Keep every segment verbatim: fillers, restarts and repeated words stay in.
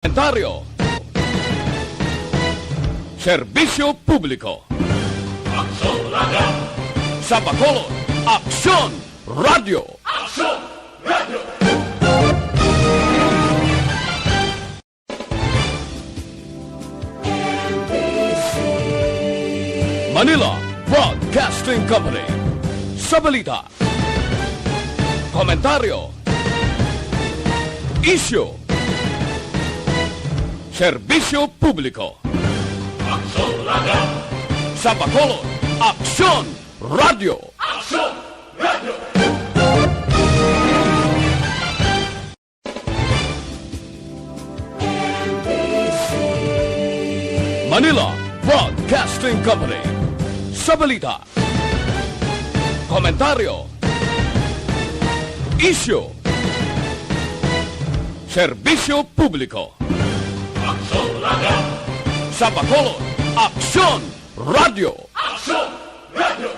Komentaryo. Serbisyo publiko. Aksyon Radio. Sa Bacolod, Aksyon Radio. Aksyon Radio. Manila Broadcasting Company. Sa balita, komentaryo, isyu, serbisyo publiko. Aksyon Radio. Sa Bacolod, Aksyon Radio. Aksyon Radio. Manila Broadcasting Company. Sa balita, komentaryo, isyu, serbisyo publiko. Aksyon Radio. Sa Bacolod, Aksyon Radio. Aksyon Radio.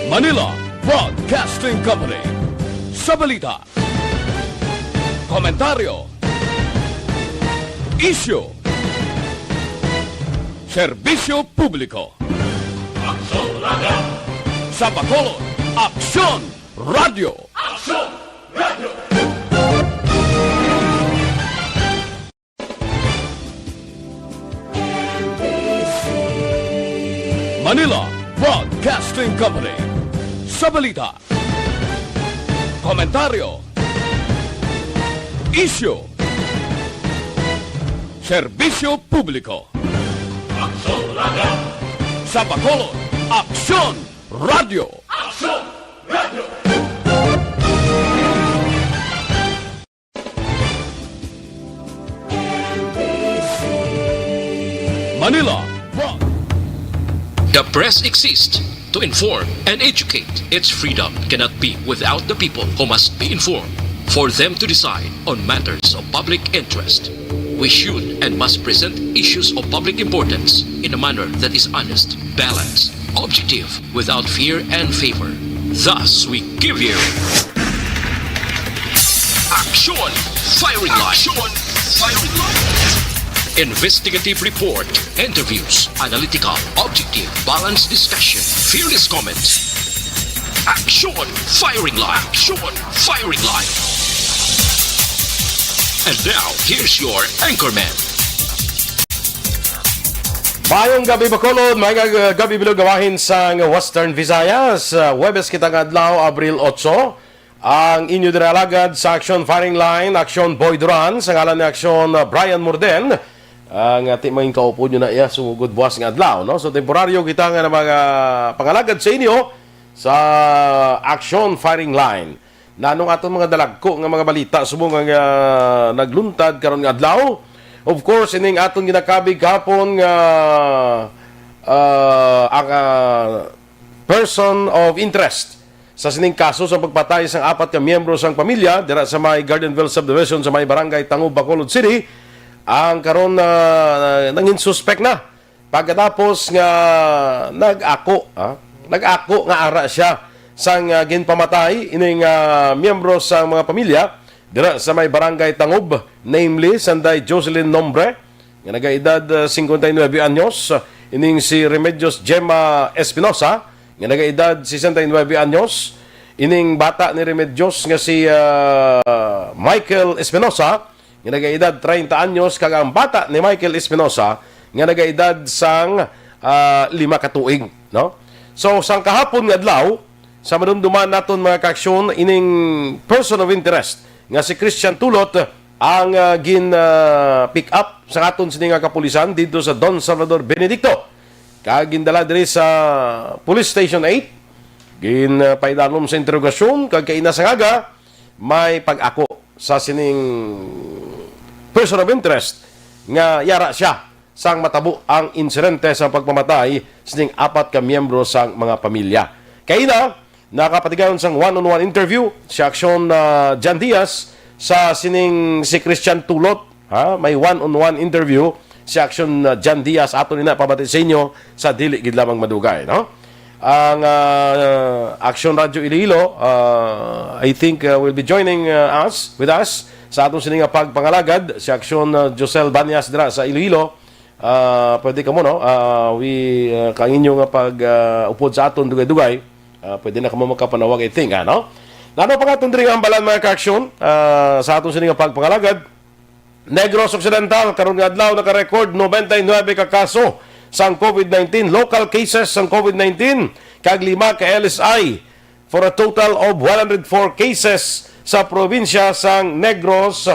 Manila Broadcasting Company. Sa balita, komentaryo, isyu, serbisyo publiko. Aksyon Radio. Sa Bacolod, Aksyon Radio. Aksyon Radio. Manila Broadcasting Company. Sa balita, komentaryo, isyu, serbisyo publiko. Aksyon Radio. Sa Bacolod, Aksyon Radio. Aksyon Radio. Manila. The press exists to inform and educate. Its freedom cannot be without the people who must be informed, for them to decide on matters of public interest. We should and must present issues of public importance in a manner that is honest, balanced, objective, without fear and favor. Thus, we give you Aksyon Firing Line. Aksyon Firing Line. Investigative report, interviews, analytical, objective, balanced discussion, fearless comments. Aksyon Firing Line. Aksyon Firing Line. And now, here's your anchorman. Maayong gabi, Bacolod. Maayong gabi, Bilog, gawahin sang Western Visayas. Ah, Huwebes kita nga adlaw, Abril otso. Ang inyo dira alagad sa Aksyon Firing Line, Aksyon Boy Duran, sa ngalan ni Aksyon, ah, Brian Morden. Ang ati mangin kaupod nyo na iya sumugod buwas nga adlaw, no? So, temporaryo kita nga na mga pangalagad sa inyo sa Aksyon Firing Line. Nanong aton mga dalagko nga mga balita subong nga, ah, nagluntad karon nga adlaw? Of course, ining aton ginakabig kahapon nga, ah, ang, ah, person of interest sa sining kaso sa pagpatay sang apat ka miyembro sang pamilya dira sa may Gardenville Subdivision sa may Barangay Tangub, Bacolod City, ang karon, ah, nangin suspek na. Pagkatapos nga nag-ako, ah, nag-ako nga ara siya sang, ah, ginpamatay ining, ah, miyembro sa mga pamilya dira sa may Barangay Tangub, namely Sanday Jocelyn Nombre, nga nagaedad, ah, singkwenta y nuebe anyos, ining si Remedios Gemma Espinosa, nga nagaedad sesenta y nuebe anyos, ining bata ni Remedios nga si, ah, Michael Espinosa, nga nagaedad treinta anyos, kag ang bata ni Michael Espinosa nga nagaedad sang, ah, lima ka tuig, no? So, sang kahapon nga adlaw, sa madumduman naton, mga kaaksyon, ining person of interest nga si Christian Tulot ang, ah, gin, ah, pick up sa aton sini nga kapulisan didto sa Don Salvador Benedicto, kag gindala diri sa Police Station eight. Gin, ah, paidalom sa interogasyon, kag kaina sang aga, may pag-ako sa sining person of interest nga yara siya sang matabo ang insidente sa pagpamatay sining apat ka miyembro sang mga pamilya. Kaina, nakapatigayon sang one-on-one interview si Aksyon, ah, Jan Diaz sa sining si Christian Tulot, ha? May one-on-one interview si Aksyon, ah, Jan Diaz. Ato nina pabati sa inyo sa dili gid lamang madugay, no? ang ah, Action Radio Iloilo, ah, I think, ah, will be joining ah, us, with us sa aton sini nga pagpangalagad, si Action ah, Josel Banyas dira sa Iloilo. Ah, pwede kamo, no? Ah, we, ah, kang inyo nga pag ah, upod sa aton dugay-dugay, ah, pwede na kamo makapanawag, I think, ano? Nano pa nga aton diri nga hambalan, mga ka-action, ah, sa aton sini nga pagpangalagad? Negros Occidental, karon nga adlaw, naka-record ninety-nine ka kaso sang COVID nineteen, local cases sang COVID nineteen, kag lima ka L S I, for a total of one hundred four cases sa probinsya sang Negros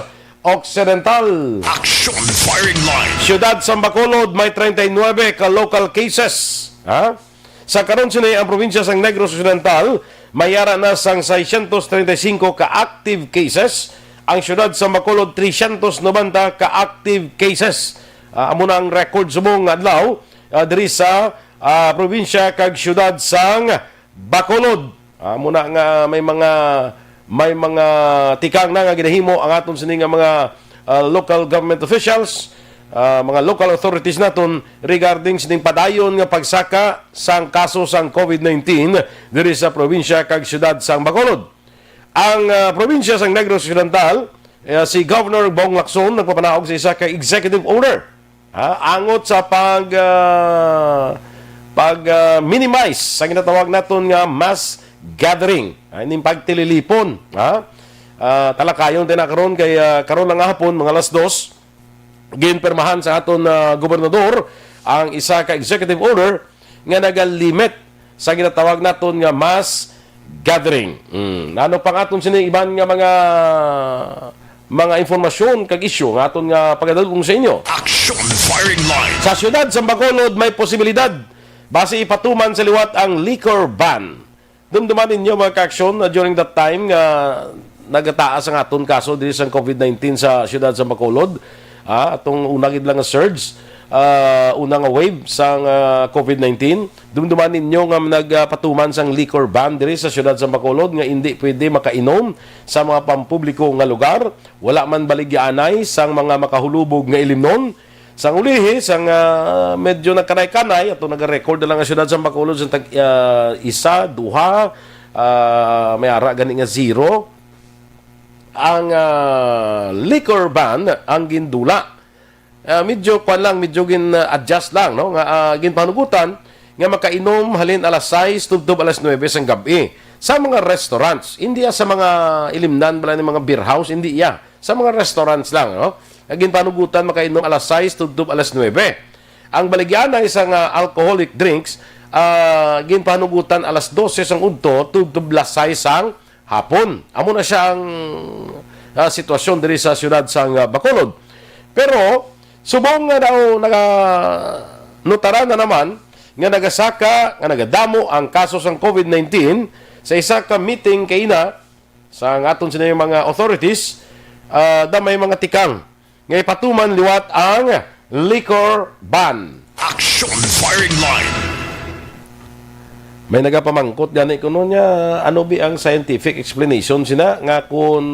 Occidental. Action Firing Line. Siyudad sang Bacolod may treinta y nueve ka local cases. Ha? Sa karon sini, ang probinsya sang Negros Occidental may ara na sang seiscientos treinta y cinco ka active cases, ang siyudad sang Bacolod trescientos noventa ka active cases. Ah, amo na ang record subong nga adlaw ah, diri sa ah, probinsya kag siyudad sang Bacolod. Ah, amo na nga may mga may mga tikang na nga ginahimo ang aton sini nga mga ah, local government officials, ah, mga local authorities naton regarding sining padayon nga pagsaka sang kaso sang COVID nineteen diri sa probinsya kag siyudad sang Bacolod. Ang ah, probinsya sang Negros Occidental, eh, si Governor Bong Lacson nagpapanaog sa isa ka executive order, ha, angot sa pag ah, pag ah, minimize sa ginatawag naton nga mass gathering, ha, ining pagtililipon, ha. Ah, talakayon din na karon kay ah, karon lang nga hapon, mga alas dos, ginpirmahan sa aton ah, gobernador ang isa ka executive order nga nagalimit sa ginatawag naton nga mass gathering. Mm. Ano pang aton sini iban nga mga mga informasyon kag isyu nga aton nga pagadalgon sa inyo? Action Firing Line. Sa siyudad sa Bacolod may posibilidad basi ipatuman sa liwat ang liquor ban. Dumduman ninyo, mga ka-aksyon, na during that time nga nagataas ang aton kaso diri sa COVID nineteen sa siyudad sa Bacolod, ah, atong una gid lang nga surge, ah, una nga wave sang ah, COVID nineteen, dumduman ninyo nga nagpatuman sang liquor ban diri sa siyudad sa Bacolod nga indi pwede makainom sa mga pampubliko nga lugar, wala man baligyaanay sang mga makahulubog nga ilimnon. Sang ulihi, sang ah, medyo nagkanay-kanay, ato nagarecord na lang ang siyudad sa Bacolod sa tag ah, isa, duha, ah, may ara gani nga zero. Ang ah, liquor ban ang gindula. Ah, medyo kwan lang, medyo gin-adjust lang, no? Nga ah, ginpanugutan nga makainom halin alas sais tubtob alas nuebe sang gab-i sa mga restaurants. Hindi ah, sa mga ilimnan bala ni mga beer house, hindi iya. Sa mga restaurants lang, no? Nga ginpanugutan makainom alas sais tubtob alas nuebe. Ang baligyanay sa nga alcoholic drinks, ah, ginpanugutan alas dose sang udto tubtob alas sais sang hapon. Amo na siya ang ah, sitwasyon diri sa siyudad sang ah, Bacolod. Pero subong nga daw naga nutaran na naman nga nagasaka, nga nagadamo ang kaso sang COVID nineteen sa isa ka meeting kaina sa aton sini mga authorities, ah, da may mga tikang nga ipatuman liwat ang liquor ban. Action Firing Line. May nagapamangkot gani kuno niya, ano bi ang scientific explanation sina nga kun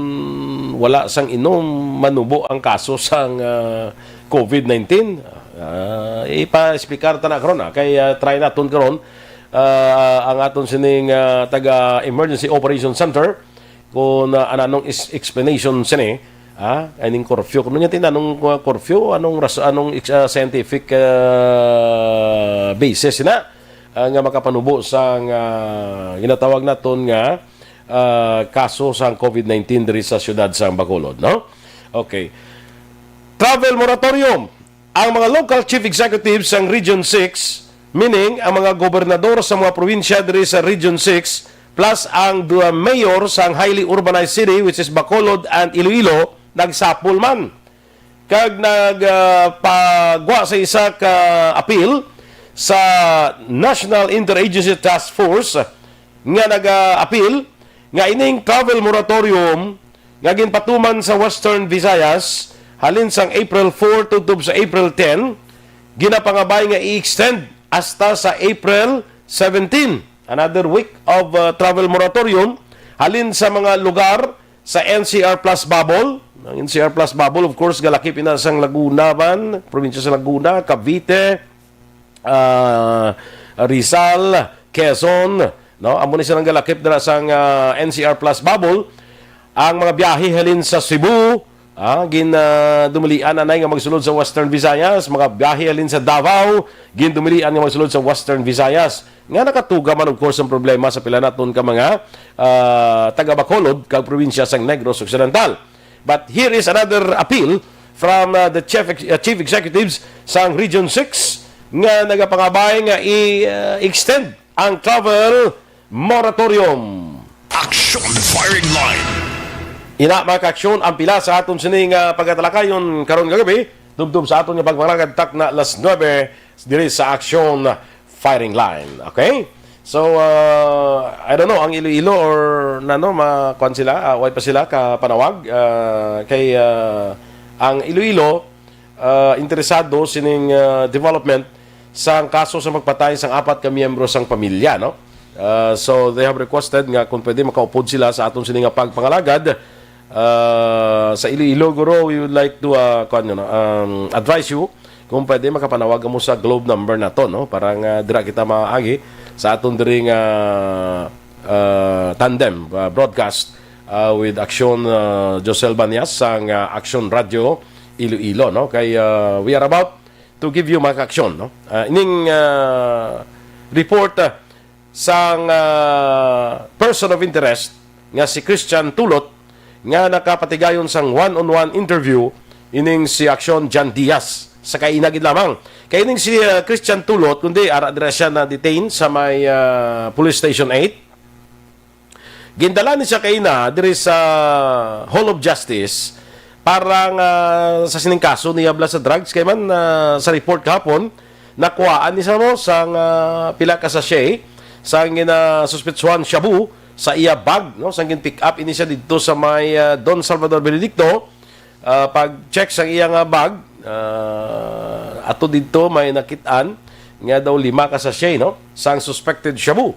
wala sang inom manubo ang kaso sang ah, COVID nineteen? Ah, ipa-explicar ta na karon ah. Kay ah, try naton karon ah, ang aton sining ah, taga Emergency Operation Center kung ah, anong is explanation sini, ah, aning curfew. Kung niya tinanong uh, curfew, anong ras anong ex- ah, scientific ah, basis na ah, nga makapanubo sa nga ginatawag naton nga ah, kaso sa COVID nineteen diri sa siyudad sa Bacolod, no? Okay. Travel moratorium. Ang mga local chief executives sang Region six, meaning ang mga gobernador sa mga probinsya diri sa Region six, plus ang duha mayor sang highly urbanized city, which is Bacolod and Iloilo, nagsapol man kag nagpagwa sa isa ka apil sa National Interagency Task Force nga nagaapil nga ining travel moratorium nga ginpatuman sa Western Visayas halin sang April four tubtob sa April ten, ginapangabay nga i-extend hasta sa April seventeen. Another week of uh, travel moratorium halin sa mga lugar sa N C R plus bubble. Ang N C R plus bubble, of course, galakip ina sang Laguna man, probinsya sa Laguna, Cavite, ah, Rizal, Quezon, no? Amo ni silang galakip dira sang, ah, N C R Plus Bubble. Ang mga biyahe halin sa Cebu, ah, gin, ah, dumilian anay nga magsulod sa Western Visayas. Mga biyahe halin sa Davao, gindumilian nga magsulod sa Western Visayas. Nga nakatuga man, of course, ang problema sa pila naton ka mga, ah, taga Bacolod kag probinsya sang Negros Occidental. But here is another appeal from, uh, the chief ex-, uh, chief executives sang Region six nga nagapangabay nga i-extend ang travel moratorium. Action Firing Line. Ina, mga kaaksyon, ang pila sa aton sining, uh, pagatalakayon karon nga gabi, tubtob sa aton nga pagpangalagad takna alas nuebe diri sa Action Firing Line. Okay? So, uh, I don't know, ang Iloilo or nano, ma-, kuwan sila, ah, way pa sila ka panawag, ah, kay, ah, ang Iloilo, ah, interesado sining, ah, development sang kaso sa pagpatay sang apat ka miyembro sang pamilya, no? Ah, so, they have requested nga kung pwede makaupod sila sa aton sini nga pagpangalagad, ah, sa Iloilo, guro, we would like to, ah, kuwan, no, um, advise you kung pwede makapanawag mo sa Globe number nato, no? Para nga dira kita maagi sa aton diri nga, ah, tandem, ah, broadcast, ah, with Aksyon, ah, Josel Banyas sang, ah, Aksyon Radio Iloilo, no? Kay, ah, we are about to give you, mga kaaksyon, no? Ah, ining, ah, report, ah, sang, ah, person of interest nga si Christian Tulot nga nakapatigayon sang one-on-one interview ining si Aksyon Jan Diaz sa kaina gid lamang. Kay ining si, ah, Christian Tulot, kundi ara dira siya na-detain sa may, ah, Police Station eight. Gindala ni siya kaina diri sa Hall of Justice para nga sa sining kaso niya bala sa drugs. Kay man, ah, sa report kahapon, nakuhaan ni siya mo sang, ah, pila ka sachet sang ginasuspetsuhan shabu sa iya bag, no? Sang gin-pick up ini siya didto sa may, ah, Don Salvador Benedicto. Ah, pag-check sang iya nga bag, ah, ato didto may nakit-an nga daw lima ka sachet, no, sang suspected shabu.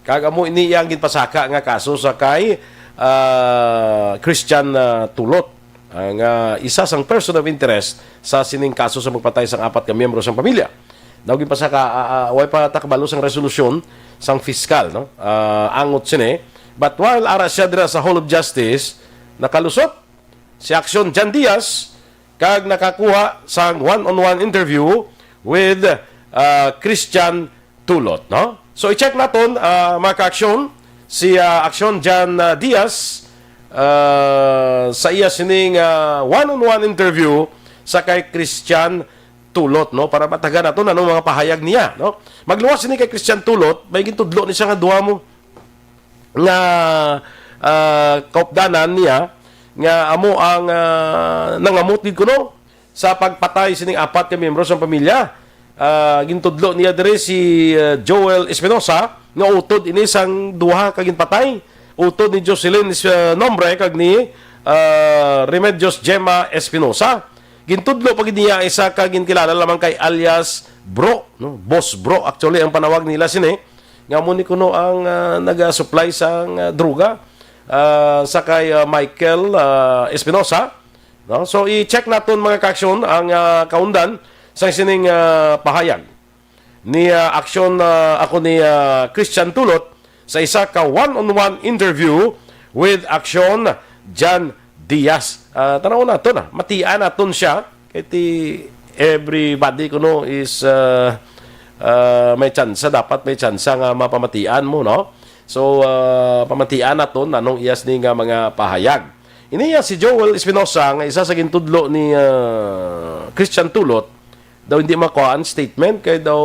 Kag amo ini iyang ginpasaka nga kaso sa kay, ah, Christian, ah, Tulot, ah, nga isa sang person of interest sa sining kaso sa pagpatay sang apat ka miyembro sang pamilya. Daw ginpasaka, ah, ah, way pa ta kabalo sang resolusyon sang fiskal, no? Ah, angot sini. But while ara siya dira sa Hall of Justice, nakalusot si Aksyon Jan Diaz kag nakakuha sang one-on-one interview with, ah, Christian Tulot, no? So, i-check naton, ah, mga ka-aksyon, si, ah, Aksyon Jan, ah, Diaz, ah, sa iya sining, ah, one-on-one interview sa kay Christian Tulot, no? Para matagan naton anong mga pahayag niya, no? Magluwas sini kay Christian Tulot, may gintudlo ni siya nga duha mo nga, ah, kaupdanan niya nga amo ang, ah, nangamot gid kuno sa pagpatay sining apat ka miyembro sang pamilya. Ah, gintudlo niya diri si, ah, Joel Espinosa nga utod ini sang duha ka ginpatay, utod ni Jocelyn, ah, Nombre kag ni, ah, Remedios Gemma Espinosa. Gintudlo pa gid niya isa ka ginkilala lamang kay alias Bro, no? Boss Bro, actually, ang panawag nila sini, nga amo ni kuno ang, ah, naga-supply sang, ah, droga, ah, sa kay, ah, Michael, ah, Espinosa, no? So, i-check naton, mga ka-aksyon, ang, ah, kaundan sang sining, ah, pahayag ni, ah, Aksyon, ah, ako ni, ah, Christian Tulot sa isa ka one-on-one interview with Aksyon Jan Diaz. Ah, tanaw naton, ah. Matian naton siya. Kay ti everybody kuno is, ah, ah, may tsansa, dapat may tsansa nga mapamatian mo, no? So, ah, pamatian naton anong iyas ni nga mga pahayag. Ini ya si Joel Espinosa nga isa sa gintudlo ni, ah, Christian Tulot, daw hindi makuhaan statement kay daw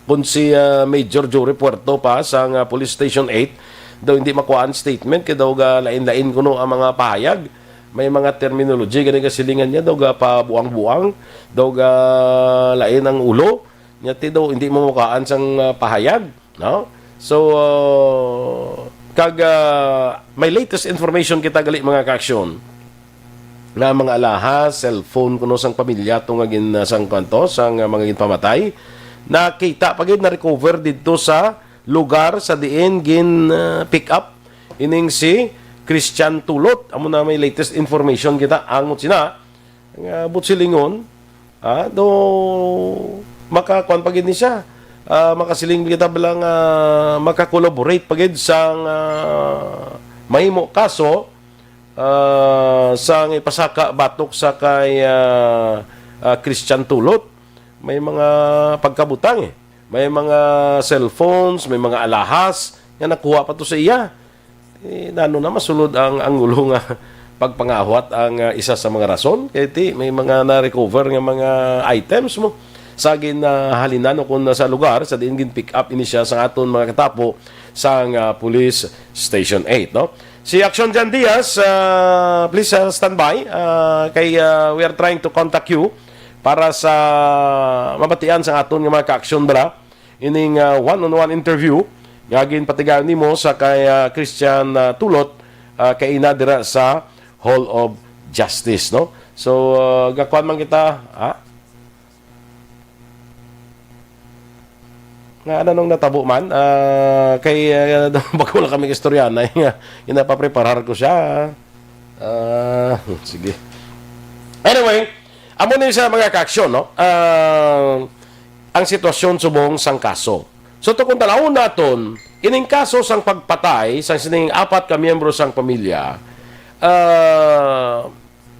kung si, ah, Major Jory Puerto pa sa nga Police Station eight, daw hindi makuhaan statement kay daw ga lain-lain kuno ang mga pahayag. May mga terminology gani kasilingan niya, daw ga pabuang-buang, daw ga lain ang ulo. Nya ti daw hindi mo makuhaan sang, ah, pahayag, no? So, ah, kag, ah, may latest information kita gali, mga ka-aksyon, nga mga alahas, cellphone kuno sang pamilya to nga gin-, sang kwanto, sang, ah, mga ginpamatay, nakita pa gid, na-recover didto sa lugar sa diin gin, ah, pick up ining si Christian Tulot. Amo na may latest information kita angot sina nga buot silingon, ah, do makakuan pa gid ni siya. Ah, makasiling kita bala nga maka-collaborate pa gid sang, ah, mahimo kaso, ah, sang ipasaka batok sa kay, ah, ah, Christian Tulot. May mga pagkabutang, eh. May mga cellphones, may mga alahas nga nakuha pa to sa iya. Eh, nano na masulod ang anggulo nga pagpangawat ang, ah, isa sa mga rason? Kay ti, may mga na-recover nga mga items mo sa ginhalinan o kung sa lugar sa diin gin-pick up ini siya sa aton mga katapo sang, ah, Police Station eight, no? Si Action Jan Diaz, ah, please, ah, stand by. Ah, kay, ah, we are trying to contact you para sa mabatian sa aton nga mga ka-aksyon, bala. Ining, ah, one-on-one interview nga ginpatigayon nimo sa kay, ah, Christian, ah, Tulot, ah, kay ina dira sa Hall of Justice, no? So, ah, gakuan man kita, ha? Nga, ano nung natabo man? Ah, kay, ah, bago lang kami istorya na nga, ginapapreparar ko siya. Ah, sige. Anyway, amo ni sa mga ka-aksyon, no? Ah, ang sitwasyon subong sang kaso. So, to kung tanawon naton, ining kaso sang pagpatay sang sining apat ka miyembro sang pamilya, ah,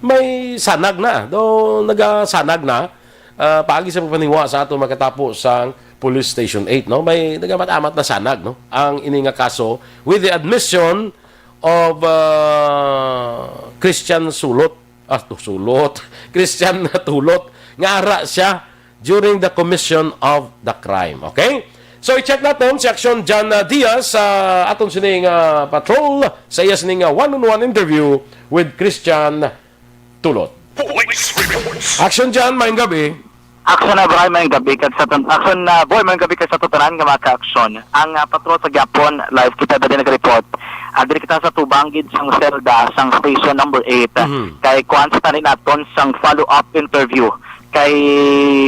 may sanag na. Do, nagasanag na, ah, paagi sa pagpaninguha sa ato makatapo sang Police Station eight, no? May nagamat-amat na sanag, no? Ang ini nga kaso with the admission of, ah, Christian Sulot. Ah, to, Sulot. Christian Tulot. Nga ara siya during the commission of the crime. Okay? So, i-check naton si Action John, ah, Diaz sa aton sining, ah, patrol sa iya sining, ah, one-on-one interview with Christian Tulot. Police reports. Action John, maayong gabi. Action na, Bray, maayong gabi kad sa tun-, Action na, Boy, maayong gabi kad sa tanan nga mga ka-aksyon. Ang, ah, patrol sa gyapon, live kita dali nag-report. Ah, diri kita sa tubang gid sang selda sang station number eight. Mhm. Kay kuan sa tani naton sang follow-up interview. Kay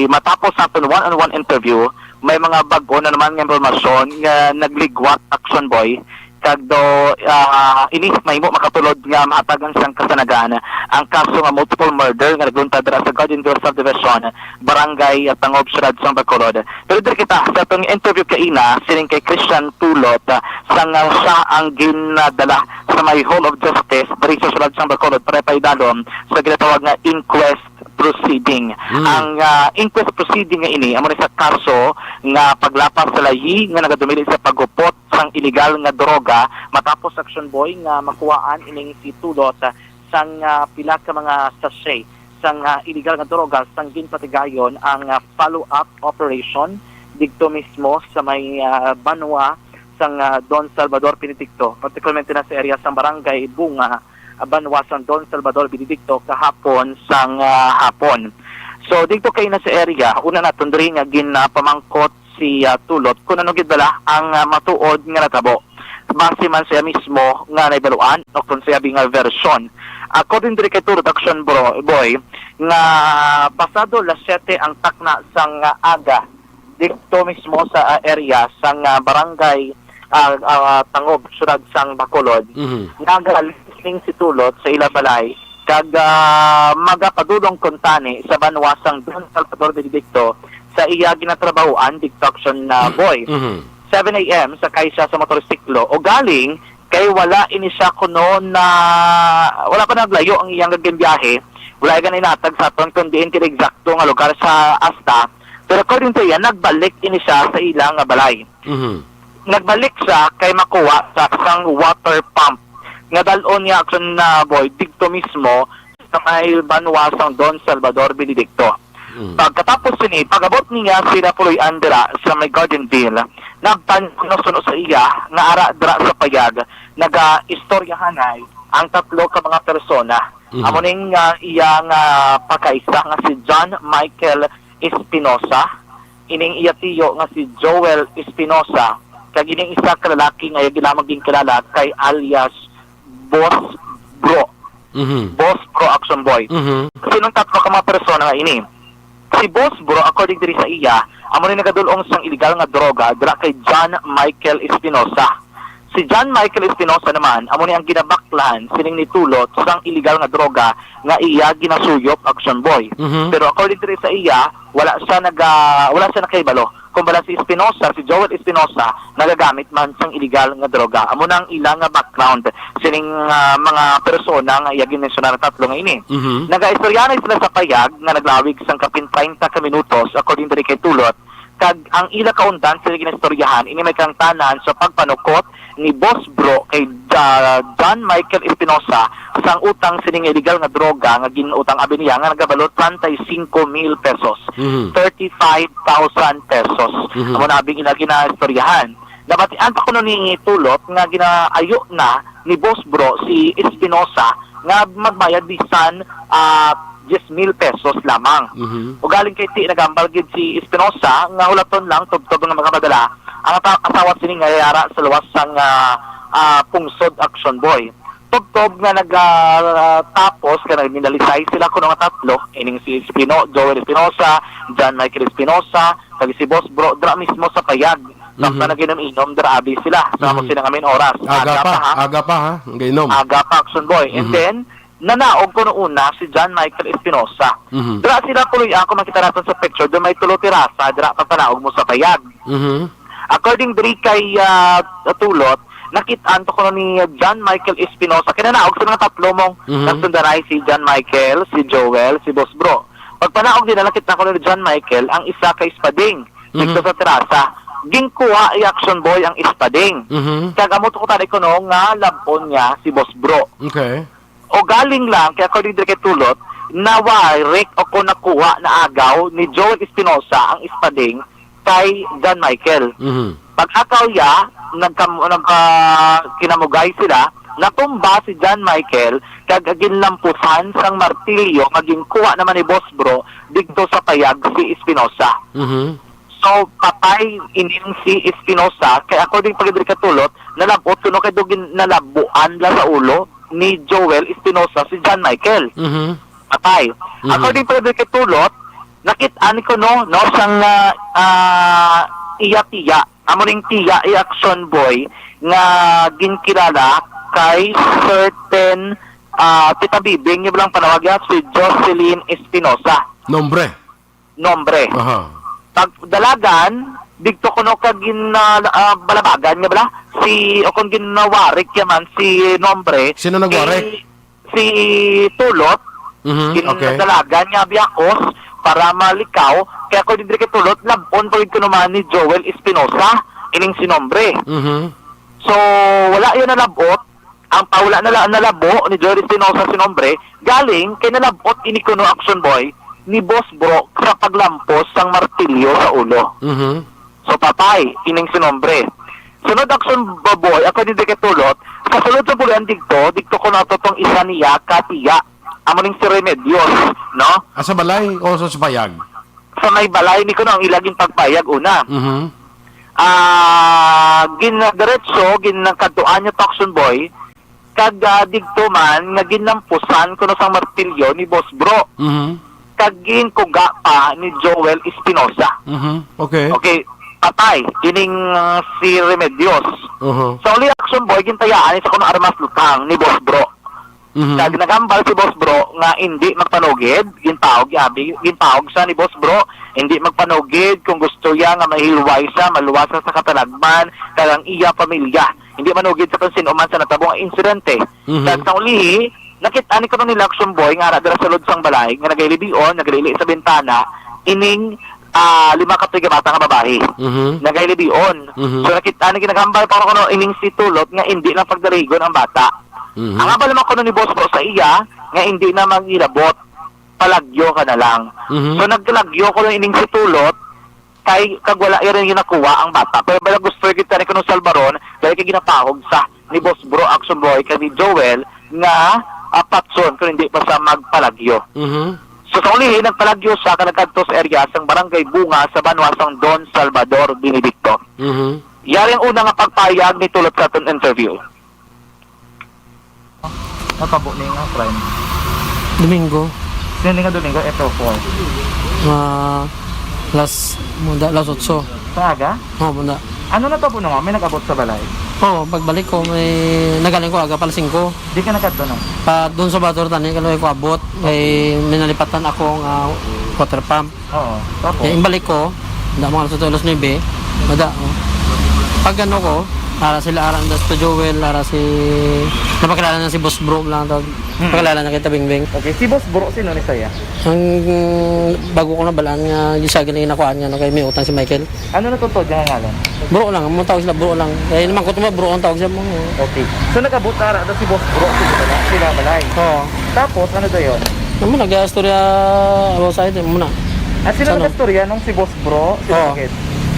matapos naton one-on-one interview, may mga bag-o na naman nga impormasyon nga nagligwat, Action Boy. Kag do, ah, ini mahimo makatulod nga mahatagan sang kasanagan ang kaso nga multiple murder nga nagluntad dira sa Gardenville Subdivision, Barangay Tangob, Siyudad sang Bacolod. Pero diri kita sa atong interview kaina sining kay Christian Tulot, ah, sang, ah, siya ang ginadala sa may Hall of Justice diri sa Siyudad sang Bacolod para paidalom sa ginatawag nga inquest proceeding. Hmm. Ang, ah, inquest proceeding nga ini amo ni sa kaso nga paglapas sa layi nga nagadumili sa paghupot sang iligal nga droga matapos, Action Boy, nga makuhaan ining si Tulot sang, ah, pila ka mga sachet sang, ah, iligal nga droga sang ginpatigayon ang, ah, follow-up operation didto mismo sa may, ah, banwa sang, ah, Don Salvador Benedicto, particularmente na sa area sang Barangay Bunga, ah, banwa sang Don Salvador Benedicto kahapon sang, ah, hapon. So, didto kaina sa area, una naton diri nga ginapamangkot si, ah, Tulot kung ano gid bala ang, ah, matuod nga natabo. Base man sa iya mismo nga nahibaluan o kung sa iya nga version. According diri kay Tulot, Action Bro, Boy, nga pasado las siyete ang takna sang, ah, aga, didto mismo sa, ah, area sang, ah, barangay, ah, ah, Tangob, siyudad sang Bacolod. Mhm. Nagalistening si Tulot sa ila balay kag, ah, magapadulong kuntani sa banwa sang Don Salvador Benedicto sa iya ginatrabahoan didto, Action, ah, Boy. Mhm. Seven a m sakay siya sa motorsiklo o galing kay wala ini siya kuno na, wala pa naglayo ang iyang ginbiyahe. Wala gani natag sa aton kung diin kini eksakto nga lugar sa asta. Pero according to iya, nagbalik ini siya sa ila nga balay. Mhm. Nagbalik siya kay makuha sa sang water pump nga dal-on niya, Action, ah, Boy, didto mismo sa may banwa sang Don Salvador Benedicto. Mm. Pagkatapos sini, pag-abot niya sila puloy-an dira sa may Gardenville, nagtan-, suno sa iya nga ara dira sa payag, nagaistoryahanay ang tatlo ka mga persona. Mhm. Amo ning, ah, iya nga pagkaisa nga si John Michael Espinosa, ining iya tiyo nga si Joel Espinosa, kag ining isa ka lalaki nga iya lamang ginkilala kay alias Boss Bro. Mhm. Boss Bro, Action Boy. Mhm. Sinong tatlo ka mga persona nga ini? Si Boss Bro, according diri sa iya, amo ni nagadul-ong sang iligal nga droga dira kay John Michael Espinosa. Si John Michael Espinosa naman, amo ni ang ginabaklahan sining nitulot sang iligal nga droga nga iya ginasuyop, Action Boy. Mhm. Pero according diri sa iya, wala siya naga-, wala siya nakahibalo. Kung bala si Espinosa, si Joel Espinosa, nagagamit man sang iligal nga droga. Amo na ang ila nga background sining, ah, mga persona nga iya ginmensyonar nga tatlo nga ini. Mhm. Nagaistoryahanay sila sa payag nga naglawig sang kapin treinta ka minutos, according diri kay Tulot, kag ang ila kaundan sila ginistoryahan ini may kaangtanan sa pagpanukot ni Boss Bro kay, ah, John Michael Espinosa sang utang sining iligal nga droga nga gin-utang abi niya nga nagabalo treinta y cinco mil pesos, Mhm. thirty-five thousand pesos. Mhm. Amo na abi ila ginaistoryahan. Nabatian pa kuno ni Tulot nga ginaayo na ni Boss Bro si Espinosa nga magbayad bisan, ah, diyes mil pesos lamang. Mhm. Ugaling kay ti nagambal gid si Espinosa nga hulaton lang tubtob nga makapadala ang ata-, asawa sini nga yara sa luwas sang, ah, ah, pungsod, Action Boy. Tubtob nga nag, ah, tapos ka nagminalisay sila kuno nga tatlo, ining si Espino-, Joel Espinosa, John Michael Espinosa, kag si Boss Bro, dira mismo sa payag. Samtang Mhm. nag-inom-inom, dira abi sila. Sa Mhm. amo sila nga main oras. Aga Aga pa, pa, ha? aga pa, ha? Ang gainom. Aga pa, Action Boy. And Mhm. then, nanaog kuno una si John Michael Espinosa. Mhm. Dira sila puloy-an, kung makita naton sa picture, doon may tulo terasa, dira pagpanaog mo sa payag. Mhm. According diri kay, ah, Tulot, nakit-an to kuno ni John Michael Espinosa. Kay nanaog sila nga tatlo mong Mhm. nagsundanay, si John Michael, si Joel, si Boss Bro. Pagpanaog nila, nakit-an kuno ni John Michael ang isa ka espading Mhm. dito sa terasa. Ginkuha ni Action Boy ang espading. Mhm. Kag amo to ko tani kuno nga lab-on niya si Boss Bro. Okay. O galing lang, kay according diri kay Tulot, nawarik o kung nakuha, naagaw ni Joel Espinosa ang espading kay John Michael. Mhm. Pag-agaw iya, nagkam-, nagka-, kinamugay sila, natumba si John Michael, kag ginlampusan sang martilyo nga ginkuha naman ni Boss Bro didto sa payag si Espinosa. Mhm. So, patay ining si Espinosa, kay according pa gid diri kay Tulot, nalab-ot kuno kay do gin-, nalabuan la sa ulo ni Joel Espinosa si John Michael. Mhm. Patay. Mhm. According pa gid diri kay Tulot, nakit-an kuno, no, sang, ah, ah, iya tiya. Amo ning tiya, i Action Boy, nga ginkilala kay certain, ah, Tita Bibing, yung lang panawag niya, si Jocelyn Espinosa. Nombre. Nombre. Aha. Pag dalagan, didto kuno ka gin-, ah, ah, balabagan nga bala, si, o kung ginawarik ya man si Nombre, Sino nagwarik? si, si Tulot, Mhm, gin-, okay. dalagan niya biyakos para malikaw. Kaya kung diri kay Tulot, lab-on pa gid kuno man ni Joel Espinosa, ining si Nombre. Mhm. So, wala yun nalab-ot. Ang pawala na la-, nalabo ni Joel Espinosa si Nombre, galing kay nalab-ot ini kuno, Action Boy, ni Boss Bro sa paglampos sang martilyo sa ulo. Mhm. So, patay ining si Nombre. Sunod, Action Boy, ako din kay Tulot, sa sulod sa bulian didto, didto ko natutong isa niya ka tiya. Amo ning si Remedios, no? Ah, sa balay o sa, sa payag? Sa may balay ni kuno ang ila ginpagpayag una. Mhm. Ah, ginadiretso, ginakadtuan niya to, Action Boy, kag, ah, didto man nga ginlampusan kuno sang martilyo ni Boss Bro. Mhm. Kag ginkuga pa ni Joel Espinosa. Mhm. Okay. Okay, patay ining, ah, si Remedios. Mhm. Sa uli, Action Boy, gintayaan sa kuno armas lutang ni Boss Bro. Mhm. Kag naghambal si Boss Bro nga indi magpanugid, ginpaog, abi, ginpaog siya ni Boss Bro, indi magpanugid kung gusto iya nga mahilway siya, maluwas siya sa katalagman, kag ang iya pamilya. Indi manugid sa kung sino man sa natabo nga insidente. Mhm. Kag sa ulihi, nakit-an ni kuno nila Action Boy nga ara dira sa sulod sang balay, nga nagahilibion, nagalili sa bintana, ining, ah, lima ka tuig nga bata nga babayi. Mhm. Nagahilibion. Mhm. So, nakit-an ni, ginaghambal pa kuno ining si Tulot nga indi lang pagdaligon ang bata. Mhm. Ang hambal naman kuno ni Boss Bro sa iya, nga hindi na maghilabot, palagyo ka na lang. Mhm. So, nagkalagyo kuno ining si Tulot, kay, kag wala iya rin ginakuha ang bata. Pero bala gusto kita ni kuno Salvaron, dahil kay ginapahog sa ni Boss Bro, Action Boy, kay ni Joel, nga, ah, patson kung hindi pa sa magpalagyo. Mhm. So, sa ulihi, nagpalagyo siya, kag nagkadto sa area sang Barangay Bunga sa banwa sang Don Salvador Benedicto. Mhm. Yari ang una nga pagpayag ni Tulot sa aton interview. Natabo ni nga crime? Domingo. Sino nga Domingo? Ito, four. Ah, las, munda, las otso. Sa aga? Oh, munda. Ano natabo na nga? May nag-abot sa balay? Oo, pagbalik ko, may nagaling ko aga pa alas singko. Di ka nakadto, no? Pa, doon sa Bator, tani, kalo ko abot. Kay may nalipatan ako nga water pump. Oo, tapos? Eh, imbalik ko, da mga alas otso, alas nuebe, mada, oh. Pag ano ko, ara sila, ara ang Studio Well, ara si, napakilala na si Boss Bro lang, tawag. Hmm. Pakilala na kita, Bingbing. Okay, si Boss Bro, sino ni saya? Ang bago ko na balaan nga, yung sa galing nakuhaan nga, no, kay may utang si Michael. Ano na totoo dyan ang ngalan? Bro lang, ang tawag sila, Bro lang. Kaya naman ko tuma, Bro ang tawag siya mo. Okay. So, nag-abot na ara na si Boss Bro, sila, sila balay. Oo. Tapos, ano daw yun? Ano, nag-istorya about sa atin muna. Ah, sino Sa ano? nag-istorya nung si Boss Bro? Si Oo. Bakit?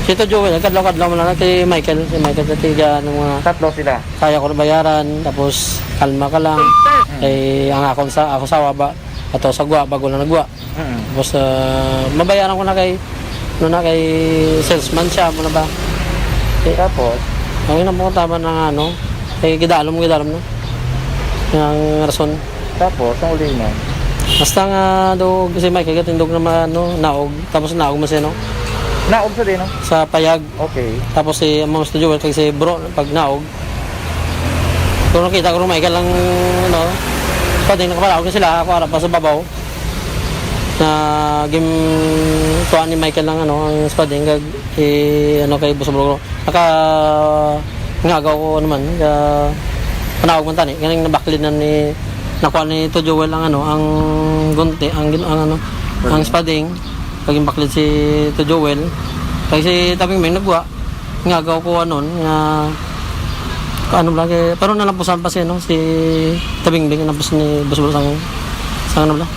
Si Tito Joel, kadlaw-kadlaw mo lang kay Michael. Si Michael sa tiga ng mga Tatlo sila. kaya ko na bayaran, tapos kalma ka lang. Hmm. Kay ang akon sa, ako sa ba, ato sa gwa, bago lang nagwa. Mm. Tapos, ah, mabayaran ko na kay, ano na, kay salesman siya, mo na ba? Eh, Tapos? Ang ina mo tama na nga, ano, eh, gidalom, gidalom na. Ang rason. Tapos, ang uli na? Basta nga, do, si Mike, kaya tindog na ma-, ano, naog. Tapos naog mo siya, no? Naog sa din, no? Sa payag. Okay. Tapos si Ma'am Studio, kay si bro, pag naog. Kung nakita ko, Michael, lang, ano, pwede nakapalaog na sila, ako, harap pa sa babaw. Na gim-, kuha ni Michael lang, ano, ang spading, kag, i-, ano, kay Boss Bro. Naka-, ngagaw ko naman, ka-, panawag man tani, ganing nabaklid na ni, nakuha ni Tito Joel ang, ano, ang gunti, ang gin-, ang, ano, ang spading, kag baklid si Tito Joel, kay si Tabing Ming nagwa, ngagaw ko, ano, nga, ano lang, eh, pero nalampusan pa siya, no, si Tabing Ming, nampus ni Boss Bro sang, sang, ano lang,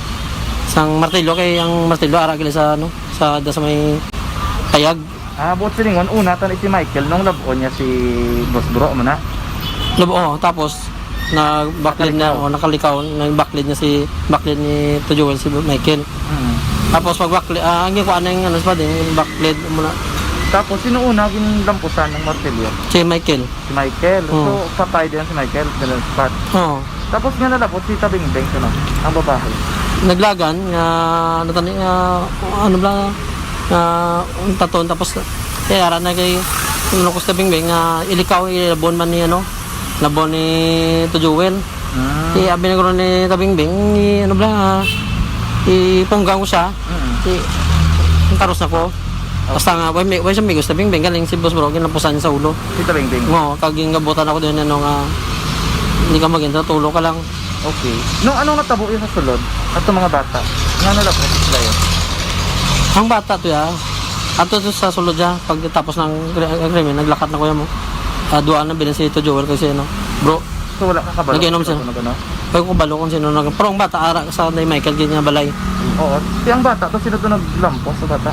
sang martilyo, kay ang martilyo, ara gila sa, ano, sa, da sa may payag. Ah, buot silingon, una, tan si Michael, nung lab-on niya si Boss Bro, mo na? Lab-, oh, tapos, nagbaklid na, Nakalikaw. Oh, nakalikaw, nagbaklid niya si, baklid ni Tito Joel si Michael. Mm. Tapos, pag baklid, ah, ang gikuha na yung, ano, sa din, yung baklid, mo na. Tapos, sino una ginlampusan ng martilyo? Si Michael. Si Michael. Oo. So, patay din si Michael, dun sa spot. Oo. Tapos nga nalabot si Tabingbing, sino? Ang babae. Naglagan, nga, ano tani, nga, ano bala, nga, ang taton, tapos, eh, ara na kay, ano ko sa Tabingbing, nga, ilikaw, ilabon man ni, ano, labon ni Tito Joel. Ah. Eh, abi na guro ni Tabingbing, i-, ano bala, ipunggang ko siya. Mm. I-, ang taros na ko. Basta nga, way, may, way siya amigos, Tabingbing, galing si Boss Bro, ginapusan niya sa ulo. Si Tabingbing? Oo, kag yung gabutan ako din, ano nga, hindi ka maganda, tulo ka lang. Okay. Nung anong natabo yun sa sulod? At mga bata? Nga nalabas sila yun? Ang bata to ya, ato to sa sulod ya, pagkatapos ng kri-, krimen, naglakat na kuya mo. Ah, duha na bilin si Tito Joel kasi, ano, bro, So, wala ka kabalo? Nag-inom sila. Nag-ano? Pag ko balo kung sino nag-, pero ang bata, ara sa ni Michael, gid nga balay. Oo. Ti ang bata to, sino to naglampos sa bata?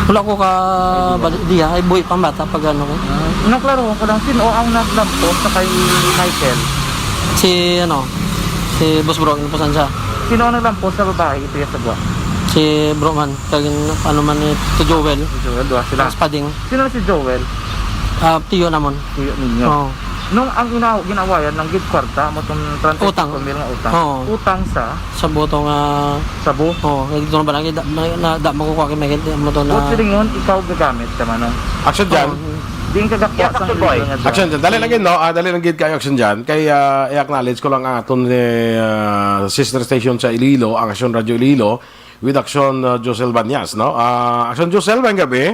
Wala ko ka Ay, di ba? bali-, diya, ay buhi pa ang bata pag ano ko. Ah, naklaro ko lang, sino ang naglampos sa kay Michael? Si, ano, si Boss Bro, napusan siya. Sino ang naglampos sa babae? Ito yung sagwa. Si Bro man, kag ano man ni Tito Joel. Si Joel, duha sila. Tapos Pading. Sino si Joel? Ah, tiyo namon. Tiyo ninyo. Oo. Nung ang inaw-, ginawayan ng gid kwarta, mo tong Utang. treinta y cinco mil nga utang. Oo. Utang sa Sa buto nga, Sabo? Oo, nagdito na ba lagi? Da, na, na, da, makukuha kay Michael, mo to na Buot silingon, ikaw gagamit ka, Manong. Action dyan. Oo. Di ka gakuha Yes, sa Action Boy. illegal nga dyan. Action dyan. Dali lang yun, no? Ah, dali lang gid kayo, action dyan. Kay, ah, i-acknowledge ko lang ang aton ni, ah, sister station sa Iloilo, ang Action Radio Iloilo, with Action, ah, Josel Banyas, no? Ah, Action Josel, maayong gabi.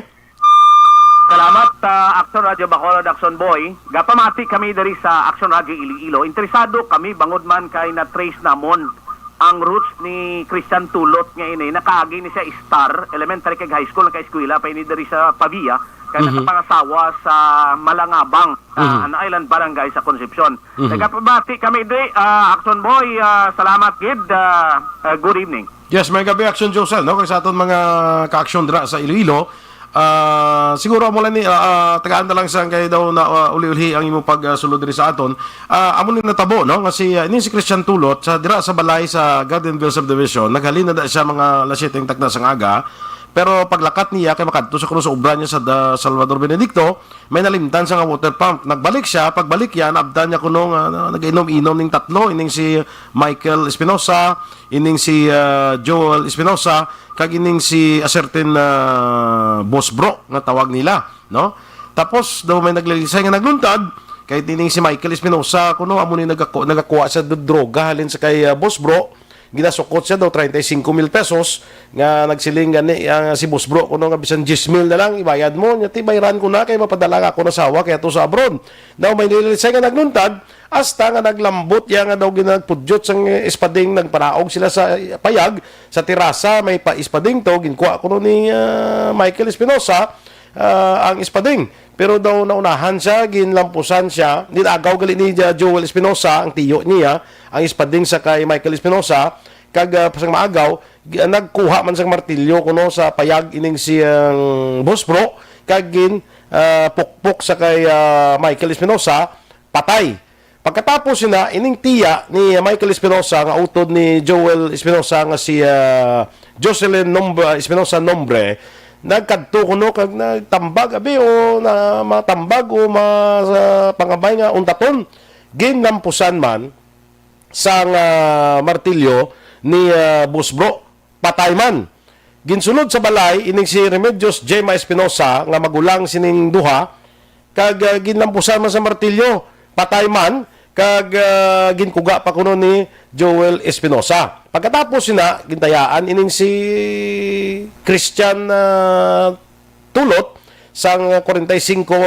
Salamat sa Action Radio Bacolod, Action Boy. Gapamati kami diri sa Action Radio Iloilo. Interesado kami bangod man kay na-trace namon ang roots ni Christian Tulot nga ini. Nakaagi ni siya Star Elementary kag High School, nakaeskwela pa ini diri sa Pavia, kay Mhm. nakapangasawa sa Malangabang, sa Mhm. An Island Barangay sa Concepcion. Mhm. Nagapamati kami di, ah, Action Boy, ah, salamat gid, ah, ah, good evening. Yes, maayong gabi, Action Josel, no? Kay sa aton mga ka-action dira sa Iloilo, ah, siguro amo lang ni, ah, ah, tagaan na lang sa kay daw na, ah, uli-uli ang imo pagsulod diri sa aton. Ah, amo ni natabo, no? Nga si, ah, ining si Christian Tulot sa dira sa balay sa Gardenville Subdivision, naghalin na da siya mga alas siyete takna sang aga. Pero paglakat niya kay makadto sa kuno sa obra niya sa da-, Salvador Benedicto, may nalimtan sa nga water pump. Nagbalik siya, pagbalik niya, naabtan niya kuno nga, ah, nag-inom-inom ning tatlo, ining si Michael Espinosa, ining si, ah, Joel Espinosa, kag ining si a certain, ah, Boss Bro nga tawag nila, no? Tapos daw may naglalisay nga nagluntad, Kay tining si Michael Espinosa, kuno, amo ni nagako-, nagakuha siya do-, droga halin sa kay, ah, Boss Bro. Ginasukot siya daw treinta y cinco mil pesos, nga nagsiling gani ang si Boss Bro, kuno, nga bisan diyes mil na lang ibayad mo, nya ti bayran ko na kay mapadala ka ako na sawa kay ato sa abroad. Daw may nilisay nga nagluntad, hasta nga naglambot iya nga daw ginagpudyot sang espading, nagpanaog sila sa payag, sa terasa, may pa espading to, ginkuha kuno ni, ah, Michael Espinosa, ah, ang espading. Pero daw naunahan siya, ginlampusan siya. Ginagaw gali ni Jo-, Joel Espinosa, ang tiyo niya, ang espading sa kay Michael Espinosa, kag, ah, sang maagaw, gi-, nagkuha man sang martilyo kuno sa payag ining si, ang Boss Bro, kag gin, ah, pukpok sa kay, ah, Michael Espinosa, patay. Pagkatapos sina, ining tiya ni Michael Espinosa nga utod ni Joel Espinosa nga si, ah, Jocelyn Nombre, Espinosa Nombre, nagkadto kuno kag nagtambag, abi, o na matambag o ma-, sa pangabay nga untaton. Ginlampusan man sang, ah, martilyo ni, ah, Boss Bro, patay man. Ginsulod sa balay ining si Remedios Gemma Espinosa nga magulang sining duha, kag, ah, ginlampusan man sa martilyo, patay man, kag, ah, ginkuga pa kuno ni Joel Espinosa. Pagkatapos sina, gintayaan ining si Christian, ah, Tulot sang kwarenta y singko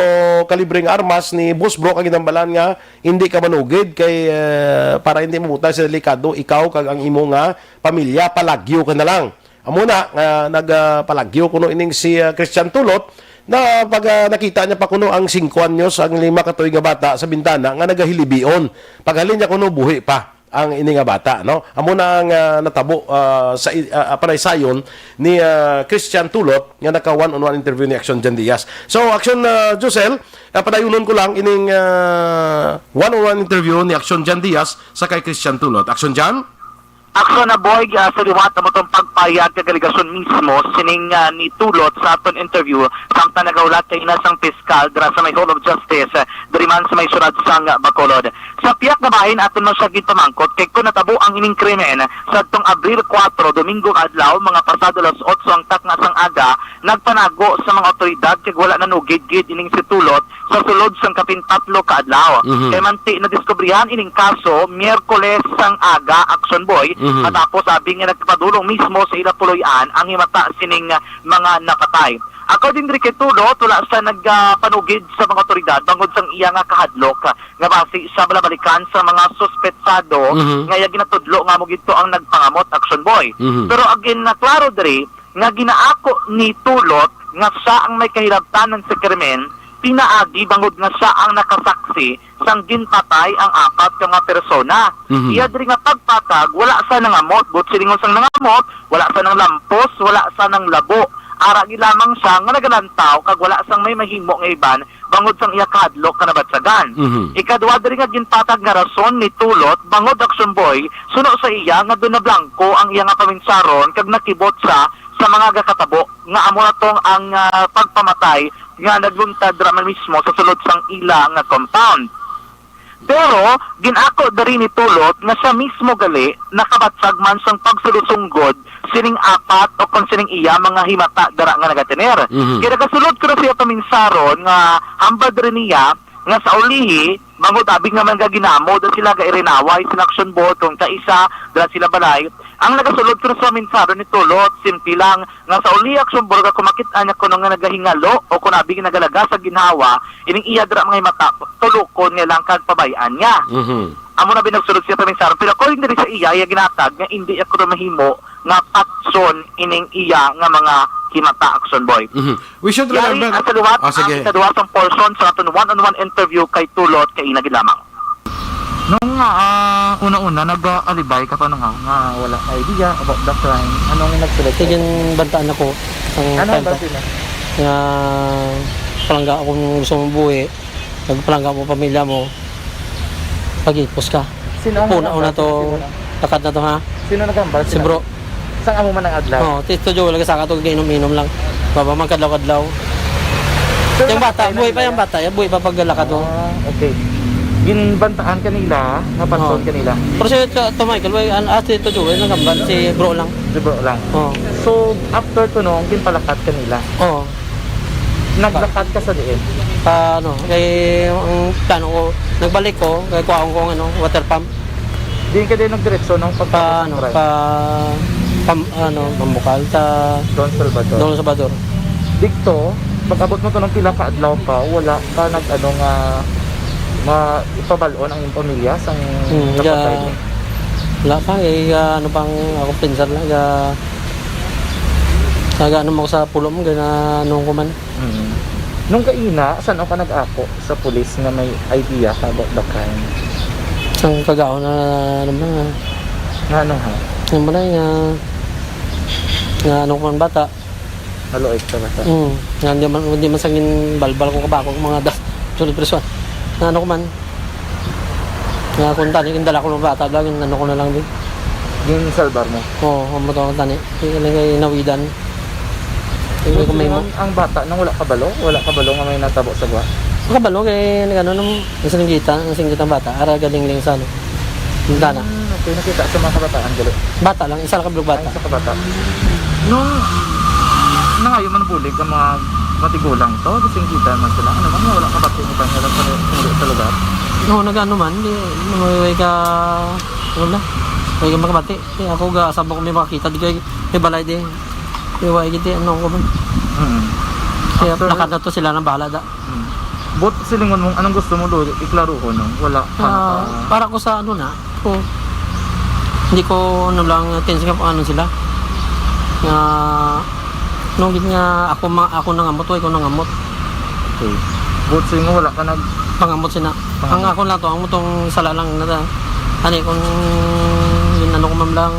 kalibre nga armas ni Boss Bro, kag ginhambalan nga hindi ka manugid kay, ah, para hindi mabutang sa delikado ikaw kag ang imo nga pamilya, palagyo ka na lang. Amo na nga nagpalagyo kuno ining si, ah, Christian Tulot na pag, ah, nakita niya pa kuno ang singko anyos, ang lima ka tuig nga bata sa bintana nga nagahilibion. Paghalin niya kuno buhi pa ang ini nga bata, no? Amo na ang, ah, natabo, ah, sa i-, ah, ah, panaysayon ni, ah, Christian Tulot nga naka one-on-one interview ni Action Jan Diaz. So, Action, ah, Josel, ah, padayunon ko lang ining, ah, one-on-one interview ni Action Jan Diaz sa kay Christian Tulot. Action Jan? Aksyon na, Boy, ah, sa liwat amo tong pagpayag kag alegasyon mismo sining, ah, ni Tulot sa aton interview, samtang nagahulat kaina sang piskal dira sa may Hall of Justice, ah, diri man sa may syudad sang Bacolod. Sa pihak nga bahin, aton man siya ginpamangkot kay kon natabo ang ining krimen sadtong Abril kuwatro, Domingo nga adlaw, mga pasado alas otso ang takna sang aga, nagpanago sa mga awtoridad kag wala nanugid gid ining si Tulot sa sulod sang kapin tatlo ka adlaw. Mhm. Kay manti nadiskubrihan ining kaso Miyerkules sang aga, Action Boy, Mhm. matapos abi nga nagpadulong mismo sa ila puloy-an ang himata sining mga napatay. According diri kay Tulot, wala siya nagpanugid sa mga awtoridad bangod sang iya nga kahadlok nga basi sa balabalikan sa mga suspetsado Mhm. nga iya ginatudlo nga amo gid to ang nagpangamot, Action Boy. Mhm. Pero ang ginaklaro diri nga ginaako ni Tulot nga siya ang may kahilabtanan sa krimen pinaagi bangod nga siya ang nakasaksi sang ginpatay ang apat ka mga persona. Mhm. Iya diri nga pagpatag, wala siya nangamot. Buot silingon sang nangamot, wala siya nanglampos, wala siya nanglabo. Ara gid lamang siya nga nagalantaw kag wala siyang may mahimo nga iban bangod sang iya kahadlok nga nabatyagan. Mhm. Ikadua diri nga ginpatag nga rason ni Tulot, bangod, Action Boy, suno sa iya nga doon nablangko ang iya nga paminsaron kag nakibot siya sa mga gakatabo nga amo na tong ang, ah, pagpamatay nga nagluntad ra man mismo sa sulod sang ila nga compound. Pero gin-ako diri ni Tulot nga siya mismo gali nakabatyag man sang pagsulisunggod sining apat o kon sining iya mga himata dira nga nagatener. Mhm. Kay nagasulod ko na siya paminsaron nga hambal diri niya nga sa ulihi, bangod abi nga man gaginamo da sila gairinaway sa Action Boy kung kaisa dira sila balay. Ang nagasulod ko sa paminsaron ni Tulot, simple lang, nga sa uli, Action Boy, kung makit-an niya kuno nga nagahingalo o kung abi nagalaga sa ginhawa, ining iya dira mga himata, tulukon niya lang kag pabay-an niya. Mhm. Amo na binagsulod siya paminsaron. Pero according diri sa iya, iya ginatag nga hindi ako na mahimo nga patson ining iya nga mga himata, Action Boy. Mhm. We should Yari remember ang sa liwat, Ah, sige. ang ikaduha sang portion sa aton one-on-one interview kay Tulot kay ina gid lamang. Nung, ah, una-una, nag-aalibay ka pa nung, ah, nga wala ka idea about the crime. Anong nagsulod Kaya sa'yo? Ginbantaan ako ang Ano ang time pa bantay mo? Nga palangga akong gusto mong buhi, nagpalangga mo pamilya mo, pag-ipos ka. Sino ang Una, una nagambal? to, Sino na? Lakat na to, ha? Sino nagambal? Si Sino? Bro. Sang amo man ang adlaw? Oh, Tito Joe, lagi sa ato, giinom-inom lang. Baba man kadlaw-kadlaw. Pero Yung bata, nakatay na buhay pa nila yung yan? bata, yung buhay pa paglalakad, oh. Ah, okay. Ginbantaan kanila, napanson Oh. kanila. Pero si to, to Michael, way, an, ah, si Tito Joel, nagambal, si bro lang. Si bro lang. Oh. So, after to, no, ginpalakat kanila? Oh. Naglakat ka sa diin? Ah, ano, kay ang plano ko, nagbalik ko, kay kuhaon ko ang, ano, water pump. Diin ka din nagdiretso nung pagtapos Pa, ng ano, trial? pa, pam-, ano, pambukal sa Don Salvador. Don Salvador. Dikto, pag-abot mo to ng pila ka adlaw pa, wala ka nag-, ano, nga ma-, ipabal-on ang iyong pamilya sang Hmm, napatay ga-, mo? Wala pa, eh, ga-, ano pang ako pensar lang, ga-, sa ga-, ano mo sa pulo mo, gana, ano ko man. Mm. Nung kaina, san-o ka nag-ako sa pulis nga may idea ka about the crime? Ang kagaon na, ano ba nga? Nga ano, ha? Ano ba na nga, nga ano ko man bata? Maluoy ka bata? Mm. Nga hindi man, hindi man sangin balbal ko kabako ang mga da-, sunod preso. Nga ano ko man? Nga kung tani, yung dala ko ng bata, lagi ano ko na lang din. Yung salbar mo? Oo, ang motor ko tani. Yung, yung, yung nawidan. Yung, yung may mo. Ang, ang bata, nung wala kabalo? Wala kabalo nga may natabo sa gwa? Kabalo, kay nag-ano nung nasinggita, nasinggita ang bata. Ara galing lang sa ano. Bintana. Hmm, okay, nakita sa mga kabataan, gali. Bata lang, isa lang kabilog bata. Ay, isa ka bata. Nung nangayo man bulig ang mga matigulang to, nasinggita man sila. Ano man, wala ka ba sa iba nila sa, sa lugar? No, nag-ano man, di, may ka, wala. May ka makabati. Eh, ako ga, sabok may makakita, di kay, may balay di. Di wa, giti, ano ko man. Mm. Kaya After nakadto sila ng bahala da. Mm. But silingon mo, anong gusto mo do, iklaruhon, no? Wala pa Ah, naka- para ko sa ano na, ko, hindi ko ano lang, tense nga kung ano sila. Nga, nung gid nga ako ma-, ako nangamot, wa ikaw nangamot. Okay. But silingon mo, wala ka nag- Pangamot sina. Pangamot. Ang ako lang to, ang mutong sala lang na, ani, kung yun, ano ko man lang,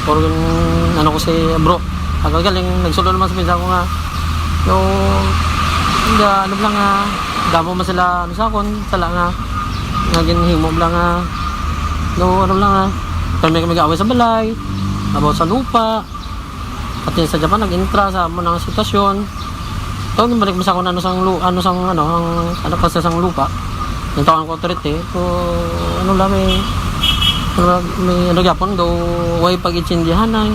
or yun, ano ko si bro, ako galing, nagsulod naman sa pinsan ko nga, yung, hindi, ano lang nga, damo man sila, ano sa akon, sala nga, nga ginhimo lang nga, no, ano lang nga, pero may kami gaaway sa balay, about sa lupa, pati sa Japan, nag-intra sa amo ng sitwasyon. Tawag yung balik mo sa kung ano sang lu-, ano sang, ano, ang, ano pa sa sang lupa. Yung tawag ko authority, so, ano lang, may, ano lang, may, ano gyapon, daw, way pag-itsindihan ay.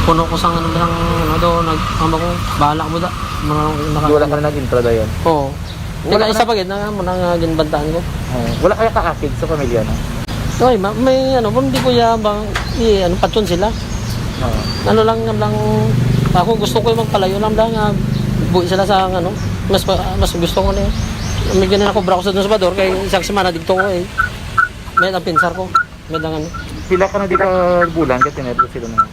Puno ko sang, ano, sang, ano, daw, nag, ano ko, bahala mo da. Mga, Di wala ka na nag-intra dayon? Oo. Wala Teka, isa na pa gid na mo nang, ah, ginbantaan ko. Oo. Wala kaya kaakig sa pamilya, no? Oy, ma-, may ano, kung di ko ya bang i-, ano, patyon sila. Oo. Ano lang, lang, ako gusto ko yung magpalayo lang lang, ah, buhi sila sa, ano, mas pa-, mas gusto ko na yun. May ganun ako, bra ko sa Don Salvador, kay isang semana dito ko, eh. May ang pinsar ko, may dangan. Pila ka na di ka bulan ka tinerlo sila na?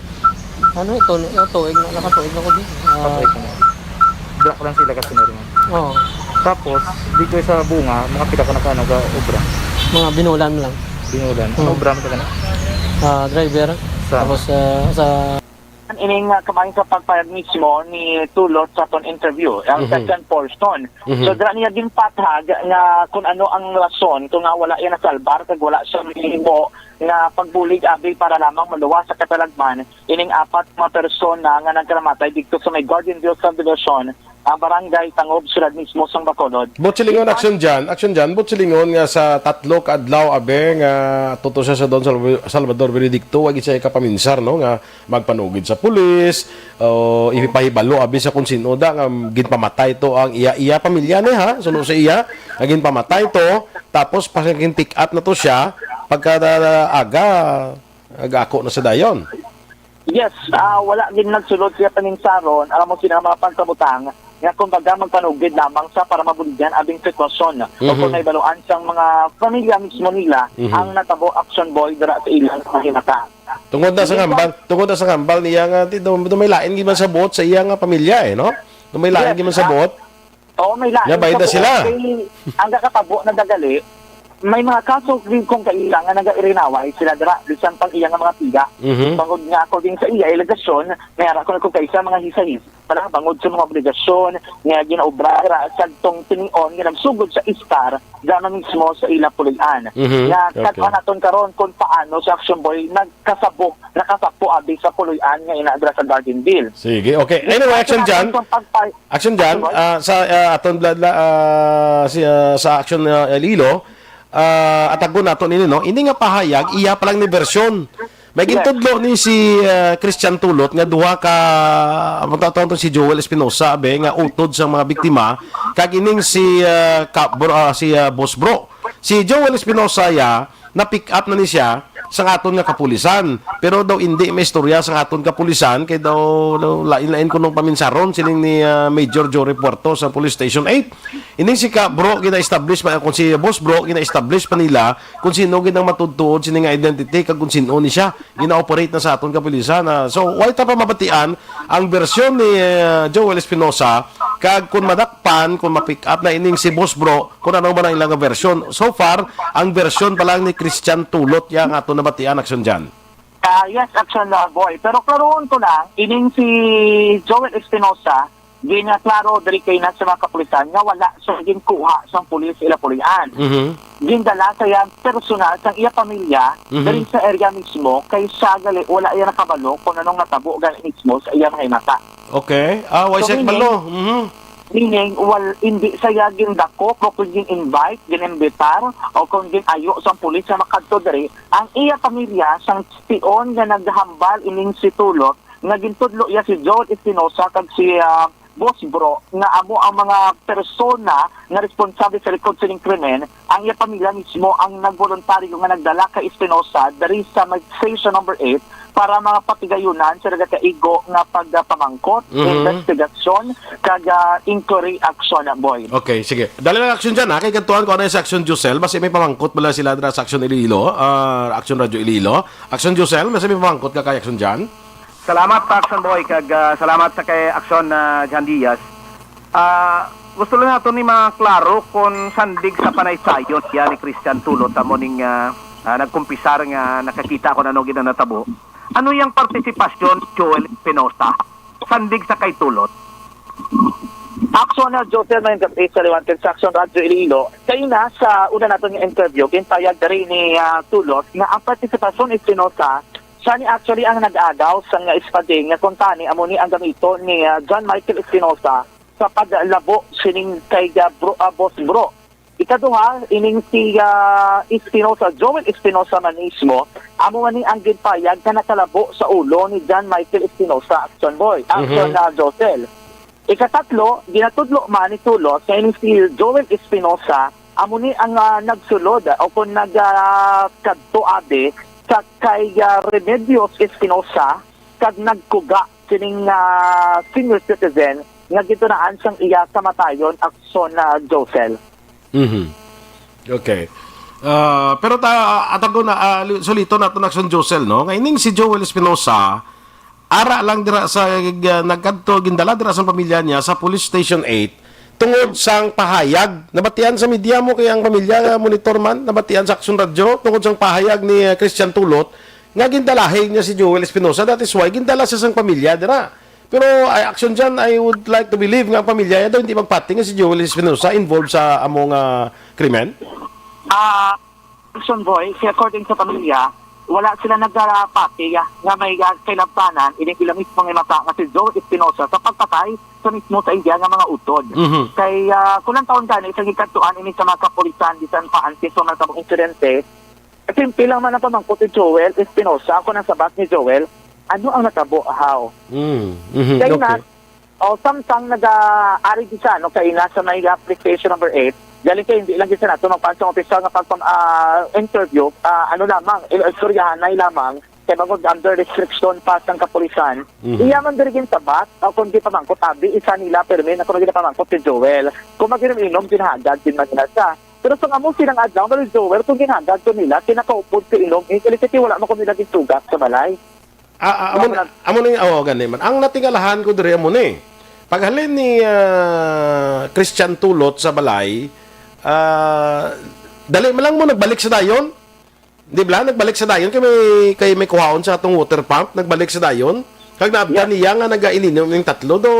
Ano ito, ito, tuig na, nakatuig na ko di. Ah, Patay ka na. Black lang sila kasi na rin. Oo. Tapos, dito sa bunga, mga pila ka na ka nag-obra? Mga binulan lang. Binulan. Ano Hmm. obra mo ka na? Ah, driver. Sa? Tapos, ah, sa Ining, ah, kamay sa pagpayag mismo ni Tulot sa aton interview, ang Mhm. second portion. Mhm. So, dira niya ginpathag nga kung ano ang rason kung nga wala iya nasalbar kag wala siya mahimo nga pagbulig abi para lamang maluwas sa katalagman ining apat nga mga persona nga nagkalamatay didto sa may Garden View Subdivision, ah, Barangay Tangob, siyudad mismo sang Bacolod. Bot silingon, Action Jan, Action Jan, bot silingon nga sa tatlo ka adlaw, abi, nga tuto siya sa Don Salv-, Salvador Benedicto, wa gid siya ikapaminsar, no, nga magpanugid sa pulis, o ipahibalo, abi, sa kung sino da nga ginpamatay to ang iya, iya pamilya ni, ha, suno sa iya, nga ginpamatay to, tapos pa pick up na to siya, pagka aga, aga ako na sa dayon. Yes, ah, wala gid nagsulod siya paninsaron, alam mo, sina mga pagkabutang, nga kumbaga magpanugid lamang sa para mabuligan abing sitwasyon. Mhm. O kung naibaluan sang mga pamilya mismo nila, Mhm. ang natabo, Action Boy, dira sa ilang mga hinata. Tungod na sa Hindi hambal, tungod na sa hambal niya nga, ti-, do, do may lain gid man sa buot sa iya nga pamilya, eh, no? Do may lain Yes, gid man sa ah, buot. Oo, may lain. Nga, bayad na Sa sila. buot, kay ang kakatabo na dagali, may mga kaso din kung kaila nga nagairinaway sila dira, bisan pang iya nga mga tiga. Mhm. Bangod nga, according sa iya alegasyon, may ara ko na kung kaisa mga hisahis para bangod sa mga obligasyon nga ginaobra dira sa tong tinion nga nagsugod sa Star, dama mismo sa ilang puloy-an. Mhm. Nga, Okay. kat-on naton karon kung paano si Action Boy nagkasabok, nakasapo abi sa puloy-an nga ina dira sa Garden View. Sige, okay. Anyway, Action Jan, Kung pagpay- Action Jan, Action Boy? ah, sa, ah, aton bla-, bla-, ah, si, ah, sa Action, ah, Iloilo, ah, atagon nato nini, no? Ini nga pahayag, iya pa lang ni bersyon. May Yes. gintudlo ni si, ah, Christian Tulot nga duha ka, ang tawag to si Joel Espinosa, abe, nga utod sa mga biktima, kag ining si, ah, ka-, bro, ah, si, ah, Boss Bro. Si Joel Espinosa, ya, na-pick up na ni siya sa aton nga kapulisan. Pero daw hindi may istorya sa aton kapulisan, kay daw, daw lain-lain kunong paminsaron sining ni, ah, Major Jory Puerto sa Police Station eight. Ining si ka-, bro, gina-establish pa, kung si Boss Bro, gina-establish pa nila kung sino gid ang matuod-tuod sini nga identity, kag kung sino ni siya. Gina-operate na sa aton kapulisan, ah. So, wala ta pa mabatian ang bersyon ni, ah, Joel Espinosa, kag kung madakpan, kung ma-pick up na ining si Boss Bro, kung ano man ang ilang bersyon. So far, ang bersyon pa lang ni Christian Tulot, ya, ang aton nabatian, Action Jan. Ah, yes, Action, ah, Boy. Pero klaruhon ko lang, ining si Joel Espinosa, ginaklaro diri kay na sa mga kapulisan nga wala siya ginkuha sang pulis ila pulian. Mhm. Gindala sa iya personal sang iya pamilya Mhm. diri sa area mismo, kay siya gali wala iya nakabalo kung anong natabo gani mismo sa iya mga mata. Okay. Ah, why So, siya meaning, kabalo? Mhm. meaning, wal-, hindi siya gindakop o kung gin-invite, gin-imbitar, o kung gin-ayo sang pulis nga makadto diri. Ang iya pamilya, sang tion nga naghambal ining si Tulot, nga gintudlo iya si Joel Espinosa kag si, ah, Boss Bro, nga amo ang mga persona nga responsable sa likod sining krimen, ang iya pamilya mismo ang nagboluntaryo nga nagdala kay Espinosa diri sa may station number eight para mga patigayunan sa nagakaigo nga pagpamangkot, Mhm. investigasyon, kag, ah, inquiry action, Boy. Okay, sige. Dali lang, Action Jan, ha? Kay kadtuan ko ano sa Action Josel. Basi may pamangkot bala sila dira sa Action Iloilo, ah, Action Radio Iloilo. Action Josel, basi may pamangkot ka kay Action Jan? Salamat, Action Boy, kag, ah, salamat sa kay Action, ah, Jan Diaz. Ah, gusto lang nato ni maklaro kung sandig sa panaysayon iya ni Christian Tulot amo ning, ah, ah, nagkumpisar nga nakakita kung ano gid ang natabo. Ano yang partisipasyon ni Joel Espinosa sandig sa kay Tulot? Action na, Joseph, may gab-, sa Liwanag sa Action Radyo Iloilo. Kayo na, sa una naton nga interview, ginpayag diri ni, ah, Tulot nga ang partisipasyon ni Espinosa, siya ni actually ang nag-agaw sang espading nga kuntani amo ni ang gamito ni, ah, John Michael Espinosa sa paglabo sining kay, ah, bro, ah, Boss Bro. Ikaduha, ining si, ah, Espinosa, Joel Espinosa man mismo, amo man ni ang ginpayag nga nakalabo sa ulo ni John Michael Espinosa, Action Boy, Action, Mhm. ah, Josel. Ikatatlo, ginatudlo man ni Tulot nga ining si Joel Espinosa, amo ni ang, ah, nagsulod, ah, o kung nag, ah, kadto abi sa kay, ah, Remedios Espinosa, kag nagkuga sining, ah, senior citizen nga gintunaan sang iya kamatayon, Action, ah, Josel. Mhm. Okay. Ah, pero ta, atago na, ah, li-, sulito naton, Action Josel, no? Nga ining si Joel Espinosa, ara lang dira sa, ah, nagkadto, gindala dira sa pamilya niya sa Police Station eight tungod sang pahayag. Nabatian sa media mo kay ang pamilya nga monitor man, nabatian sa Action Radio tungod sang pahayag ni, ah, Christian Tulot nga gindalahi niya si Joel Espinosa. That is why gindala siya sang pamilya dira. Pero ay, Action Jan, I would like to believe nga ang pamilya niya daw hindi magpati nga si Joel Espinosa involved sa amo nga krimen. Ah, Action Boy, kay according sa pamilya, wala sila nagapati, ah, nga may, ah, kinabtanan ining ila mismo nga mata nga si Joel Espinosa sa pagpatay sa mismo sa iya nga mga utod. Mhm. Kay, ah, kulang taon gani sa gikadtuan ini sa mga kapulisan bisan pa antes sa mga tabang insidente, simple lang man ang pamangkot ni Joel Espinosa. Kung ang sabat ni Joel, ano ang natabo, how? Mm, mhm, Kay na, okay. O, samtang naga-, ari di sa, ano, kay na sa may application number eight, galing kay hindi lang gid sa nato magpaan sa opisyal nga pagpam-, ah, interview, ah, ano lamang, il-, istoryahanay lamang, kay bangod under restriction pa sang kapulisan, Mhm. iya man diri ginsabat, o kung di pamangkot, abi, isa nila, pero may nato na ginapamangkot si Joel. Kung mag-inom-inom, ginahagad din man nila siya. Pero sa amo silang adlaw, nga si Joel, kung ginhagad ko nila, kinakaupod sa inom, eh, kay wala man ko nila gisugat sa balay. Ah, ah, amo Wala na, na. amo na yung, oh, gani man. Ang natingalahan ko diri amo ni. Paghalin ni, ah, Christian Tulot sa balay, ah, dali man lang mo nagbalik sa dayon. Di ba? Nagbalik sa dayon kay may, kay may kuhaon sa atong water pump, nagbalik sa dayon. Kag naabtan Yeah. niya nga nagaininom ning tatlo do,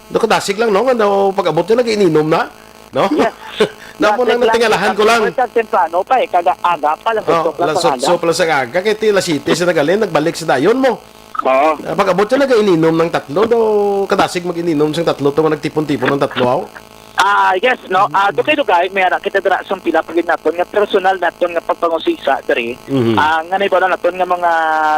do kadasig lang, no, nga daw pag-abot niya nagaininom na, no? Yes. Namo nang Dati natingalahan ko lang. Kasi temprano pa eh, kaga aga pa, alas Oh, otso pa lang alas sa aga. otso pa lang sa aga, kay ti alas siyete siya nagalin, nagbalik sa dayon mo. Oo. Ah, pag-abot siya, nag-iininom ng tatlo, do, kadasig mag-ininom siyang tatlo, to nga nagtipon-tipon ng tatlo, aw. Ah, yes, no. Ah, dugay-dugay may ara kita dira sa pila pa gid naton nga personal naton nga pagpangusisa diri. Mhm. Ah, nga nahibalo naton nga mga,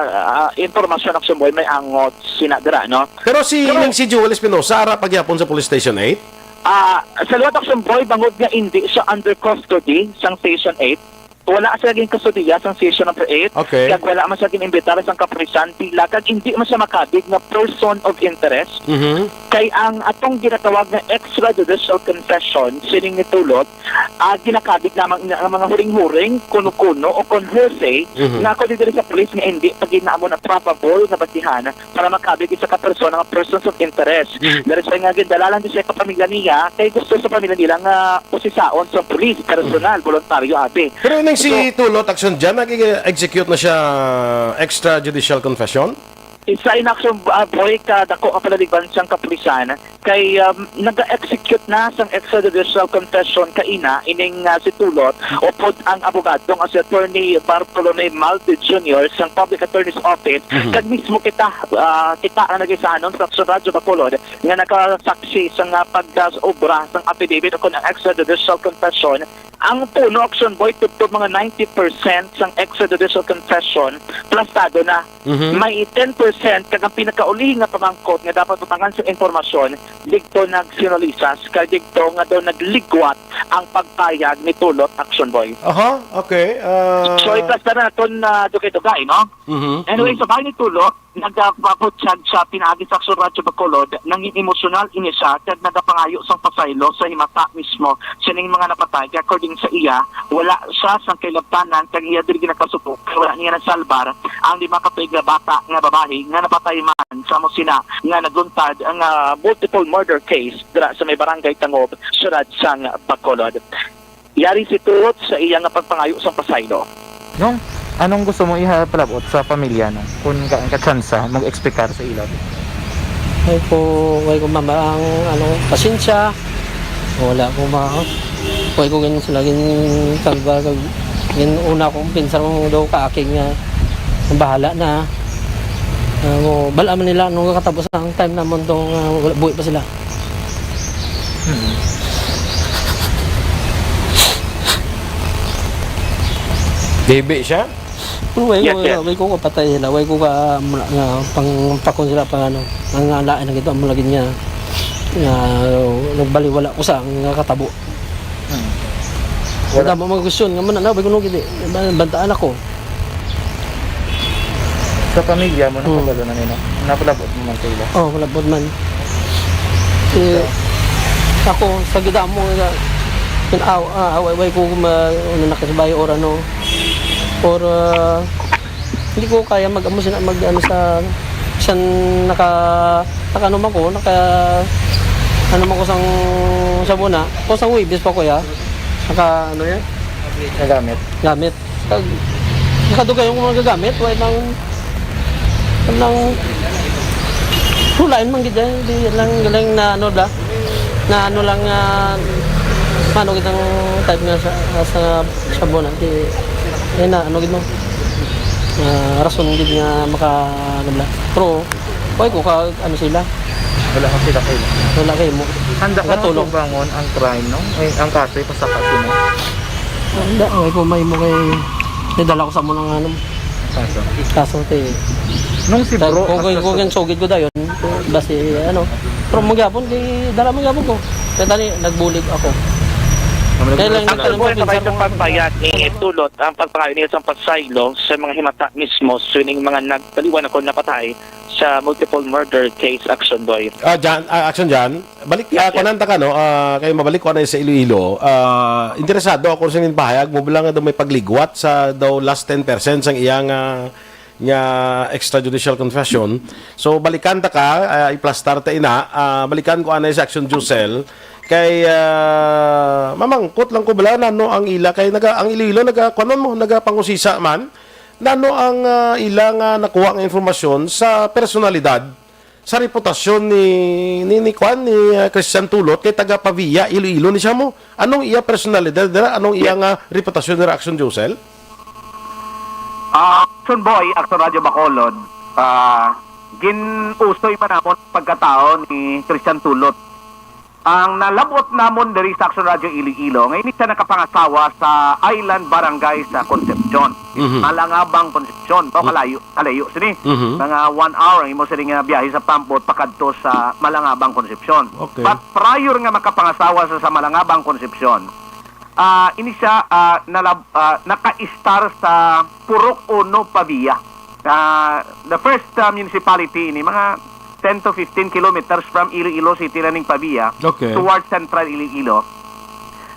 ah, impormasyon, Action Boy, may angot sina dira, no? Pero si Pero Ning si Joel Espinosa ara pa gyapon sa Police Station eight? Ah, sa liwat, Action Boy, bangod nga indi siya under custody sang Station eight, wala siya gin kustodiya sang Station Number eight, Okay. kag wala man siya gin-imbitar sang kapulisan pila kag indi man siya makabig nga person of interest. Mhm. Kay ang atong ginatawag nga extrajudicial confession sining ni Tulot, ah, ginakabig lamang niya ang mga huring-huring, kuno-kuno, o kon hearsay Mhm. nga ako diri sa pulis nga hindi pa gid naamo na probable nga basihan para makabig isa ka persona nga persons of interest. Mhm. Diri sa nga gindala lang di siya ka pamilya niya, kay gusto sa pamilya nila nga usisaon sa pulis, personal, Mhm. voluntaryo, abi. Pero ining si So, Tulot, Action Jan, nag-execute na siya extrajudicial confession? Isa in Action, ah, Boy, ka dako nga palaligban sang kapulisan kay, um, naga-execute na sang extrajudicial confession kaina ining, ah, si Tulot upod ang abogado nga si Attorney Bartolome Malde Junior sang Public Attorney's Office. Mhm. Kag mismo kita, ah, kita ang nag-isa anon sa Action Radyo Bacolod nga nakasaksi sang, ah, pag-obra sang affidavit o kon ang extrajudicial confession. Ang puno, Action Boy, tubtob mga ninety percent sang extrajudicial confession plastado na. Mhm. May ten percent kag ang pinakauli nga pamangkot nga dapat butangan sa impormasyon, digto nagsinalisas kay digto nga daw nagligwat ang pagpayag ni Tulot, Action Boy. Aha, okay. Ah, So, iplastar naton na dugay-dugay, no? Mhm. Anyway, Mhm. sa bahay ni Tulot, nagapabutyag siya pinaagi sa Aksyon Radyo Bacolod, nangin emosyonal ini siya kag nagapangayo sang pasaylo sa himata mismo sining mga napatay. Kay according sa iya, wala siya sang kailabtanan kag iya diri ginakasubo kay wala niya nasalbar ang lima ka tuig nga bata nga babayi nga napatay man sa amo sina nga naguntad nga multiple murder case dira sa may barangay Tangob, siyudad sang Bacolod. Yari si Tulot sa iya nga pagpangayo sang pasaylo. Nung anong gusto mo ipalabot sa pamilya, no? Kung ka, ka chance mag-explicar sa ila. Ay ko, way ko mama ang ano, pasensya. Wala ko ma, way ko gin sila gin salba kag gin una kong pinsar mo daw ka aking nga bahala na. Ano, bala man nila nung katapos ang time namon to nga wala, buhi pa sila. Hmm. Dibi siya? Pero way Yes, ko, yes. way ko kapatay sila, way ko ka, mula nga, pang, pakon sila, pang ano, ang alain na gito, ang malagin niya, nga, nagbaliwala ko sa, nga katabo. Hmm. Wala. Wala mo mga question, nga man, ano, way ko nung gini, bantaan ako. Sa pamilya mo, Hmm. nakabalo na nila? Napalabot mo man sa ila? Oh, palabot man. Si, So? ako, sa gidamo nga, pin-, aw-, ah, away-away ko ma-, ano, nakasabay or ano, or, ah, hindi ko kaya mag-amo sina-, mag-ano sa, san naka-, naka-ano man ko, naka-, ano man ko sang, sa muna, ko sang Webes pa ko, ya. Naka, ano yan? Nagamit. Gamit. Kag, nakadugay yung mga gagamit, wala nang, nang, wala man gid, eh. Di lang, galing na ano da, na ano lang, ah, ano gid ang type nga sa, sa, sa buwan, di, eh, na, ano gid mo, ah, rason gid nga maka, ano bala. Pero, why ko ka, ano sila? Wala ka sila kayo. Wala kayo mo. Handa ka Katulong. Tubangon ang crime, no? Ay, ang kaso, ipasaka sino? Handa, why ko may mo kay, nidala ko sa mo ng, ano, Kaso. kaso, te. Nung si Sa, Bro, kung, kung, nasa- kung yung sugid ko dayon, basi, ano, pero magyapon, di, dala magyapon ko. Kaya tani, nagbulig ako. Ang Kaya lang, nagbulig Ang nagtanong ko, tubo ay sabay pinsar sa ko. pagbayad ni Tulot ang pagpangayo niya sa pasaylo sa mga himata mismo, sining mga nagtaliwan ako napatay sa multiple murder case, Action Boy. Ah, Jan, ah, Action Jan, balik, Yes, ah, yes. kunan ta ka, no? Ah, kay mabalik ko na sa Iloilo. Ah, interesado ako sa inyong pahayag mo, bala nga daw may pagligwat sa daw last ten percent sang iyang, ah, nga extrajudicial confession. So, balikan ta ka, ah, iplastar ta ina, ah, balikan ko anay sa Action Josel. Kay, ah, mamangkot lang ko bala, nano ang ila, kay naga, ang Iloilo, naga, kuwan mo, nagapangusisa man. Nano ang, ah, ila nga nakuha nga informasyon sa personalidad, sa reputasyon ni, ni, ni kuwan, ni, ah, Christian Tulot, kay taga Pavia, Iloilo ni siya mo? Anong iya personalidad dira? Anong iya nga reputasyon dira, Action Josel? Ah, Action Boy, Action Radyo Bacolod. Ah, gin-usoy pa namon pagkatao ni Christian Tulot. Ang nalabot namon diri sa Action Radio Iloilo, nga ini siya nakapangasawa sa Island Barangay sa Concepcion. Mhm. Malangabang, Concepcion, no? Mm. Kalayo, kalayo sini. Mhm. Mga one hour ang imo sini nga biyahe sa pambot pakadto sa Malangabang, Concepcion. Okay. But prior nga makapangasawa sa, sa Malangabang, Concepcion, ah, ini siya, ah, nalab-, ah, nakaistar sa Purok Uno, Pavia. Ah, the first, ah, municipality ini, mga ten to fifteen kilometers from Iloilo City na ning Pavia, Okay. towards Central Iloilo.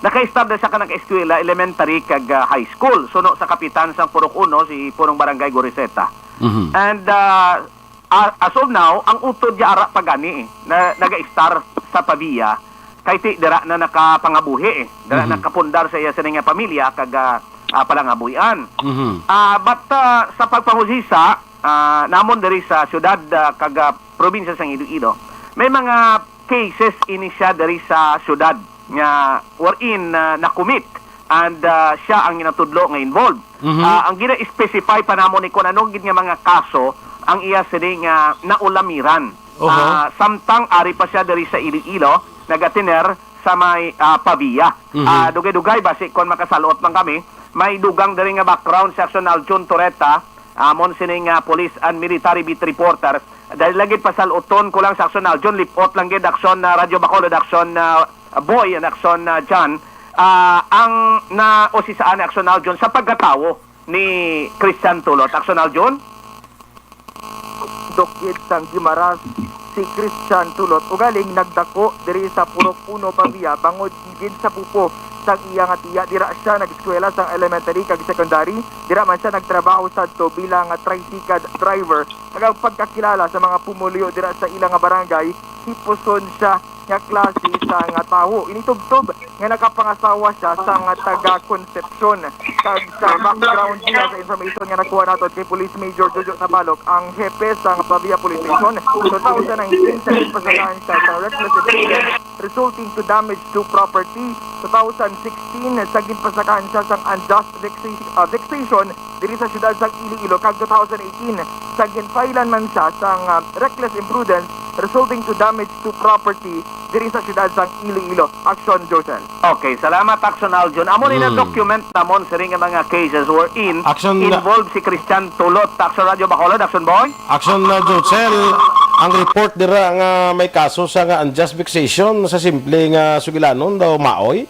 Nakaistar na siya ka nag-eskwela, elementary kag, ah, high school. Suno sa kapitan sang Purok Uno, si Punong Barangay Goriseta. Mhm. And, ah, a-, as of now, ang utod niya ara pa gani, eh, na nagaistar sa Pavia, kay ti dira na nakapangabuhi, eh. Dira Mhm. nakapundar sa iya sini nga pamilya kag, ah, ah, palangabuhian. Mhm. Ah, but, ah, sa pagpanghusisa, ah, namon diri sa siyudad, ah, kag, ah, probinsya sang Iloilo, may mga cases ini siya diri sa siyudad nga wherein, ah, na-commit and, ah, siya ang ginatudlo nga involved. Mhm. Ah, ang gina-specify pa namon ni kung ano gid nga mga kaso ang iya sini nga naulamiran. Oho. Ah, samtang ari pa siya diri sa Iloilo, nagatiner sa may, ah, Pavia. Mhm. Ah, dugay-dugay, basi kon makasalot man kami, may dugang diri nga background si Action Aljun Toreta, amon sini nga police and military beat reporter. Dahil lagi pasaluton ko lang sa Action Aljun, lipot lang gid Action, ah, Radyo Bacolod, Action, ah, Boy, and Action, ah, John. Ah, ang nausisaan ni Action Aljun sa pagkatawo ni Christian Tulot. Action Aljun? Dok gid sang Guimaras si Christian Tulot. Ugaling nagdako diri sa Purok Uno, Pavia, bangod gid sa pupo sang iya nga tiya. Dira siya nag-eskwela sang elementary kag secondary. Dira man siya nagtrabaho sadto bilang nga tricycle driver. Kag ang pagkakilala sa mga pumuluyo dira sa ila nga barangay, hipuson siya nga klase sa nga tawo. Ini tubtob nga nakapangasawa siya sa nga taga Concepcion. Kag sa background niya, sa information nga nakuha nato kay Police Major Jojo Tabalog, ang hepe sa Pavia Police Station, two thousand nineteen sa ginpasakaan siya sa reckless imprudence resulting to damage to property, two thousand sixteen sa ginpasakaan siya sang unjust vexa-, ah, vexation diri sa siyudad sang Iloilo, kag two thousand eighteen sa ginfailan man siya sang, ah, reckless imprudence resulting to damage to property diri sa siyudad sang Iloilo. Action, Josel. Okay, salamat, Action Aljun. Amo ni na Hmm. document namon sini nga mga cases wherein Action na- involved si Christian Tulot. Action Radyo Bacolod, Action Boy. Action na, Josel. Ang report dira nga may kaso sa nga unjust vexation sa simple nga sugilanon daw maoy.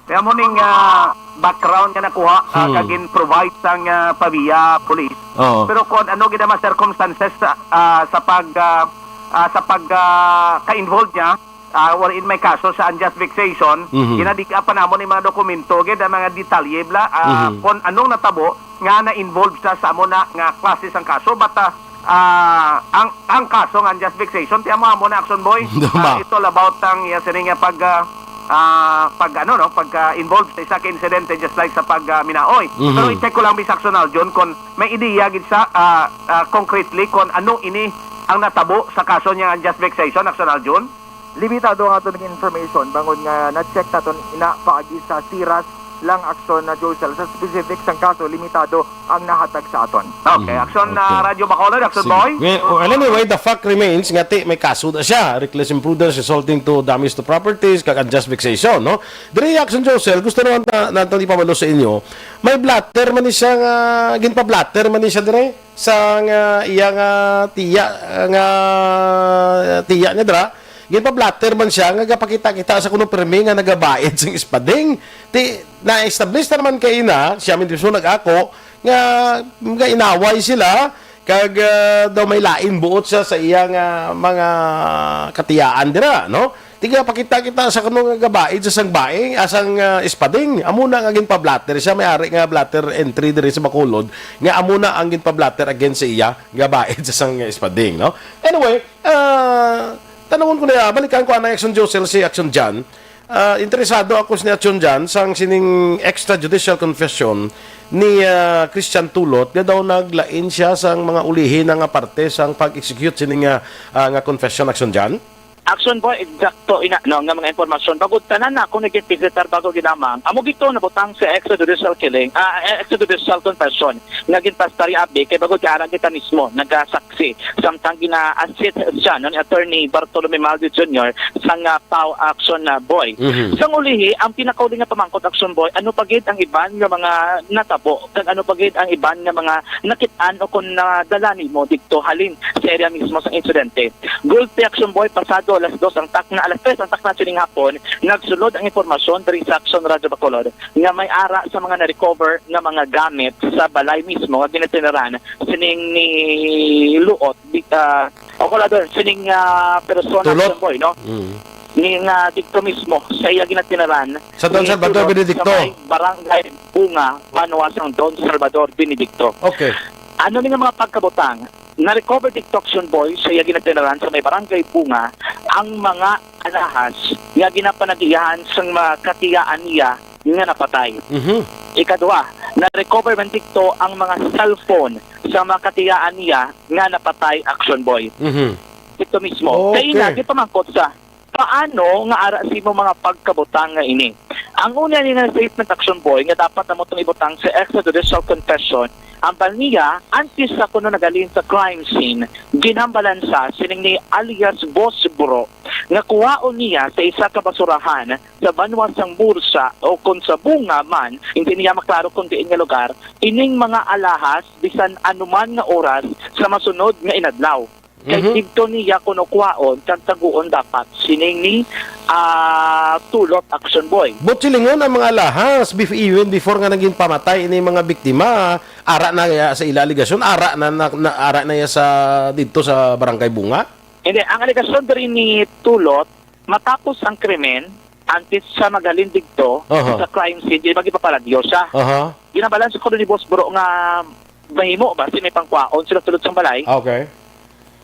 Kaya mo ning, ah, background nga nakuha, ah, Hmm. kag gin-provide sang, ah, Pavia Police. Oo. Pero kung ano gid ang mga circumstances sa, ah, sa pag, ah, ah, sa pag, ah, ka-involve niya, ah, wherein may kaso sa unjust vexation, Mhm. ginadig-a pa namon yung mga dokumento, gid ang mga detalye, bla, ah, Mhm. kung anong natabo nga na-involve siya sa amo na nga klase sang kaso. But, ah, ah, ang, ang kaso nga unjust vexation, tiyan mo amo na, Action Boy, Tama. ah, it's all about ang, yes, sini nga pag, ah, ah, pag, ano, no, pag, ah, involve sa isa ka insidente, just like sa pag, ah, minaoy. Mhm. Pero i-check ko lang, Miss Action Aljun, kung may ideya gid sa, ah, ah, concretely kung ano ini ang natabo sa kaso niya unjust vexation, Action Aljun. Limitado ang aton information, bangod nga na-check naton ina paagi sa siras lang, Action na, Josel. Sa specific sang kaso, limitado ang nahatag sa aton. Okay, Mm, Action, okay. ah, Radyo Bacolod, Action Sige. Boy. Well, well, anyway, the fact remains nga ti may kaso na siya, reckless imprudence resulting to damage to properties, kag unjust vexation, no? Diri, Action Josel, gusto naman ta-, natin ipabalo sa inyo, may blotter man ni siya nga, ginpa-blotter man ni siya dire sa nga iya nga tiya, nga tiya niya dira. Ginpa-blotter man siya nga gapakita-kita sa kuno pirmi nga nagabaid sing espading. Ti, na-establish na naman kay ina, siya mismo nag-ako, nga, nga inaway sila, kag, ah, daw may lain buot siya sa iya nga mga katiyaan dira, no? Ti gapakita-kita sa kuno nga gabaid sa sang bae, asang, ah, espading. Amo na nga ginpa-blotter siya, may ari nga blotter entry diri sa Bacolod, nga amo na ang ginpa-blotter against sa iya, gabaid sa sang espading, no? Anyway, ah, tanawon ko na, balikan ko anay Action Josel si Action John. Ah, interesado ako ni Action John sang sining extrajudicial confession ni, ah, Christian Tulot nga daw naglain siya sang mga ulihi na nga parte sang pag-execute sining nga, ah, nga confession, Action John. Action Boy, eksakto ina, no, nga mga impormasyon. Bagod tanan na ako nag-visitar bago ginamang. Amo gito nabutang sa extrajudicial killing, ah, extrajudicial confession nga ginpastar ya abi kay bagod kay ara kita mismo nagasaksi samtang gina-assist siya, no, ni Attorney Bartolome Maldi Junior sang, ah, P A W Action, ah, Boy. Mhm. Sang ulihi, ang pinakauli nga pamangkot, Action Boy, ano pa gid ang iban nga mga natabo kag ano pa gid ang iban nga mga nakit-an o kung nadala nimo didto halin sa area mismo sa insidente? Gulpi, Action Boy, pasado alas dos ang takna, alas tres ang takna sining hapon, nagsulod ang impormasyon diri sa Action Radyo Bacolod nga may ara sa mga na-recover nga mga gamit sa balay mismo nga ginatinaran sining ni Luot, di, ah, o kung rather, sining, ah, persona, Tulot. Action Boy, no? Mm. Ni nga didto mismo sa iya ginatinaran Sa Don ni Salvador Tulot, Benedicto. Sa may Barangay Bunga, banwa sang Don Salvador Benedicto. Okay. Ano ni nga mga pagkabutang? Na-recover didto, Action Boy, sa iya ginatinaran sa may Barangay Bunga ang mga alahas nga ginapanagihan sang mga katiyaan niya nga napatay. Mhm. Ikaduha, na-recover man didto ang mga cellphone sa mga katiyaan niya nga napatay, Action Boy. Mhm. Didto mismo. Okay. Kay ina, di pamangkot sa paano nga ara sa imo mga pagkabutang nga ini. Ang una ni nga statement, Action Boy, nga dapat amo tong ibutang sa extrajudicial confession, ang bal niya, antes sa kuno nagalin sa crime scene, ginhambalan sa sining ni alias Boss Bro nga kuhaon niya sa isa ka basurahan sa banwa sang Mursa o kon sa Bunga man, hindi niya maklaro kung diin nga lugar, ining mga alahas bisan anuman nga oras sa masunod nga inadlaw. Kay Mhm. didto niya kuno kuhaon kag taguon dapat sining ni, ah, Tulot, Action Boy. But silingon ang mga alahas bef-, even before nga naging pamatay ini mga biktima, ara na ya sa ila alegasyon, ara na, na, na ara na ya sa didto sa Barangay Bunga? Hindi, ang alegasyon diri ni Tulot, matapos ang krimen, antes siya magalin didto Aha. sa crime scene, di ba gipapaladyo siya? Aha. Ginabalan sa kuno ni Boss Bro nga mahimo ba si may pangkwaon sila sulod sang balay? Okay.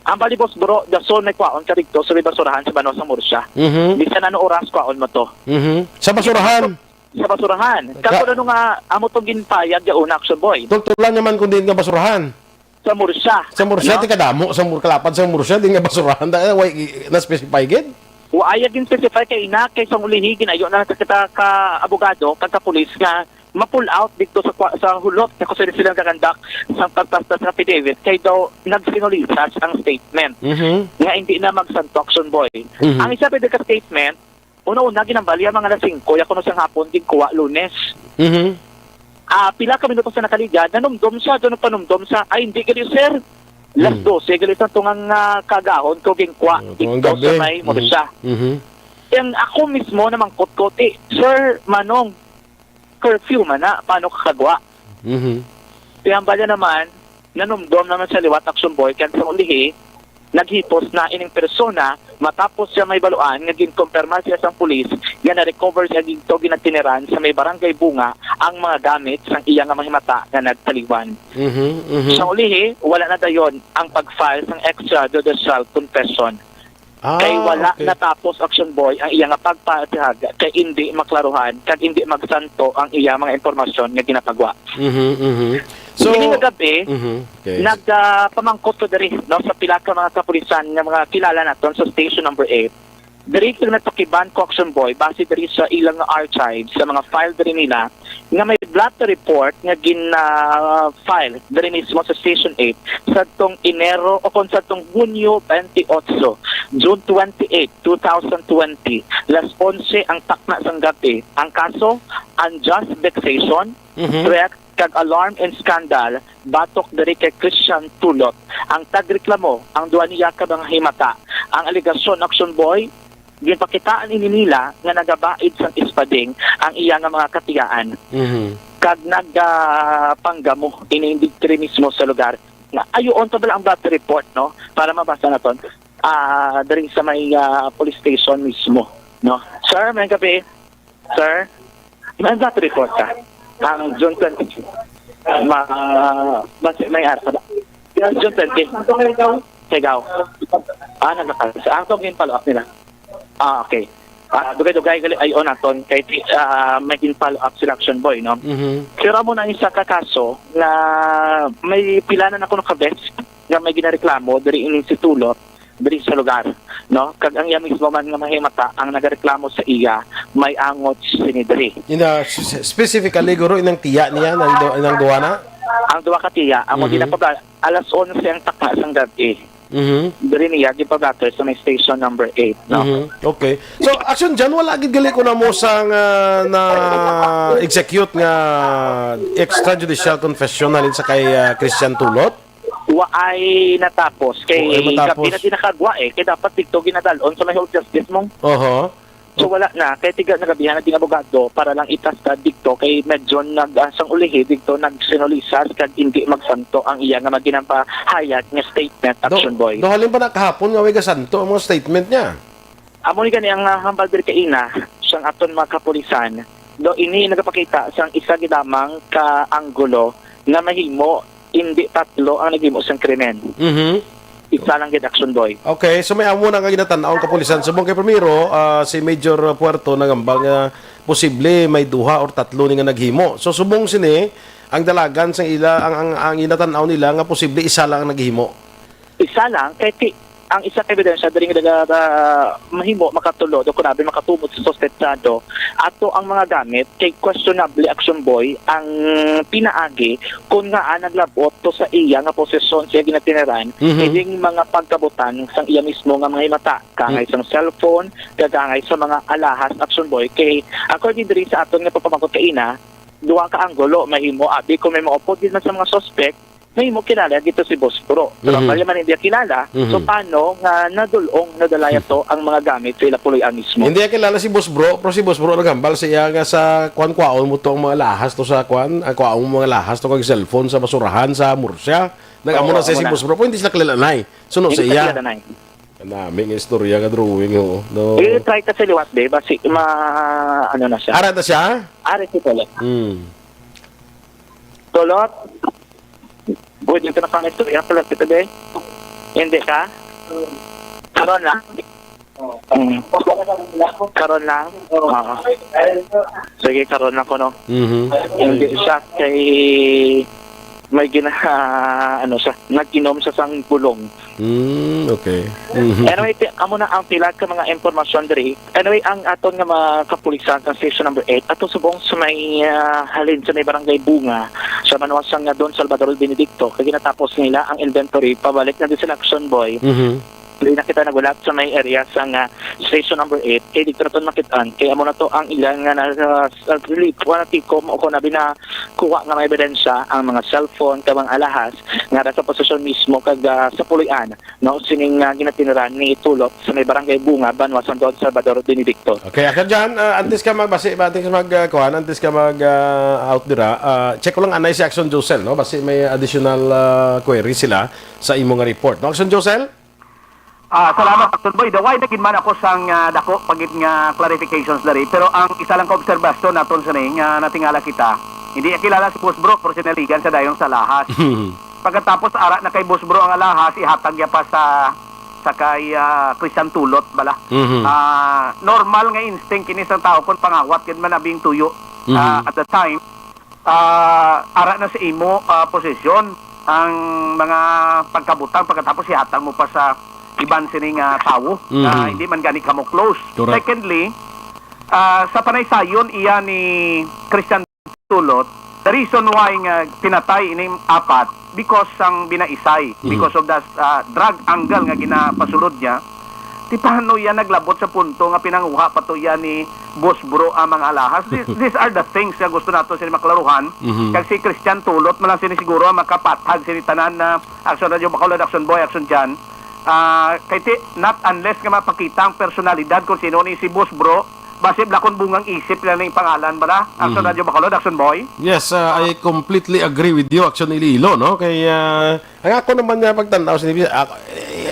Ang bali, Boss Bro, dason may kwaon ka didto sa may basurahan sa banwa sang Murcia. Mhm. Bisan ano oras kwaon mo to. Mhm. Sa basurahan? Sa basurahan. Ka- Kako na nga amo tong ginpayag ya una, Action Boy. Tultulan niya man kung diin nga basurahan. Sa Murcia. Sa Murcia, Ano? Ti kadamo sa Mur-, kalapad sa Murcia, di nga basurahan. Da-, way, na-specify gid? Wa, ay, gin-specify kay ina, kay sang ulihi, ginayo na sa kita ka abogado, kag ka pulis nga ma-pull out dito sa kwa-, sa hulot, kay kung sila, sila nagagandak sa pagpastas ng affidavit, kay daw nagsinulisas ang statement Mhm. nga hindi na magsanto, Action Boy. Mhm. Ang isa pa ka statement, una-una, ginambalya mga alas singko, ya kuno sang hapon, ginkuha, Lunes. Mhm. Ah, pila ka minuto sa nakaligad, nanumdom siya, doon panumdom sa, "Ay, hindi gali, sir. Las Hmm. dose gali sa tungang, ah, kagahon ko ginkwa Oh, dito tungang gabi. sa may Mhm. Murcia." Mhm. Yang ako mismo namangkot ko, "Ti, sir, manong, curfew man na, paano kakagwa?" Mhm. Kaya ang bala naman, nanumdom naman sa liwat, Action Boy, kag sa ulihi, naghipos na ining persona matapos siya may baluan nga ginkumpirma siya sang pulis nga na-recover siya dito ginatiniran sa may barangay Bunga ang mga gamit sang iya nga mahimata nga nagtaliwan. Mhm, mhm. Sa ulihi, wala na dayon ang pag-file sang extrajudicial confession. Ah, Kay wala okay. natapos, Action Boy, ang iya nga pagpatihag kay indi maklaruhan kag indi magsanto ang iya mga impormasyon nga ginapagwa. Mhm, mhm. So, Ini nga gabi, mhm, okay. nag, ah, pamangkot ko diri, no, sa pila ka mga kapulisan nga mga kilala naton sa Station Number Eight. Diri sila nagpakiban ko, Action Boy, base diri sa ilang archives, sa mga file diri nila, nga may blotter report nga gin, ah, file diri mismo sa Station Eight sa tong Enero o kung sa tong Hunyo twenty-eight, June twenty-eight, two thousand twenty, las onse ang takna sang gabi. Ang kaso, unjust vexation, Mhm. threat, kag alarm and scandal batok diri kay Christian Tulot. Ang tagreklamo, ang duha niya ka mga himata. Ang alegasyon, Action Boy, ginpakitaan ini nila nga nagabaid sang espading ang iya nga mga katiyaan. Mhm. Kag nagapanggamo ini diri mismo sa lugar. Na, ayuon pa bala ang blotter report, no? Para mabasa naton, ah, diri sa may, ah, police station mismo, no? Sir, may gabi. Sir, may blotter report ka? Ang June twenty. Ma-, basi may arsa ba? June twenty. Sigaw. Ah, naglakas. Ang tong follow up nila. Ah, okay. Ah, dugay-dugay gali ay on aton kay, ah, may gin-follow up sila, Action Boy, no? Mhm. Pero amo na isa ka kaso nga may pila na nako nakabes nga may ginareklamo diri ining si Tulot diri sa lugar. no? Kag ang iya mismo man nga mahimata ang nagareklamo sa iya, may angot sini diri. Ina, s-, specifically, guro, inang tiya niya, nang du-, nang duha na? Ang duha ka tiya, ang Mhm. ginapabla-, alas onse ang takna sang gab-i. Mhm. Diri niya gipablatter sa may station number eight, no? Mhm. Okay. So, Action John, wala gid gali ko na mo sang, ah, na-execute nga extrajudicial confession halin sa kay, ah, Christian Tulot? Waay natapos. Kay Waay matapos. gabi na din nakagwa eh. Kay dapat dito ginadalon sa may Hall of Justice mo. Oho. So, wala na. Kay tiga nagabihan na ding abogado para lang itas ka dito. Kay medyo nag, ah, sang ulihi dito nagsinulisas kag hindi magsanto ang iya nga maginapahayag nga statement, Do, Action Boy. do halin pa na kahapon nga way gasanto ang mga statement niya. Amo ni gani ang, ah, hambal diri kaina sang aton mga kapulisan. Do ini nagapakita sang isa gid lamang ka anggulo nga mahimo, hindi tatlo ang naghimo sang krimen. Mhm. Isa lang gid, Action Boy. Okay, so may amo na nga ginatan-aw ang kapulisan. Subong kay primero, ah, si Major Puerto nagambal nga posible may duha or tatlo ni nga naghimo. So subong sini, ang dalagan sang ila, ang, ang, ang ginatan-aw nila nga posible isa lang ang naghimo. Isa lang, kay ti-, ang isa ka ebidensya diri nga naga-, mahimo makatulo do kunabi makatumod sa suspetsado ato ang mga gamit kay questionable, Action Boy, ang pinaagi kon ngaa naglab-ot to sa iya nga posesyon siya ginatiniran Mhm. ining mga pagkabutang sang iya mismo nga mga himata, kaangay Mm. sang cellphone, kag kaangay sa mga alahas, Action Boy. Kay according diri sa aton nga pagpamangkot kaina, duha ka anggulo mahimo, abi kon may maupod gid man sa mga suspect, mahimo kilala dito si Boss Bro. Pero Mhm. ang man hindi kilala, so Mhm. paano nga nadulong, nadala to ang mga gamit sa ila puloy-an mismo? Hindi niya kilala si Boss Bro, pero si Boss Bro naghambal sa iya nga sa kwan, kwaon mo to ang mga lahas to sa kwan, ang kwaon mo mga lahas to kag cellphone sa basurahan sa Murcia. Nag-amo Oo, na siya amo si na. Boss Bro, pero hindi sila kilala, nay. Suno Hindi sa iya. sila kilala, nay. Ang dami nga istorya nga drawing, oh. No. I-try ta sa liwat, be. Basi ma-, ano na siya. Ara na siya? Ari si Tulot. Hmm. Tulot? Pwede ka na pang istorya, Tulot, ito, be? Hindi ka? Karon lang? Mm. Karon lang? Oo. Sige, karon lang ko, no? Mhm. Hindi siya kay may gina-, ano siya, nag-inom siya sang bulong. Mm, okay. Mhm. Anyway, ti-, amo na ang pila ka mga impormasyon diri. Anyway, ang aton nga mga kapulisan sa Station Number Eight, ato subong sa may, ah, halin sa may Barangay Bunga, sa Manuasan nga Don Salvador Benedicto, kay ginatapos nila ang inventory, pabalik na din sila, Action Boy. Mhm. Dili na kita nagulat sa may area sa nga Station Number Eight, kay dito naton makitaan, kay amo na to ang ilang nga nasa, sa relief, wala tikom o kung abi na kuha nga mga ebidensya, ang mga cellphone, kag mga alahas, nga nasa posisyon mismo, kag, ah, sa pulian, no, sining, ah, ginatiniran ni Tulot sa may Barangay Bunga, Banwa, San Don Salvador, Benedicto. Okay, ako dyan, ah, antes ka magbasi, antes ka mag, ah, kuhan, antes ka mag, ah, out dira, ah, check ko lang anay si Action Josel, no? Basi may additional, ah, query sila sa imo nga report, no? Action Josel? Ah, salamat, Action Boy. Daway na gid man ako sang, ah, dako pa gid nga clarifications diri. Pero ang isa lang ka obserbasyon naton sini nga natingala kita, hindi niya kilala si Boss Bro, pero sinaligan sa dayon sa lahas. Pagkatapos, ara na kay Boss Bro ang alahas, ihatag niya pa sa, sa kay, ah, Christian Tulot bala. Mhm. Ah, normal nga instinct kini sang tawo kon pangawat gid man abing tuyo, Mhm. ah, at the time. Ah, ara na sa imo, ah, posisyon ang mga pagkabutang, pagkatapos ihatag mo pa sa iban sini nga tawo Mhm. nga hindi man gani kamo close. Correct. Secondly, ah, sa panaysayon iya ni Christian Tulot, the reason why nga pinatay ining apat, because sang binaisay, Mhm. because of the, ah, drug angle nga ginapasulod niya, ti paano iya naglabot sa punto nga pinanguha pa to iya ni Boss Bro ang mga alahas? These, these are the things nga gusto nato sini maklaruhan. Mhm. Kag si Christian Tulot man lang sini siguro ang makapathag sini tanan na Action Radio Bacolod, Action Boy, Action Jan. Ah, kay ti, not unless nga mapakita ang personalidad kung sino ni si Boss Bro, basi Blakon Bungang Isip lang ning pangalan bala. Action Mhm. Radio Bacolod, Action Boy. Yes, uh, I completely agree with you, Action Iloilo, no? Kay, uh, ang ako naman nga pagtanaw sa nibis, ah,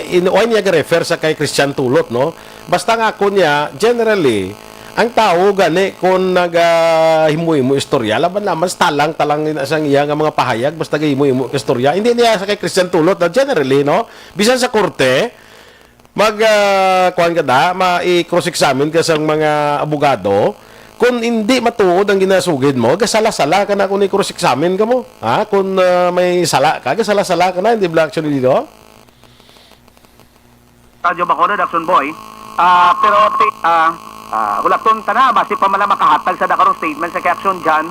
in, why niya ga-refer sa kay Christian Tulot, no? Basta nga ako niya, generally, ang tao gani kung nagahimo-himo istorya, laban naman sa talang-talang na sang iya nga mga pahayag, basta gahimo-himo ka istorya, hindi niya sa kay Christian Tulot, na generally, no? Bisan sa korte, mag, ah, kuwan ka da, ma-, i-cross-examine ka sang mga abogado, kung hindi matuod ang ginasugid mo, gasala-sala ka na kung i-cross-examine ka mo. Ha? Kung, ah, may sala ka, gasala-sala ka na, hindi ba, Action Iloilo? Radyo Bacolod, Action Boy. Ah, pero ti, ah, ah, hulaton ta na, basi pa man lang makahatag sa dakarong statement sa kay Action Jan.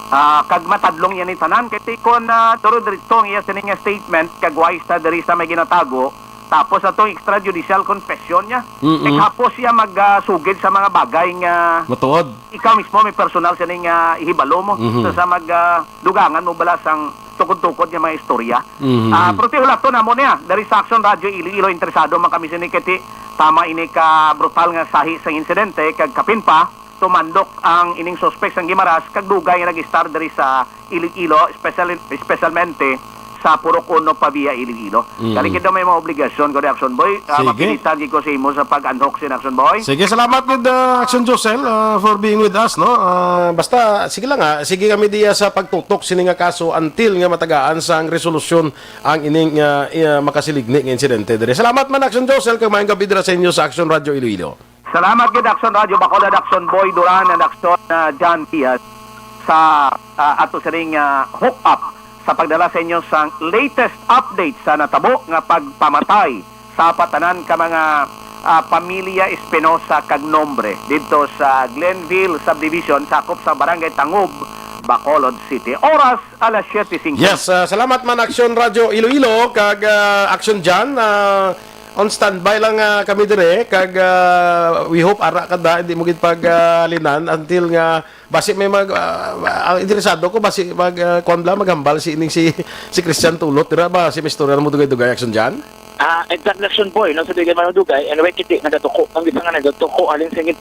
Ah, kag matadlong yan ni tanan. Kay ti kon, ah, duro diretso ang iya sini nga statement, kag wais ta diri sa may ginatago, tapos atong extrajudicial confession niya. Mm-mm. Kay hapos siya mag, ah, sugid sa mga bagay nga Matuod. ikaw mismo may personal sini nga ihibalo mo. Mhm. Sa, sa mag, ah, dugangan mo bala sang tukod-tukod nga mga istorya. Mhm. Ah, pero ti hulaton namo niya, dari sa Action Radio Iloilo, interesado man kami sini kay ti tama ini ka brutal nga sahi sang insidente, kag kapin pa, tumandok ang ining suspek sang Guimaras kag dugay nga nag-istar diri sa Iloilo, special, specialmente sa Purok Uno pa via Iloilo. Mm. Kani kita may mga obligasyon ko di Action Boy, ah, Sige. mapilitan gid ko sa imo sa pag-anhok sin Action Boy. Sige, salamat gid, ah, Action Josel, ah, for being with us, no? Ah, basta, sige lang, ah, sige kami diya sa pagtutok sini nga kaso until nga matagaan sang resolusyon ang ining, ah, i-, ah, makasiligni nga insidente diri. Salamat man, Action Josel, kag maayong gabi dira sa inyo sa Action Radio Iloilo. Salamat gid, Action Radio Bacolod, Action Boy Duran, and Action, ah, John Diaz sa, ah, ato sining, ah, hook up sa pagdala sa inyo sang latest update sa natabo nga pagpamatay sa patanan ka mga, ah, pamilya Espinosa kag Nombre didto sa Glenville Subdivision, sakop sa Barangay Tangub, Bacolod City. Oras, alas siyete singko. Yes, ah, salamat man, Action Radio Iloilo kag, ah, Action Jan. Ah, on standby lang, ah, kami dire kag, ah, we hope ara ka da, hindi mo gid pag, ah, linan until nga basi may mag, ah, ang interesado ko basi mag, ah, kuwan bala, maghambal si ining si, si Christian Tulot dira ba si may istorya mo dugay-dugay, Action Jan? Ah, exact, Action Boy, no, sa dugay man dugay, anyway, kiti nagatuko, ang isa nga nagatuko, alin sa ingin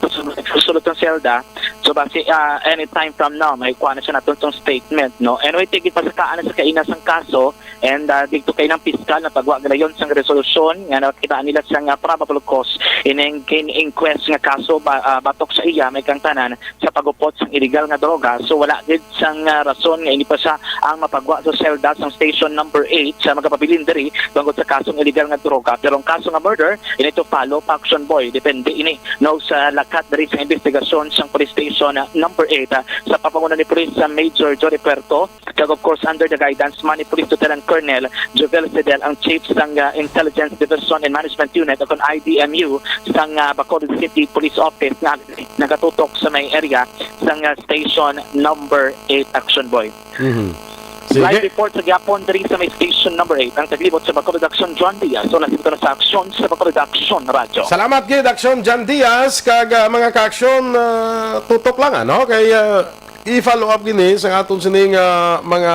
sulod ng selda, so basi, ah, anytime from now, may kuha na siya naton tong statement, no? Anyway, tigit pasakaan na sa kaina sang kaso, and, ah, dito kay ng piskal na pagwa ganayon sang resolusyon nga nakita nila sang, ah, probable cause ining kin inquest nga kaso ba, ah, batok sa iya may kangtanan sa pagupot sang illegal nga droga. So, wala gid sang, ah, rason nga ini pa siya ang mapagwa sa selda sang station number eight sa magapabilin diri bangod sa kasong illegal nga droga. Pero ang kaso nga murder, ini to follow pa, Action Boy. Depende ini, no, sa lakat diri sa investigasyon sang police station, ah, number eight, ah, sa pamanguna ni Police, ah, Major Jory Puerto, kag of course under the guidance man ni Police Lieutenant Colonel Jovel Sedel, ang chief sang, ah, Intelligence Division and Management Unit, o kon I D M U, sang, ah, Bacolod City Police Office nga nagatutok sa may area sang, ah, station number eight, Action Boy. Mhm. Sige. Live report sa gyapon diri sa may station number eight, ang taglibot sa Bacolod Action, John Diaz. So, nandito na sa Action sa Bacolod Action Radio. Salamat gid, Action John Diaz, kag, ah, mga ka-action, ah, tutok lang, ano, kay, ah, i-follow up gini sa aton sining, ah, mga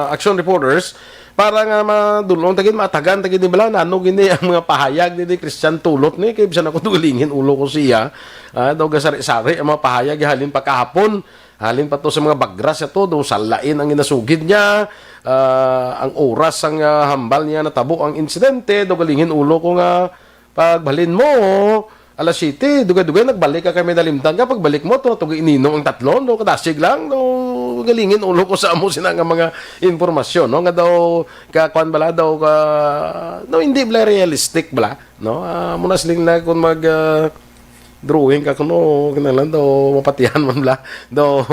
action reporters para nga madulong ta gid, matagan ta gid ni bala nano gini ang mga pahayag ni, ni Christian Tulot ni, kay bisan ako dugalingin ulo ko siya. Ah, daw gasari-sari ang mga pahayag halin pa kahapon, halin pa to sa mga bagras ato, daw salain ang ginasugid niya. Ah, ang oras ang, ah, hambal niya natabo ang insidente, daw galingin ulo ko nga pagbalhin mo, alas siyete, dugay-dugay nagbalik ka kay may nalimtan ka. Pagbalik mo, to, to ininom ang tatlo, no? Kadasig lang, no? Galingin ulo ko sa amo sina nga mga impormasyon, no? Nga daw, ka, kwan bala, daw, ka, no, hindi bala realistic bala, no? Ah, muna siling na kung mag, ah, drawing ka kuno, kinahanglan daw mapatihan man bala, daw,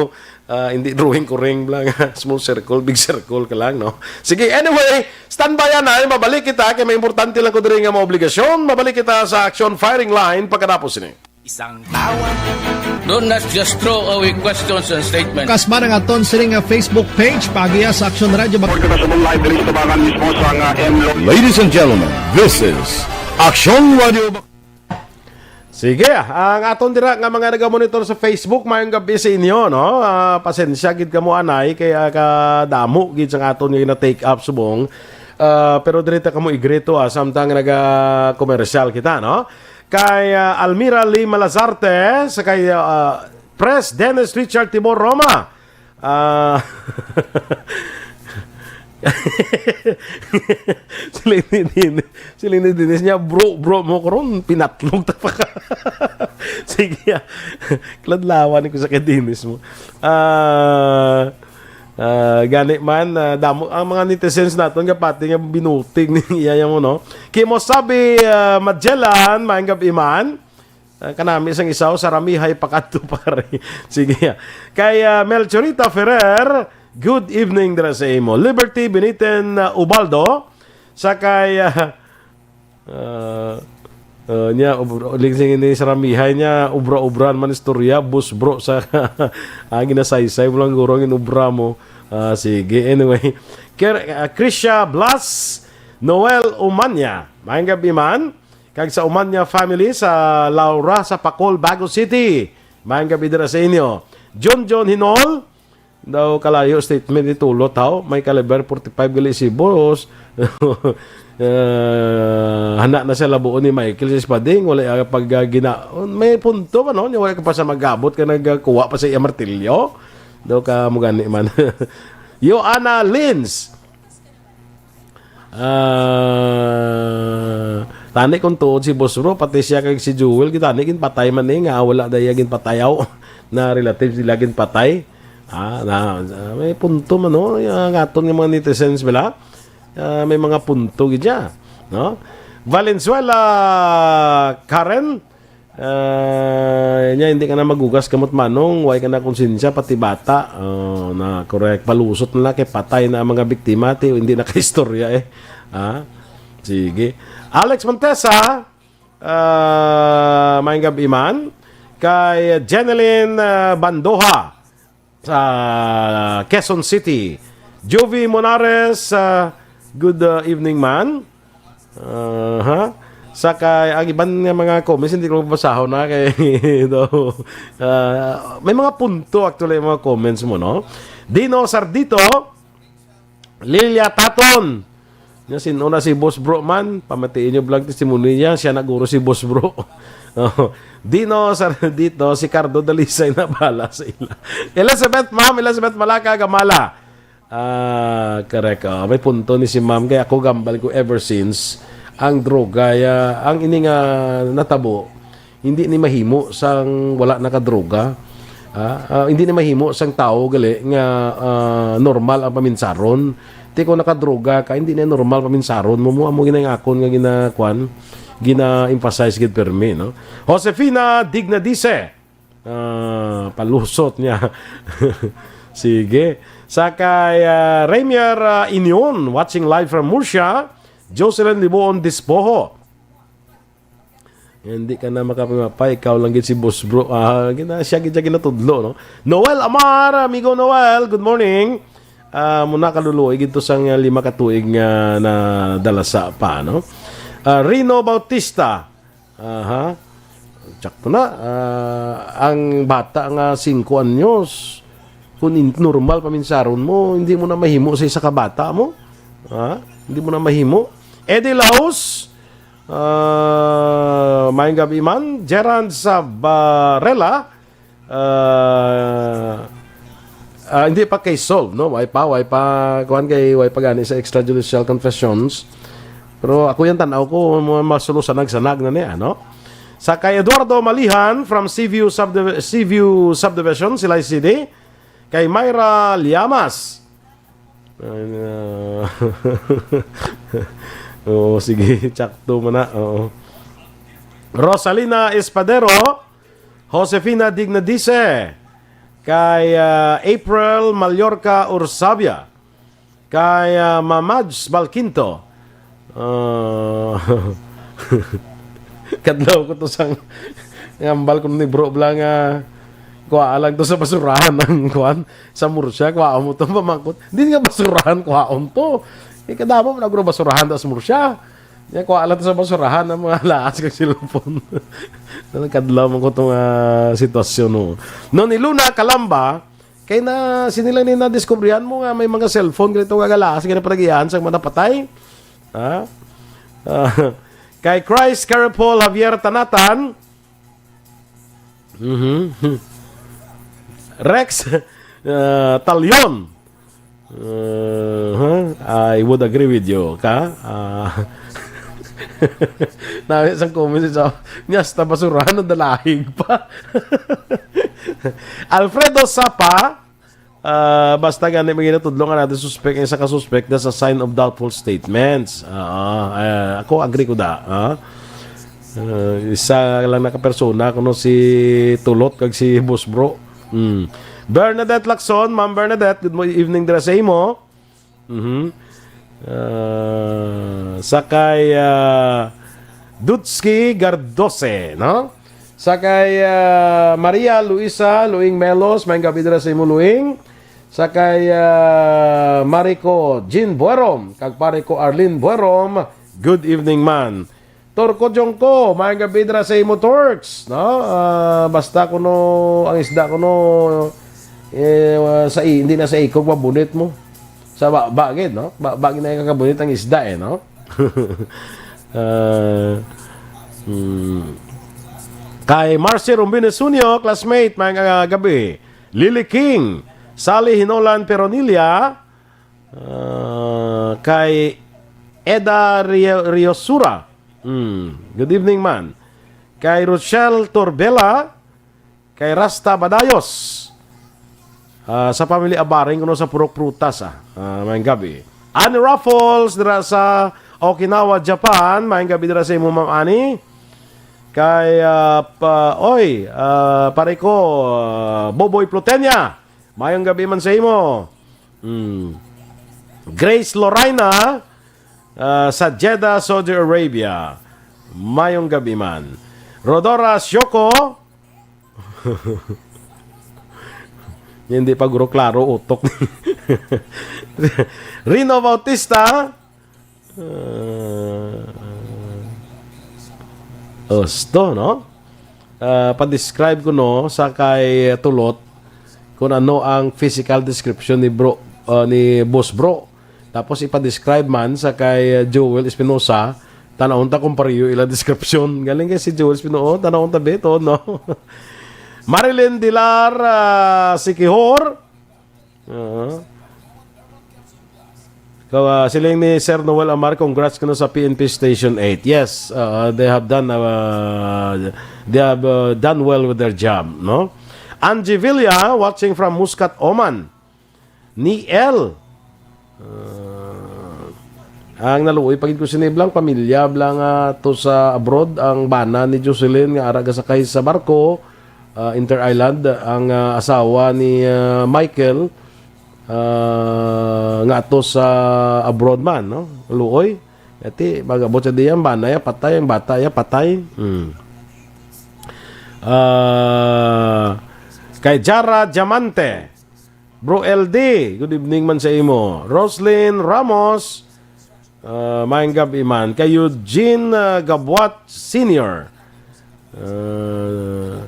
ah, hindi drawing ko ring bala nga small circle, big circle ka lang, no? Sige, anyway, standby yan ay, mabalik kita kay may importante lang ko diri nga mga obligasyon. Mabalik kita sa Action Firing Line pagkatapos ini. Isang tawag. Do not just throw away questions and statements. Kasma ang aton sining nga Facebook page, pagiya sa Action Radio. Report kita sa live diri sa tabangan mismo sa nga M Lo- Ladies and gentlemen, this is Action Radio Bac- Sige, ang aton dira nga mga nagamonitor sa Facebook, maayong gabi sa inyo, no? Ah, pasensya gid kamo anay kay, ah, kadamo gid sang aton nga na-take up subong. Ah, pero diri ta kamo igreto, ah, samtang naga-komersyal kita, no? Kay, ah, Almira Lee Malazarte, sa kay, ah, Pres Dennis Richard Timor Roma. Ah, sila ni Dennis, sila ni Dennis niya, "Bro, bro mo karon, pinatlog ta pa ka." Sige, ah. Kladlawan ko sa kay Dennis mo. Ah, ah, gani man, ah, damo ang mga netizens naton nga pati nga binuting ni iya mo, no? Kimo sabi, ah, Magellan, maayong gab-i man. Ah, kanami sang isaw, sa ramihay pakadto pa rin. Sige, ah. Kay, ah, Melchorita Ferrer, good evening dira sa imo. Liberty Beniten, ah, Ubaldo, sa kay, ah, ah, Uh, niya, ubra, uling sing ini sa ramihay niya, ubra-ubran man istorya, boss bro, sa ah, ginasaysay mo lang guro ang inubra mo. Ah, sige, anyway. Ker, ah, Krisha Blas, Noel Umanya, maayong gabi man. Kag sa Umanya family sa Laura sa Pacol, Bago City. Maayong gabi dira sa inyo. John John Hinol, daw kalayo statement ni Tulot, haw? May caliber forty-five gali si boss. Eh, hana na siya labuon ni Michael sa Espading. Wala ang pag ah, gina... May punto ba, no? Wala ka pa sa magabot ka nagkuha pa sa iya martilyo. Daw ka mo gani man. Joanna Lins. Ah, tani kung tuod si Boss Bro, pati siya kag si Jewel, kita ni ginpatay man ni nga wala daya ginpatayaw na relatives nila ginpatay. Ah, na, ah, may punto man, no? Ang aton nga mga netizens bala, ah, may mga punto gid siya, no? Valenzuela Karen, ah, niya, hindi ka na magugas kamot manong, way ka na konsensya, pati bata. Oh, na, correct. Palusot na lang kay patay na ang mga biktima, ti, hindi na kaistorya eh. Ah, sige. Alex Montesa, ah, maayong gabi man. Kay Jeneline, ah, Bandoha, sa Quezon City. Jovi Monares, ah, good, ah, evening, man. Aha. Sa kay, ang iban nga mga comments, hindi ko mabasahon na kay, daw, ah, may mga punto actually ang mga comments mo, no? Dino Sardito, Lilia Taton, nya, sin-o na si Boss Bro man? Pamatiin nyo vlog testimony niya. Siya na guro si Boss Bro. Oh, Dino Sardito, si Cardo Dalisay na bala sa ila. Elizabeth, ma'am, Elizabeth Malaka, Gamala. Ah, correct. Oh, may punto ni si ma'am. Kaya ako gambal ko ever since ang droga, ya, ang ini nga natabo, hindi ni mahimo sang wala nakadroga. Ah, ah, hindi ni mahimo sang tawo gali nga ah, normal ang paminsaron. Ti kung nakadroga ka, hindi na normal paminsaron mo. Mo amo ginangakon nga ginakuan, gina-emphasize gid permi, no? Josefina Dignadice. Ah, palusot niya. Sige. Sa kay ah, Ramier ah, Inion, watching live from Murcia. Jocelyn Liboon Dispoho. Hindi ka na makapimapay, ikaw lang gid si Boss Bro. Ah, gina, siya gid siya ginatudlo, no? Noel Amar, amigo Noel, good morning. Ah, muna kaluluoy gid to sang lima ka tuig nga nadalasa pa, no? Ah, Rino Bautista. Aha. Tsakto na. Ah, ang bata nga singko anyos, kung in-, normal paminsaron mo, hindi mo na mahimo sa isa ka bata mo. Ha? Hindi mo na mahimo. Eddie Laos, ah, maayong gabi man. Gerard Sabarela, ah, ah, hindi pa case solved, no? Way pa, way pa, kuwan kay, way pa gani sa extrajudicial confessions. Pero ako yan, tanaw ko, ma-, masulo sanag-sanag na niya, no? Sa kay Eduardo Malihan from Seaview Subdiv-, Seaview Subdivision, Silay City. Kay Myra Llamas. Ay, na. Oo, sige, tsakto mo na. Oo. Rosalina Espadero, Josefina Dignadice, kay ah, April Mallorca Ursabia, kay ah, Mamaj Balquinto. Ah, kadlaw ko to sang ngambal ko ni bro bla nga kuha lang to sa basurahan ang kuan sa Murcia, kuha mo to pamangkot. Hindi nga basurahan kuhaon to. Eh, kadamo na guro basurahan ta sa Murcia. Nya kuha lang to sa basurahan ang mga laas kag cellphone. Nagkadlaw man ko tong ah, sitwasyon, no. No, ni Luna Kalamba, kay na sini lang ni nadiskubrihan mo nga may mga cellphone ganito nga galaas nga panagian sa mga napatay. Ha? Ah, kay Christ Carapol Javier Tanatan. Mhm. Rex ah, Talion. Uh-huh. I would agree with you. Ka? Ah. Nabi sang comment sa niya sa basurahan ng dalahig pa. Alfredo Sapa, ah, basta gani may ginatudlo nga natin suspek, isa ka suspek, that's a sign of doubtful statements. Ah, ah, ako agree ko da. Ah. Ah, isa lang na ka persona, kuno si Tulot kag si Boss Bro. Mm. Bernadette Lacson, Ma'am Bernadette, good mo-, evening dira sa imo. Mhm. Ah, sa kay ah, Dutski Gardose, no? Sa kay, ah, Maria Luisa Luing Melos, maayong gabi dira sa imo, Luing. Sa kay, ah, Mariko Jean Buerom, kag pare ko Arlene Buerom, good evening man. Torko Jongko, maayong gabi dira sa imo, Torks, no? Ah, basta kuno ang isda kuno, eh, sa i-, hindi na sa ikog mabunit mo. Sa ba, ba gid, no? Ba, ba gid na ikakabunit ang isda, eh, no? Ah, hmm. Kay Marcy Rumbines Junio, classmate, maayong, ah, gabi. Lily King, Sally Hinolan Peronilla, ah, kay Eda Rio-, Riosura. Hmm. Good evening, man. Kay Rochelle Torbella, kay Rasta Badayos. Ah, sa pamilya Abaring kuno sa Purok Prutas, ah. Ah, maayong gabi. Anne Raffles dira sa Okinawa, Japan. Maayong gabi dira sa imo, Ma'am Annie. Kay, ah, pa, oy, ah, pare ko, ah, Boboy Plutenia. Maayong gabi man sa imo. Hmm. Grace Lorena, ah, sa Jeddah, Saudi Arabia. Maayong gabi man. Rodora Sioko. Hindi pa guro klaro utok. Rino Bautista. Ah, Osto, no? Ah, pa-describe ko, no, sa kay Tulot kung ano ang physical description ni bro, ah, ni Boss Bro. Tapos ipa-describe man sa kay Joel Espinosa, tanawon ta kung pareho ila description. Galing kay si Joel Espinosa, oh, tanawon ta, bet, oh, no? Marilyn Dilar, ah, Sikihor. Oo. Kaw-, ah, siling ni Sir Noel Amar, congrats kuno sa P N P Station eight. Yes, uh, they have done, uh, they have, uh, done well with their job, no? Angie Villa, watching from Muscat, Oman. Ni L. Ah, ang naluoy pa gid ko sini, blang pamilya, blang, ah, to sa abroad, ang bana ni Jocelyn nga ara gasakay sa barko, ah, inter-island, ang, ah, asawa ni, ah, Michael, ah, nga ato sa abroad man, no? Luoy. Ati, mag-abot sa diyan, bana ya patay, ang bata ya patay. Hmm. Ah, kay Jara Diamante, Bro L D, good evening man sa imo. Roslyn Ramos, ah, maayong gab-i man. Kay Eugene, ah, Gabuat Senior. Ah,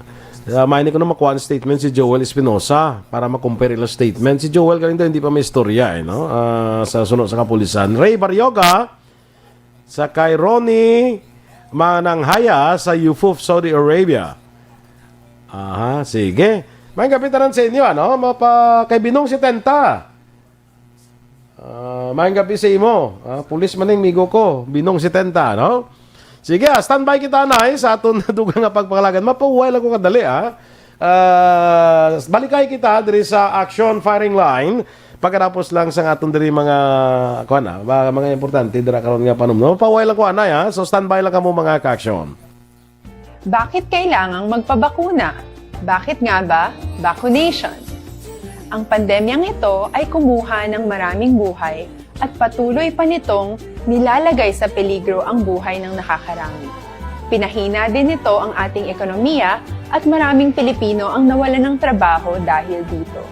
ah, may ni ko na makuha ang statement si Joel Espinosa para ma-compare ila statement. Si Joel galing daw hindi pa may istorya, eh, no? Ah, sa suno sa kapulisan. Ray Barrioga, sa kay Ronnie Mananghaya sa Yufuf, Saudi Arabia. Aha, sige. May kapitan sa inyo, ano? Mapa-, kay Binong setenta. Ah, maayong gabi sa imo. Ah, pulis man ning migo ko, Binong setenta, no? Sige, ah, standby kita, anay, sa aton dugang nga pagpangalagan. Mapahuway lang ko kadali, ah. Ah, balikay kita diri sa action firing line. Pagkatapos lang sa aton diri mga, kuwan, ah, ba-, mga importante dira karon nga panumdom. Mapahuway lang ko, anay, ah. So, standby lang kamo, mga ka-action. Bakit kailangang magpabakuna? Bakit nga ba vaccination? Ang pandemyang ito ay kumuha ng maraming buhay at patuloy pa nitong nilalagay sa peligro ang buhay ng nakakarami. Pinahina din nito ang ating ekonomiya at maraming Pilipino ang nawalan ng trabaho dahil dito.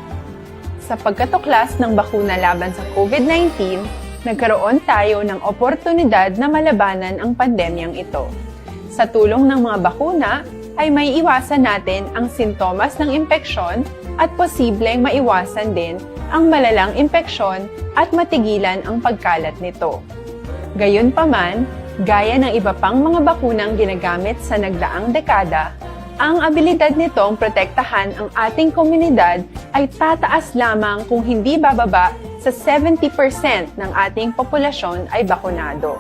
Sa pagkatuklas ng bakuna laban sa COVID nineteen, nagkaroon tayo ng oportunidad na malabanan ang pandemyang ito. Sa tulong ng mga bakuna, ay maiiwasan natin ang sintomas ng impeksyon at posibleng maiwasan din ang malalang impeksyon at matigilan ang pagkalat nito. Gayunpaman, gaya ng iba pang mga bakunang ginagamit sa nagdaang dekada, ang abilidad nitong protektahan ang ating komunidad ay tataas lamang kung hindi bababa sa seventy percent ng ating populasyon ay bakunado.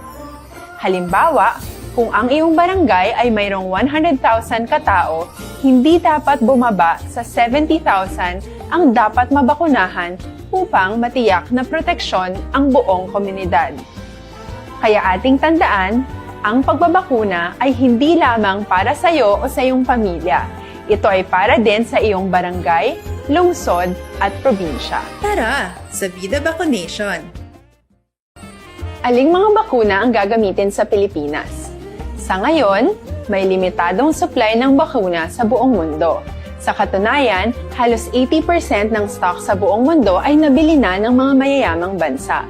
Halimbawa, kung ang iyong barangay ay mayroong one hundred thousand katao, hindi dapat bumaba sa seventy thousand ang dapat mabakunahan upang matiyak na proteksyon ang buong komunidad. Kaya ating tandaan, ang pagbabakuna ay hindi lamang para sa iyo o sa iyong pamilya. Ito ay para din sa iyong barangay, lungsod, at probinsya. Tara sa Vida Vaccination! Aling mga bakuna ang gagamitin sa Pilipinas? Sa ngayon, may limitadong supply ng bakuna sa buong mundo. Sa katunayan, halos eighty percent ng stock sa buong mundo ay nabili na ng mga mayayamang bansa.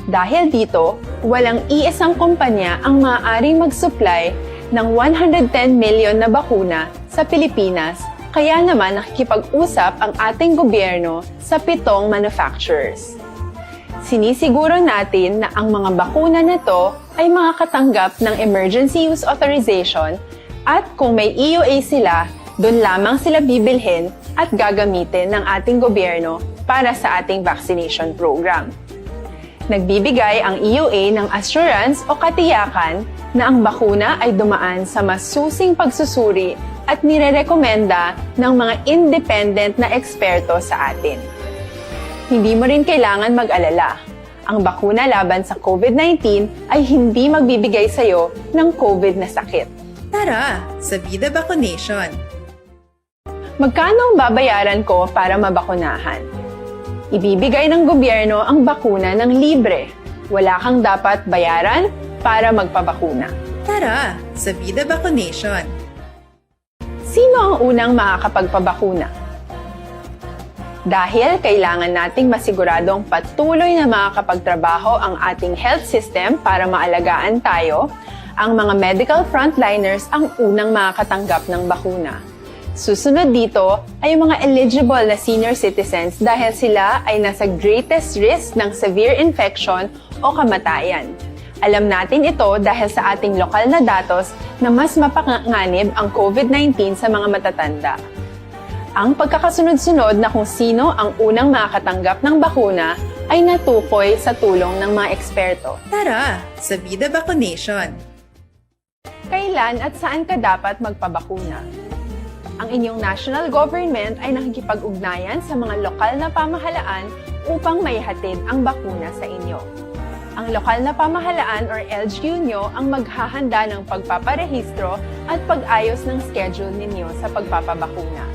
Dahil dito, walang iisang kumpanya ang maaaring mag-supply ng one hundred ten million na bakuna sa Pilipinas, kaya naman nakikipag-usap ang ating gobyerno sa pitong manufacturers. Sinisiguro natin na ang mga bakuna na to ay makakatanggap ng emergency use authorization, at kung may E U A sila, doon lamang sila bibilhin at gagamitin ng ating gobyerno para sa ating vaccination program. Nagbibigay ang E U A ng assurance o katiyakan na ang bakuna ay dumaan sa masusing pagsusuri at nirerekomenda ng mga independent na eksperto sa atin. Hindi mo rin kailangan mag-alala. Ang bakuna laban sa COVID nineteen ay hindi magbibigay sa iyo ng COVID na sakit. Tara sa Vida Vaccination! Magkano ang babayaran ko para mabakunahan? Ibibigay ng gobyerno ang bakuna ng libre. Wala kang dapat bayaran para magpabakuna. Tara sa Vida Vaccination! Sino ang unang makakapagpabakuna? Dahil kailangan nating masiguradong patuloy na makakapagtrabaho ang ating health system para maalagaan tayo, ang mga medical frontliners ang unang makakatanggap ng bakuna. Susunod dito ay ang mga eligible na senior citizens dahil sila ay nasa greatest risk ng severe infection o kamatayan. Alam natin ito dahil sa ating lokal na datos na mas mapanganib ang COVID nineteen sa mga matatanda. Ang pagkakasunod-sunod na kung sino ang unang makakatanggap ng bakuna ay natukoy sa tulong ng mga eksperto. Tara sa Vida Vaccination! Kailan at saan ka dapat magpabakuna? Ang inyong national government ay nakikipag-ugnayan sa mga lokal na pamahalaan upang maihatid ang bakuna sa inyo. Ang lokal na pamahalaan or L G U nyo ang maghahanda ng pagpaparehistro at pag-ayos ng schedule ninyo sa pagpapabakuna.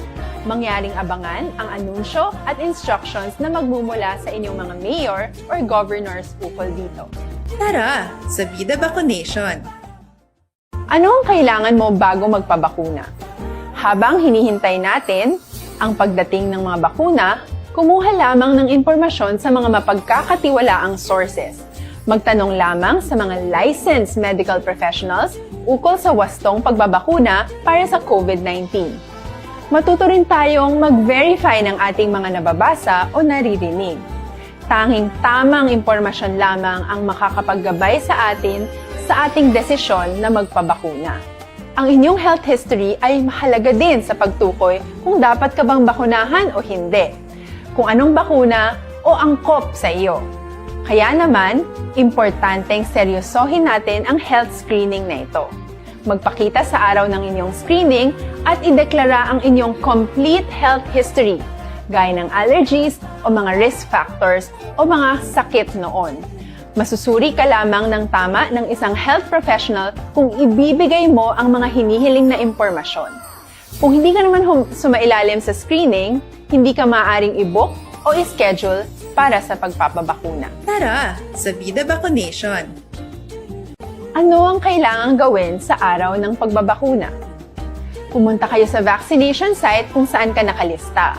Mangyaring abangan ang anunsyo at instructions na magmumula sa inyong mga mayor or governors ukol dito. Tara sa Vida Vaccination! Ano ang kailangan mo bago magpabakuna? Habang hinihintay natin ang pagdating ng mga bakuna, kumuha lamang ng impormasyon sa mga mapagkakatiwalaang sources. Magtanong lamang sa mga licensed medical professionals ukol sa wastong pagbabakuna para sa COVID nineteen. Matuto rin tayong mag-verify ng ating mga nababasa o naririnig. Tanging tamang impormasyon lamang ang makakapaggabay sa atin sa ating desisyon na magpabakuna. Ang inyong health history ay mahalaga din sa pagtukoy kung dapat ka bang bakunahan o hindi, kung anong bakuna o angkop sa iyo. Kaya naman, importanteng seryosohin natin ang health screening na ito. Magpakita sa araw ng inyong screening at ideklara ang inyong complete health history, gaya ng allergies o mga risk factors o mga sakit noon. Masusuri ka lamang ng tama ng isang health professional kung ibibigay mo ang mga hinihiling na impormasyon. Kung hindi ka naman hum- sumailalim sa screening, hindi ka maaaring i-book o i-schedule para sa pagpapabakuna. Tara sa Vida Vaccination! Ano ang kailangang gawin sa araw ng pagbabakuna? Pumunta kayo sa vaccination site kung saan ka nakalista.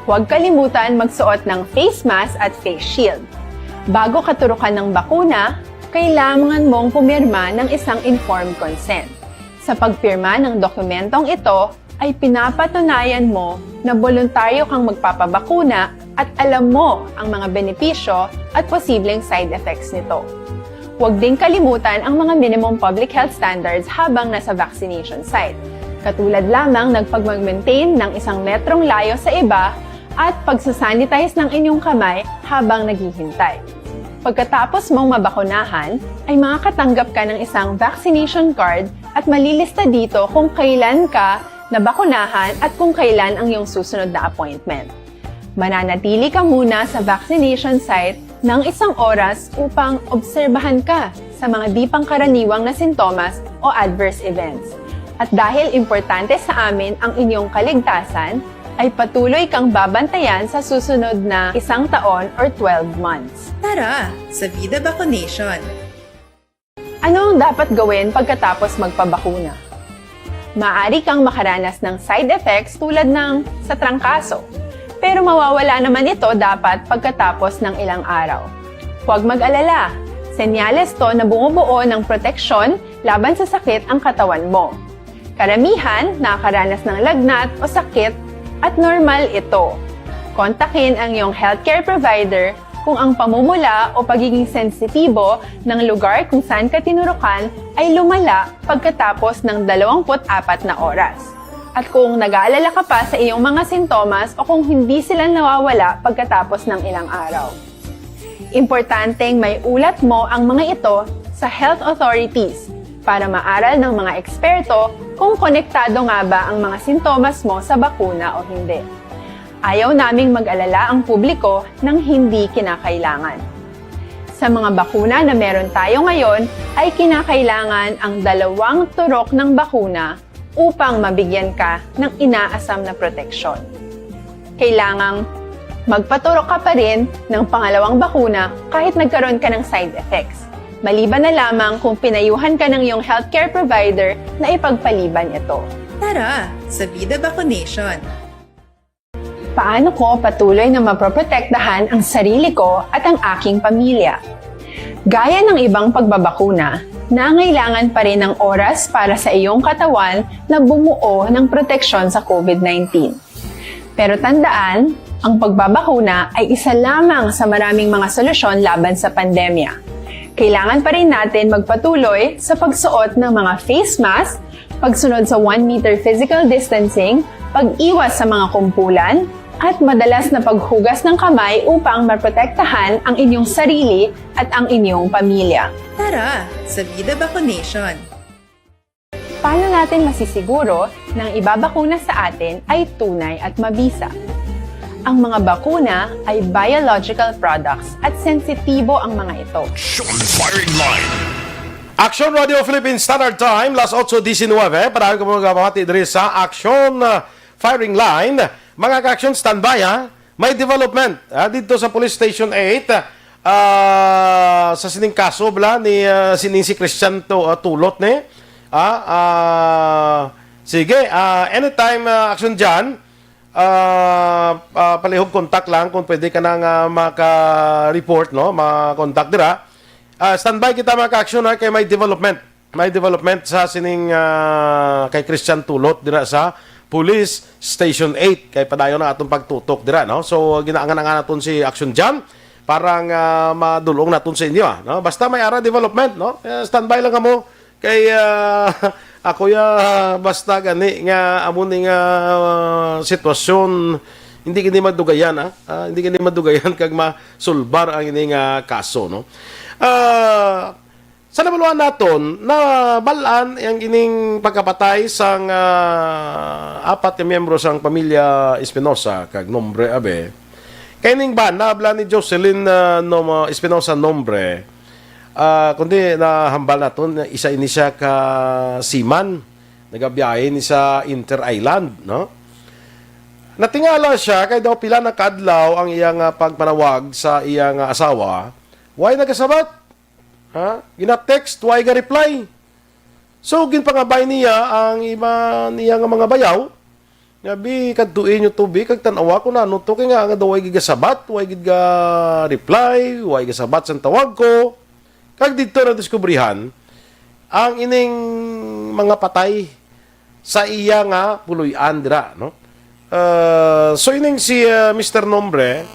Huwag kalimutan magsuot ng face mask at face shield. Bago katurukan ng bakuna, kailangan mong pumirma ng isang informed consent. Sa pagpirma ng dokumentong ito, ay pinapatunayan mo na boluntaryo kang magpapabakuna at alam mo ang mga benepisyo at posibleng side effects nito. Huwag ding kalimutan ang mga minimum public health standards habang nasa vaccination site, katulad lamang ng pagmag-maintain ng isang metrong layo sa iba at pagsasanitize ng inyong kamay habang naghihintay. Pagkatapos mong mabakunahan, ay makakatanggap ka ng isang vaccination card at malilista dito kung kailan ka nabakunahan at kung kailan ang iyong susunod na appointment. Mananatili ka muna sa vaccination site ng isang oras upang obserbahan ka sa mga di pangkaraniwang na sintomas o adverse events. At dahil importante sa amin ang inyong kaligtasan, ay patuloy kang babantayan sa susunod na isang taon or twelve months. Tara sa Vida Vaccination! Ano ang dapat gawin pagkatapos magpabakuna? Maaari kang makaranas ng side effects tulad ng sa trangkaso, pero mawawala naman ito dapat pagkatapos ng ilang araw. Huwag mag-alala, senyales to na bumubuo ng proteksyon laban sa sakit ang katawan mo. Karamihan nakakaranas ng lagnat o sakit at normal ito. Kontakin ang iyong healthcare provider kung ang pamumula o pagiging sensitibo ng lugar kung saan ka tinurukan ay lumala pagkatapos ng dalawampu't apat na oras. At kung nag-aalala ka pa sa iyong mga sintomas o kung hindi sila nawawala pagkatapos ng ilang araw. Importanteng may ulat mo ang mga ito sa health authorities para maaral ng mga eksperto kung konektado nga ba ang mga sintomas mo sa bakuna o hindi. Ayaw naming mag-alala ang publiko ng hindi kinakailangan. Sa mga bakuna na meron tayo ngayon, ay kinakailangan ang dalawang turok ng bakuna upang mabigyan ka ng inaasam na proteksyon. Kailangang magpaturok ka pa rin ng pangalawang bakuna kahit nagkaroon ka ng side effects, maliban na lamang kung pinayuhan ka ng iyong healthcare provider na ipagpaliban ito. Tara sa Vida Vaccination! Paano ko patuloy na mapoprotektahan ang sarili ko at ang aking pamilya? Gaya ng ibang pagbabakuna, nangailangan pa rin ng oras para sa iyong katawan na bumuo ng proteksyon sa COVID nineteen. Pero tandaan, ang pagbabakuna ay isa lamang sa maraming mga solusyon laban sa pandemya. Kailangan pa rin natin magpatuloy sa pagsuot ng mga face mask, pagsunod sa one meter physical distancing, pag-iwas sa mga kumpulan, at madalas na paghugas ng kamay upang maprotektahan ang inyong sarili at ang inyong pamilya. Tara sa Vida Vaccination! Paano natin masisiguro na ang ibabakuna sa atin ay tunay at mabisa? Ang mga bakuna ay biological products at sensitibo ang mga ito. Action Firing Line. Action Radio Philippine Standard Time, las otso diecinueve. Padayon ko mga kabati diri sa Action, uh, Firing Line. Mga ka-action, standby, ha. May development, ha, dito sa Police Station eight, ah, sa sining kaso bala ni, ah, sining si Christian to, ah, Tulot ni. Ah, ah, sige, ah, anytime, ah, Action John, ah, ah, palihog contact lang kung pwede ka nang, ah, maka-report, no, ma-contact dira. Ah, standby kita, mga ka-action, ha, kay may development. May development sa sining, ah, kay Christian Tulot dira sa Police Station eight. Kay padayon ang atong pagtutok dira, no? So, ginaangan-angan naton si Action John para nga madulong naton sa inyo, ah, no? Basta may ara development, no? Eh, standby lang kamo. Kay, ah, ako ya, basta gani nga amo ni nga, ah, sitwasyon, hindi gani madugayan, ah. Ah, hindi gani madugayan kag masulbar ang ini nga kaso, no? Ah, sa nabaluan naton, nabal-an ang ining pagkapatay sang, ah, apat ka miyembro sang pamilya Espinosa kag Nombre Abe. Kay ning bana bala ni Jocelyn, ah, Nom-, Espinosa Nombre, ah, kundi nahambal naton, isa ini siya ka seaman, nagabiyahe ni sa inter-island, no? Natingala siya kay daw pila na ka adlaw ang iya nga pagpanawag sa iya nga asawa, way nagasabat. Ha? Gina-text, way ga-reply. So, ginpangabay niya ang iba niya nga mga bayaw. Nga, "Bi, kadtoi niyo to, bi, kag tan-awa kung ano to, kay nga, nga daw way gid gasabat, way gid ga-reply, way gasabat sang tawag ko." Kag didto nadiskubrihan ang ining mga patay sa iya nga puloy-an dira, no? Ah, so ining si, ah, Mister Nombre,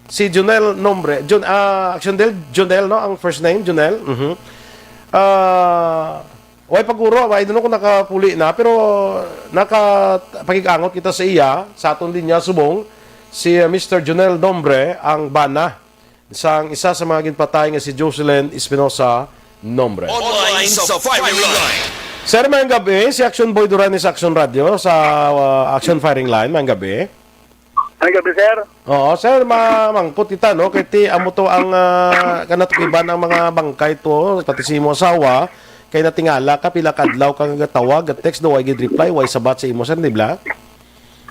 si Jonel Nombre, Jon-, ah, Action Del, Jonel, no, ang first name, Jonel. Mhm. Ah, way paguro, way dunno kung nakapuli na, pero nakapakig-angot kita sa iya, sa aton linya subong, si, ah, Mister Jonel Nombre, ang bana sang isa sa mga ginpatay nga si Jocelyn Espinosa Nombre. Online sa firing line. Sir, maayong gabi. Si Action Boy Duran ni sa Action Radio, sa, uh, Action Firing Line. Maayong gabi. Maayong gabi, sir. Oo, sir, mamangkot kita, no? Kay ti, amo to ang, uh, kanatukiban ang mga bangkay to, pati si imo asawa, kay natingala ka, pila kadlaw ka nga gatawag, ga-text, daw way gid reply, way sabat sa imo, sir, di ba?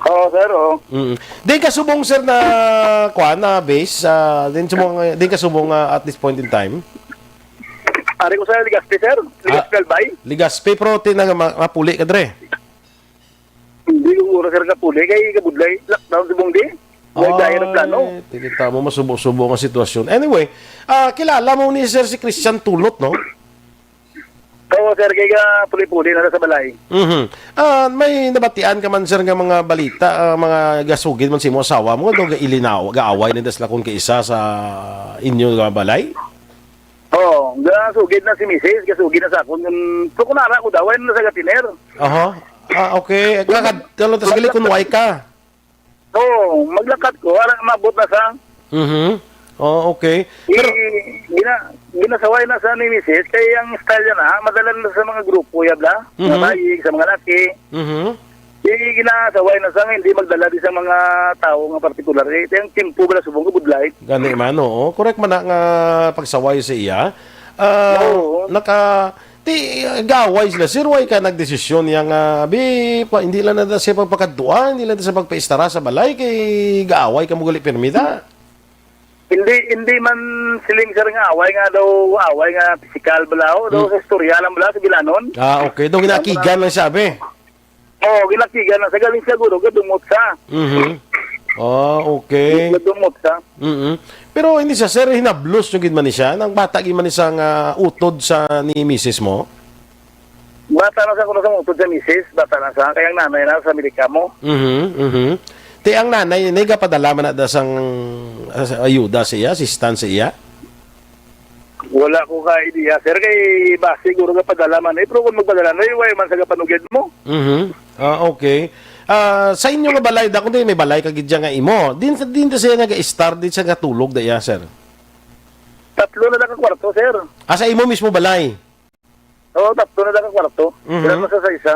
Oo, sir, oo. Mm. Din ka subong, sir, na, kuan, na base, ah, din subong, din ka subong, ah, at this point in time? Ari ko sa Legazpi, sir. Ah, Legazpi, Albay. Legazpi, pero ti na ma-, mapuli ka dre. Hindi ko siguro, sir, kapuli kay kabudlay. Lockdown subong di. May dahil ang plano. Ay, ti kita mo, masubo-subo nga sitwasyon. Anyway, ah, kilala mo ni sir si Christian Tulot, no? Oo, sir, kay ka puli-puli na sa balay. Mhm. Ah, may nabatian ka man, sir, nga mga balita, ah, mga gasugid man sa imo asawa mo, do gailinaw, gaaway na sila kung kaisa sa inyo nga balay? Oo, gasugid na si misis, gasugid na sa akon. Kun, pero kun ara ko daw, wala na sa gatiner. Aha. Ah, okay. Kakad-, kalo ta sa gali kun way ka. Oo, maglakat ko, ara maabot na sa Mhm. Oh, okay. Pero gina-, ginasaway na sa ni misis, kay ang style niya na, madala na sa mga grupo, ya bla? Mga Mhm. bayig, sa mga laki. Mhm. Di ginasaway na sa nga hindi magdala di sa mga tao nga partikular. Eh, ang timpo bala subong ka budlay. Gani man, oo. Correct man na nga pagsaway sa iya. Ah, Oo. naka-, ti, gaaway sila. Sir, way ka nagdesisyon niya nga, bi, pa, hindi lang na siya pagpakadua, hindi lang na siya pagpaistara sa balay, kay gaaway ka mo gali pirmi ta. Hindi, hindi man siling, sir, nga away nga daw, away nga pisikal bala, o daw Hmm. sa istorya lang bala sa bilanon. Ah, okay. Daw ginakigan lang siya, abi. Oo, ginakigan lang sa galing siguro, gadumot sa. Mhm. Ah, okay. Gadumot sa. Mhm. Pero hindi siya, sir, hinablos yung gid man ni siya. Nang bata gid man ni siya nga utod sa ni misis mo? Bata na sa kuno sa utod sa misis, bata na sa, kay ang nanay na sa Amerika mo. Mhm, mhm. Ti ang nanay, ni gapadala man na da sang, ah, sa ayuda sa iya, assistance sa iya? Wala ko ka idea, sir, kay basi siguro gapadala man. Eh, pero kung magpadala na, eh, way man sa gapanugid mo. Mhm. Ah, okay. Ah, sa inyo nga balay, da, kundi may balay ka gid dyan nga imo. Din, din ta siya nag-star, din siya gatulog da iya, sir? Tatlo na lang ka kwarto, sir. Ah, sa imo mismo balay? Oo, tatlo na lang ka kwarto. Mhm. Sila na sa, sa isa.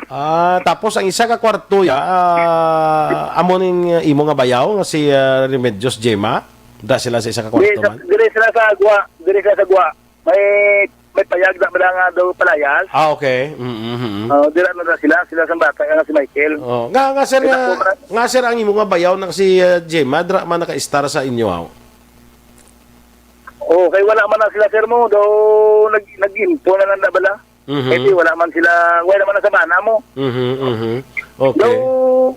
Ah, tapos ang isa ka kwarto ya, ah, amo ning, uh, imo nga bayaw nga si, ah, Remedios Gemma? Da sila sa isa ka Dire kwarto sa, man? dire sila sa agwa, dire sila sa agwa. May, may payag na bala nga daw palayas. Ah, okay. Mm-hmm. Oh, dira na sila, sila sa bata nga si Michael. Oh, nga, nga, sir, Kaya nga, ako na- nga, sir, ang imo nga bayaw nga si, ah, Gemma, dira man naka-star sa inyo, aw? Oh, kay wala man na sila, sir, mo. Daw nag-, nag-impo na lang na bala. Mhm. Kay di, wala man sila, wala man na sa bana mo. Mhm, mhm. Okay. Daw,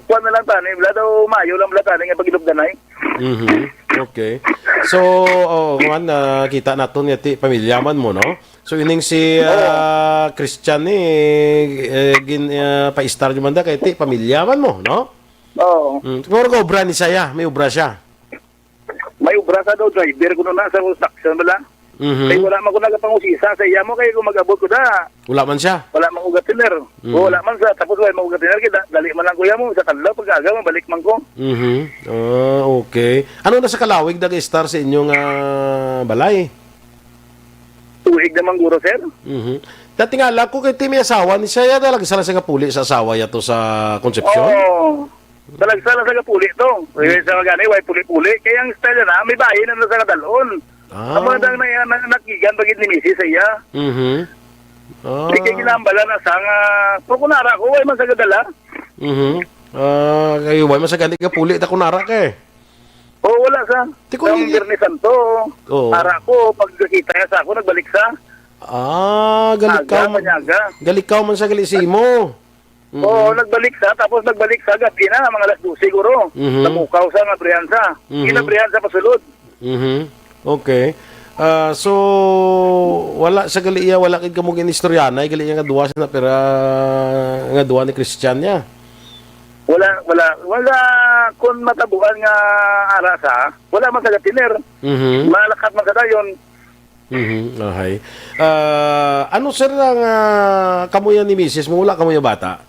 kuwan na lang tani, wala daw mayo lang wala tani nga pagilubdanay. Mhm. Okay. So, oh, kuwan, ah, kita naton nga ti pamilya man mo, no? So, ining si, Oo. ah, Christian ni, eh, gin-, ah, pa-star niyo man da, kay ti pamilya man mo, no? Oo. Mm. Pero obra ni siya, may obra siya. May obra sa daw driver kuno na sa construction bala. Mhm. Kay wala man ko nagapangusisa sa iya mo, kay kung mag-abot ko da, Wala man siya. wala man ko gatiner. Mhm. O, wala man sa, tapos wala man ko gatiner, kay da-, dali man lang ko iya mo, sa kadlaw, pag-aga, mabalik man ko. Mhm. Ah, okay. Ano na sa kalawig nag-star sa inyong, ah, balay? Tuig naman guro, sir. Mhm. Dati nga lang ko kay ti may asawa ni siya, ya talaga sala sa kapuli sa asawa ya to sa Concepcion? Oo. Talagsa lang sa gapuli to. Kaya sa gani, way puli-puli. Kaya ang style na, may bahin na sa kadalon. Ah. Ang mga dang na, na, nakigan pagid ni misis sa iya. Mhm. Ah. Di kay ginambala na sa nga, pero kung nara ko, way man sa gadala. Mhm. Ah, kayo, way man sa gani ka puli, ta kung nara ka eh. Oo, wala sa. Ti ko Ang ini- Biyernes Santo, Oo. ara ko, pagkita niya sa ako, nagbalik sa. Ah, galikaw Aga, man. Manyaga. Galikaw man sa gali sa imo. Mm. Oo, nagbalik sa, tapos nagbalik sa gabi na, mga alas dose siguro. Mhm. Namukaw sa nga Brianza. Mhm. Ginabrihan sa pasulod. Mhm. Okay. Ah, so, wala sa gali iya, wala kid kamo ginistoryanay, gali iya nga duwa sa pera, nga duwa ni Christian niya? Wala, wala. Wala, kung matabuan nga ara sa, wala man sa gatiner. Mhm. Malakat man sa dayon. Mhm, okay. Ah, ano, sir, ang, ah, kamuya ni misis mo? Wala kamuya bata?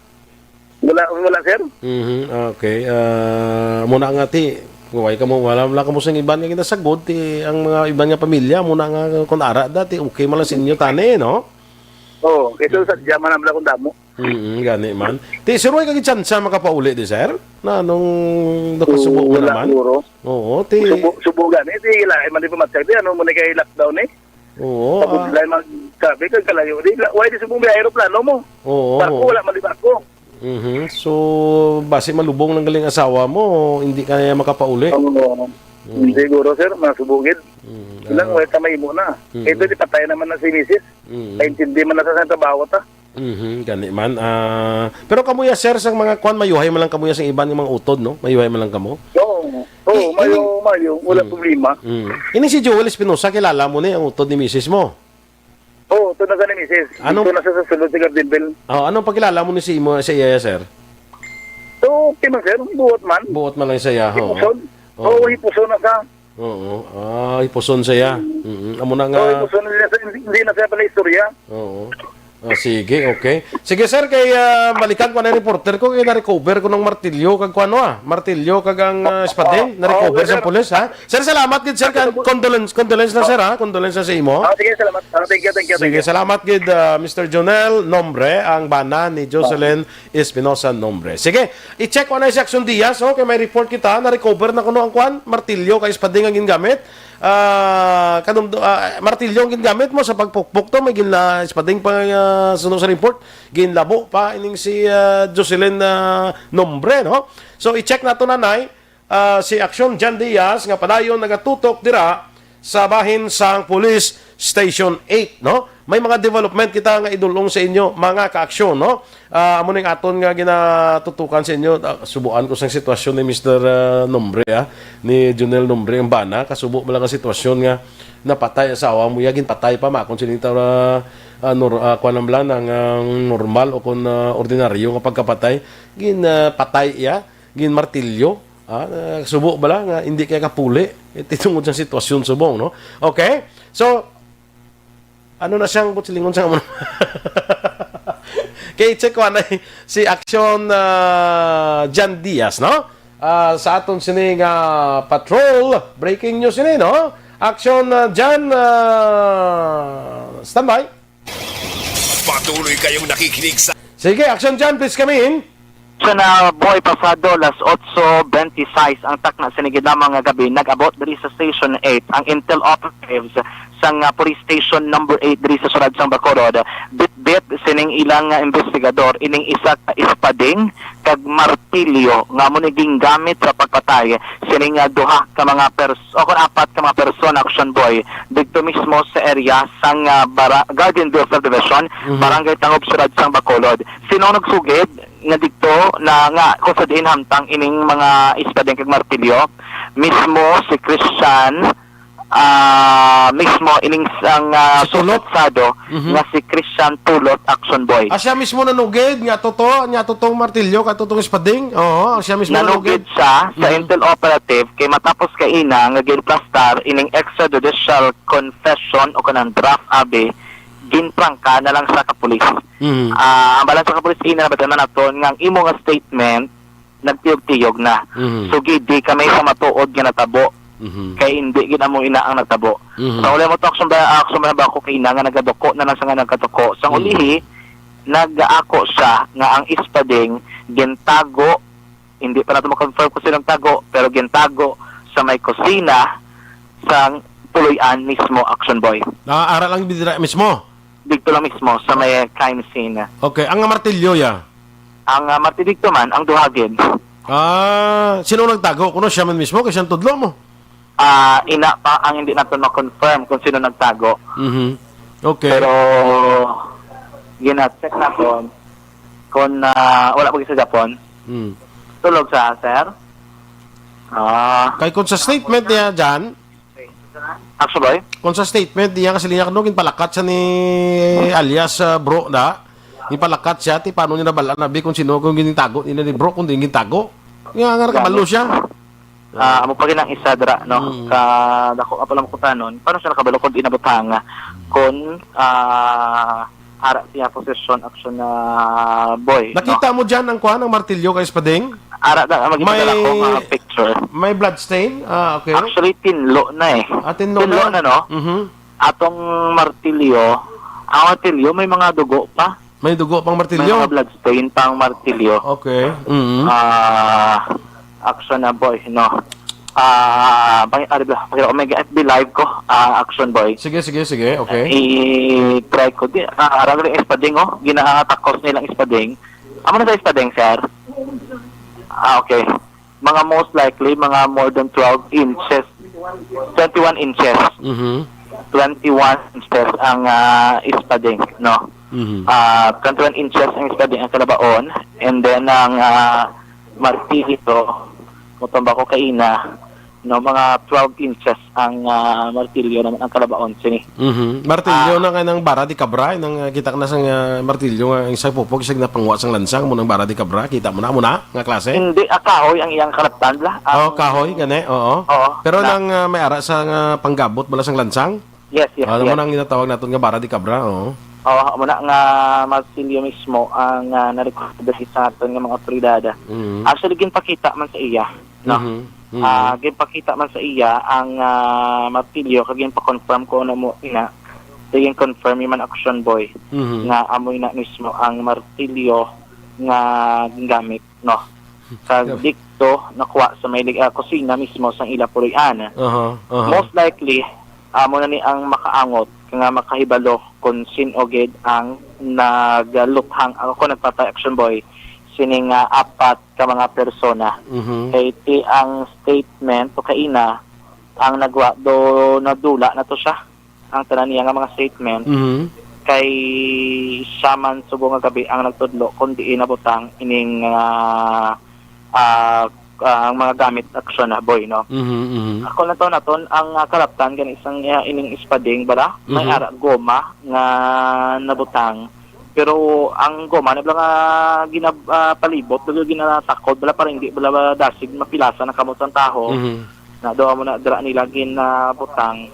Wala, wala, sir. Mhm, okay. Ah, muna nga ti, way kamo, wala, wala kamo sing iban nga ginasagod, ti, ang mga iban nga pamilya, muna nga, kung ara da, ti, okay man lang sa inyo, tani, no? Oo, kaysa sa diyan man naman akong damo. Mm, gani man. Ti, sir, way kag tsansa makapauli di, sir? Na nung nakasubo Oo, ka wala, naman? Siguro. Oo, ti Subo, subo gani, ti, lain man di pamatag, di, ano mo ni kay lockdown, eh? Oo, ah. Pabudlay man, sabi, kag kalayo, di, la-, way di subong may aeroplano mo. Oo, Barko, oo. Wala man di barko. Mhm. So, basi malubong lang galing asawa mo, hindi kaya makapauli? Oo. Mm. Siguro, sir, masubugid. Mm, Ilang ah. Wala ta mahimo na. Mm. Ito, di patay naman na si misis. Mm. Kaintindi man na sa Santa Bawat, ah. Mhm, gani man. Ah, pero kamuya, sir, sang mga kwan, mayuhay man lang kamuya sang iban nga mga utod, no? Mayuhay man lang kamo? Oo. Oo, I-, mayo, ini-, mayo. Wala Mm. problema. Mm. Ini si Joel Espinosa, kilala mo ni ang utod ni misis mo? Oo, ito na sa ni misis. Anong Ito na sa, sa sulod sa Garden Bell. Oh, anong pagkilala mo ni si imo, sa iya, sir? So, okay man, sir. Buot man. Buot man lang siya, ho. Hipuson. Oo. Oo, hipuson na sa Oo. Ah, hipuson siya. Mm. Mm-mm. Amo na nga. Oo, hipuson na siya. Hindi, hindi na siya pala istorya. Oo. Ah, sige, okay. Sige, sir, kay, ah, balikan ko na yung reporter ko, kay na-recover ko ng martilyo, kag kuano, ah, martilyo, kag ang, ah, espadeng, Oo, na-recover oo, sa sir. Pulis, ha? Sir, salamat gid, sir, kan-, condolence, condolence na, sir, ha? Condolence na sa imo. Ah, sige, salamat. Ah, thank you, thank you, thank Sige, you. salamat gid, ah, Mister Jonel Nombre, ang bana ni Jocelyn Espinosa Nombre. Sige, i-check ko na si Action Diaz, oh, kay may report kita, na-recover na kuno ang kwan, martilyo kay espadeng ang gingamit. Ah, kanum-, ah, martilyo ang gingamit mo sa pagpukpok to, may ginla-, espadeng pa, ah, suno sa report, ginlabo pa ining si, ah, Jocelyn, ah, Nombre, no? So, i-check nato, nanay, ah, si Action Jan Diaz nga padayon nagatutok dira sa bahin sang Police Station eight, no? May mga development kita nga idulong sa inyo, mga ka-aksyon, no? Ah, amo ning aton nga ginatutukan sa inyo. Ah, subuan ko sang sitwasyon ni Mister, ah, Nombre, ah, ni Junel Nombre, ang bana. Kasubo mo lang ang sitwasyon nga napatay asawa mo, ya ginpatay pa, makon sining tawra, ah, nor-, ah, kuwan lang bala, nang, ang normal o kung, ah, ordinaryo nga pagkapatay, gin, ah, patay iya, gin martilyo. Ah, ah, subo bala nga hindi kaya kapuli. Eh, titungod sa sitwasyon subong, no? Okay? So, ano na siyang butsilingon sa amo? Kay check ko anay si Action, ah, Jan Diaz, no? Ah, sa aton sini nga patrol, breaking news ini, no? Action, ah, Jan, ah, standby. Patuloy kayong nakikinig sa Sige, Action Jan, please come in. Sa na, Boy, pasado las otso bente sais ang takna sini gid lamang nga gabi, nag-abot diri sa Station eight ang intel operatives sang, ah, Police Station Number eight diri sa siyudad sang Bacolod. Bitbit sining ilang, ah, investigador ining isa ka espading kag martilyo nga amo ni gingamit sa pagpatay sining, ah, duha ka mga pers-, o kon apat ka mga persona, Action Boy, didto mismo sa area sang, ah, Bara-, Gardenville Subdivision, Mhm. Barangay Tangob, siyudad sang Bacolod. Sino ang nagsugid nga didto na nga kung sa diin hamtang ining mga espadeng kag martilyo? Mismo si Christian, ah, mismo ining sang, ah, Si Tulot? suspetsado Mhm. nga si Christian Tulot, Action Boy. Ah, siya mismo nanugid nga totoo, nga totoong martilyo, ka totoong espading? Oo, siya mismo Nanugid nanugid. siya sa Mhm. intel operative kay matapos kaina nga ginplastar ining extrajudicial confession o kanang draft abi, ginprangka na lang sa kapulis. Mhm. Ah, ang balang sa kapulis ina, nabatian man naton nga ang imo nga statement nagtiyog-tiyog na. Mhm. So, gid, di kami sa matuod nga natabo. Mhm. Kay hindi gid amo ina ang natabo. Mhm. Sa uli mo to, aksyon ba, aksyon ba, ba ako kay ina nga nagaduko na lang sa nga nagkatuko. Sa Mhm. ulihi, nagaako siya nga ang espading gintago, hindi pa nato ma-confirm kung sino nagtago, pero gintago sa may kusina sang puloy-an mismo, Action Boy. Ah, ara lang dira mismo? Dito lang mismo, sa may crime scene. Okay, ang martilyo, ya? Ang, ah, martilyo dito man, ang duhagin. Ah, sino nagtago? Kuno siya man mismo, kay siyang tudlo mo? Ah, ina pa ang hindi naton ma-confirm kung sino nagtago. Mhm. Okay. Pero, gina-check naton kung, ah, wala pa sa Japon. Hmm. Tulog sa, sir? Ah. Kay kung sa statement niya, Jan, Actually? Kung sa statement niya, kasi niya, no, ginpalakat siya ni alias, ah, bro na. Ginpalakat siya, ti paano niya nabal-an, abi, kung sino, kung gintago nila ni bro, kung di gintago. Nga, nga, nakabalo siya. Ah, amo pa gid ang isa dira, no? Mm. Ka, dako ka pala makutanon. Paano siya nakabalo kung di nabutanga? Kung, ah, ara siya posisyon, action na boy, no? Nakita mo dyan ang kuwan, ang martilyo kay Espading? Ara na, magkita May, na ako nga picture. May blood stain? Ah, okay. Actually, tinlo na eh. Ah, tinlo Tinlo na? na, no? Mhm. Atong martilyo, ang martilyo, may mga dugo pa. May dugo pang May martilyo? mga blood stain pang martilyo. Okay. Mhm. Ah, action na, boy, no? Ah, pang-, ano ba? Pakita ko, may F B live ko. Ah, action, boy. Sige, sige, sige. Okay. I-try ko. Di, ah, arang rin Espading, oh. Ginatakos nilang Espading. Amo na sa Espading, sir? Ah, okay. Mga most likely, mga more than twelve inches twenty-one inches. Mhm. Twenty-one inches ang, ah, espading, no? Mhm. Ah, twenty-one inches ang espading ang kalabaon, and then ang, ah, martilyo, mutumba ko kaina, no, mga twelve inches ang, ah, martilyo naman ang kalabaon sini. Mhm. Martilyo Ah. na kanang bara de cabra, nang, ah, kita ka na sang, ah, martilyo nga ang isang pupok, isang napangwa sang lansang, mo nang bara de cabra, kita mo na, mo na, nga klase? Hindi, ah, kahoy ang iyang kalaptan, bla. Oh, Ang kahoy, gani, oo. Oo, Pero na nang, ah, may ara sa nga panggabot, bala sang lansang? Yes, yes, Alam mo yes. nang ginatawag naton nga bara de cabra, oo. Oo, amo na nga martilyo mismo ang, ah, na-recover sa aton nga mga otoridad. Mhm. Actually, ginpakita man sa iya, no? Mhm. Mhm. Ah, ginpakita man sa iya ang, ah, martilyo, kag ginpa-confirm ko ano mo ina. Kag gin-confirm ni man Action Boy Mhm. nga amo ina mismo ang martilyo nga gingamit, no? Kag Yep. dikto nakuha sa may lig-, ah, kusina mismo sang ila puloy-an. Aha, aha. Most likely, amo na ni ang makaangot nga makahibalo kung sin-o gid ang nagaluthang, ako nagpatay, Action Boy, sini nga apat ka mga persona. Mhm. Kay ti ang statement to kaina, ang nagwa do nadula na to siya, ang tanan niya nga mga statement. Mhm. Kay siya man subong nga gabi ang nagtudlo kung diin nabutang ining, ah, ah, ah, ang mga gamit, Action Boy, no? Mhm, mhm. Ako lang to naton, ang, ah, kalaptan gani sang, ah, ining espading, bala, may Mhm. ara goma nga nabutang. Pero ang goma na bala nga ginab-, ah, palibot, bala ginatakod, bala para hindi bala dasig mapilasan ang kamot sang taho. Mhm. Na daw amo na dira nila ginabutang.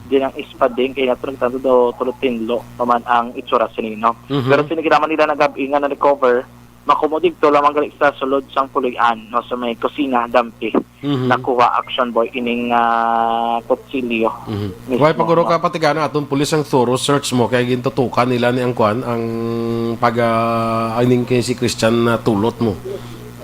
Din ang espading kay nato nagtanto daw tulo tinlo pa man ang itsura sini, no? Mhm. Pero sini gid naman nila nagab-i nga na-recover, makumo didto lamang gali sa sulod sang puloy-an, no, sa may kusina, dampi. Mhm. Nakuha, Action Boy, ining, ah, kutsilyo Mhm. mismo, Why pa guro no? ka patigana atong pulis ang thorough search mo kay gintutukan nila ni ang kwan, ang pag, ah, ining kay si Christian na tulot mo?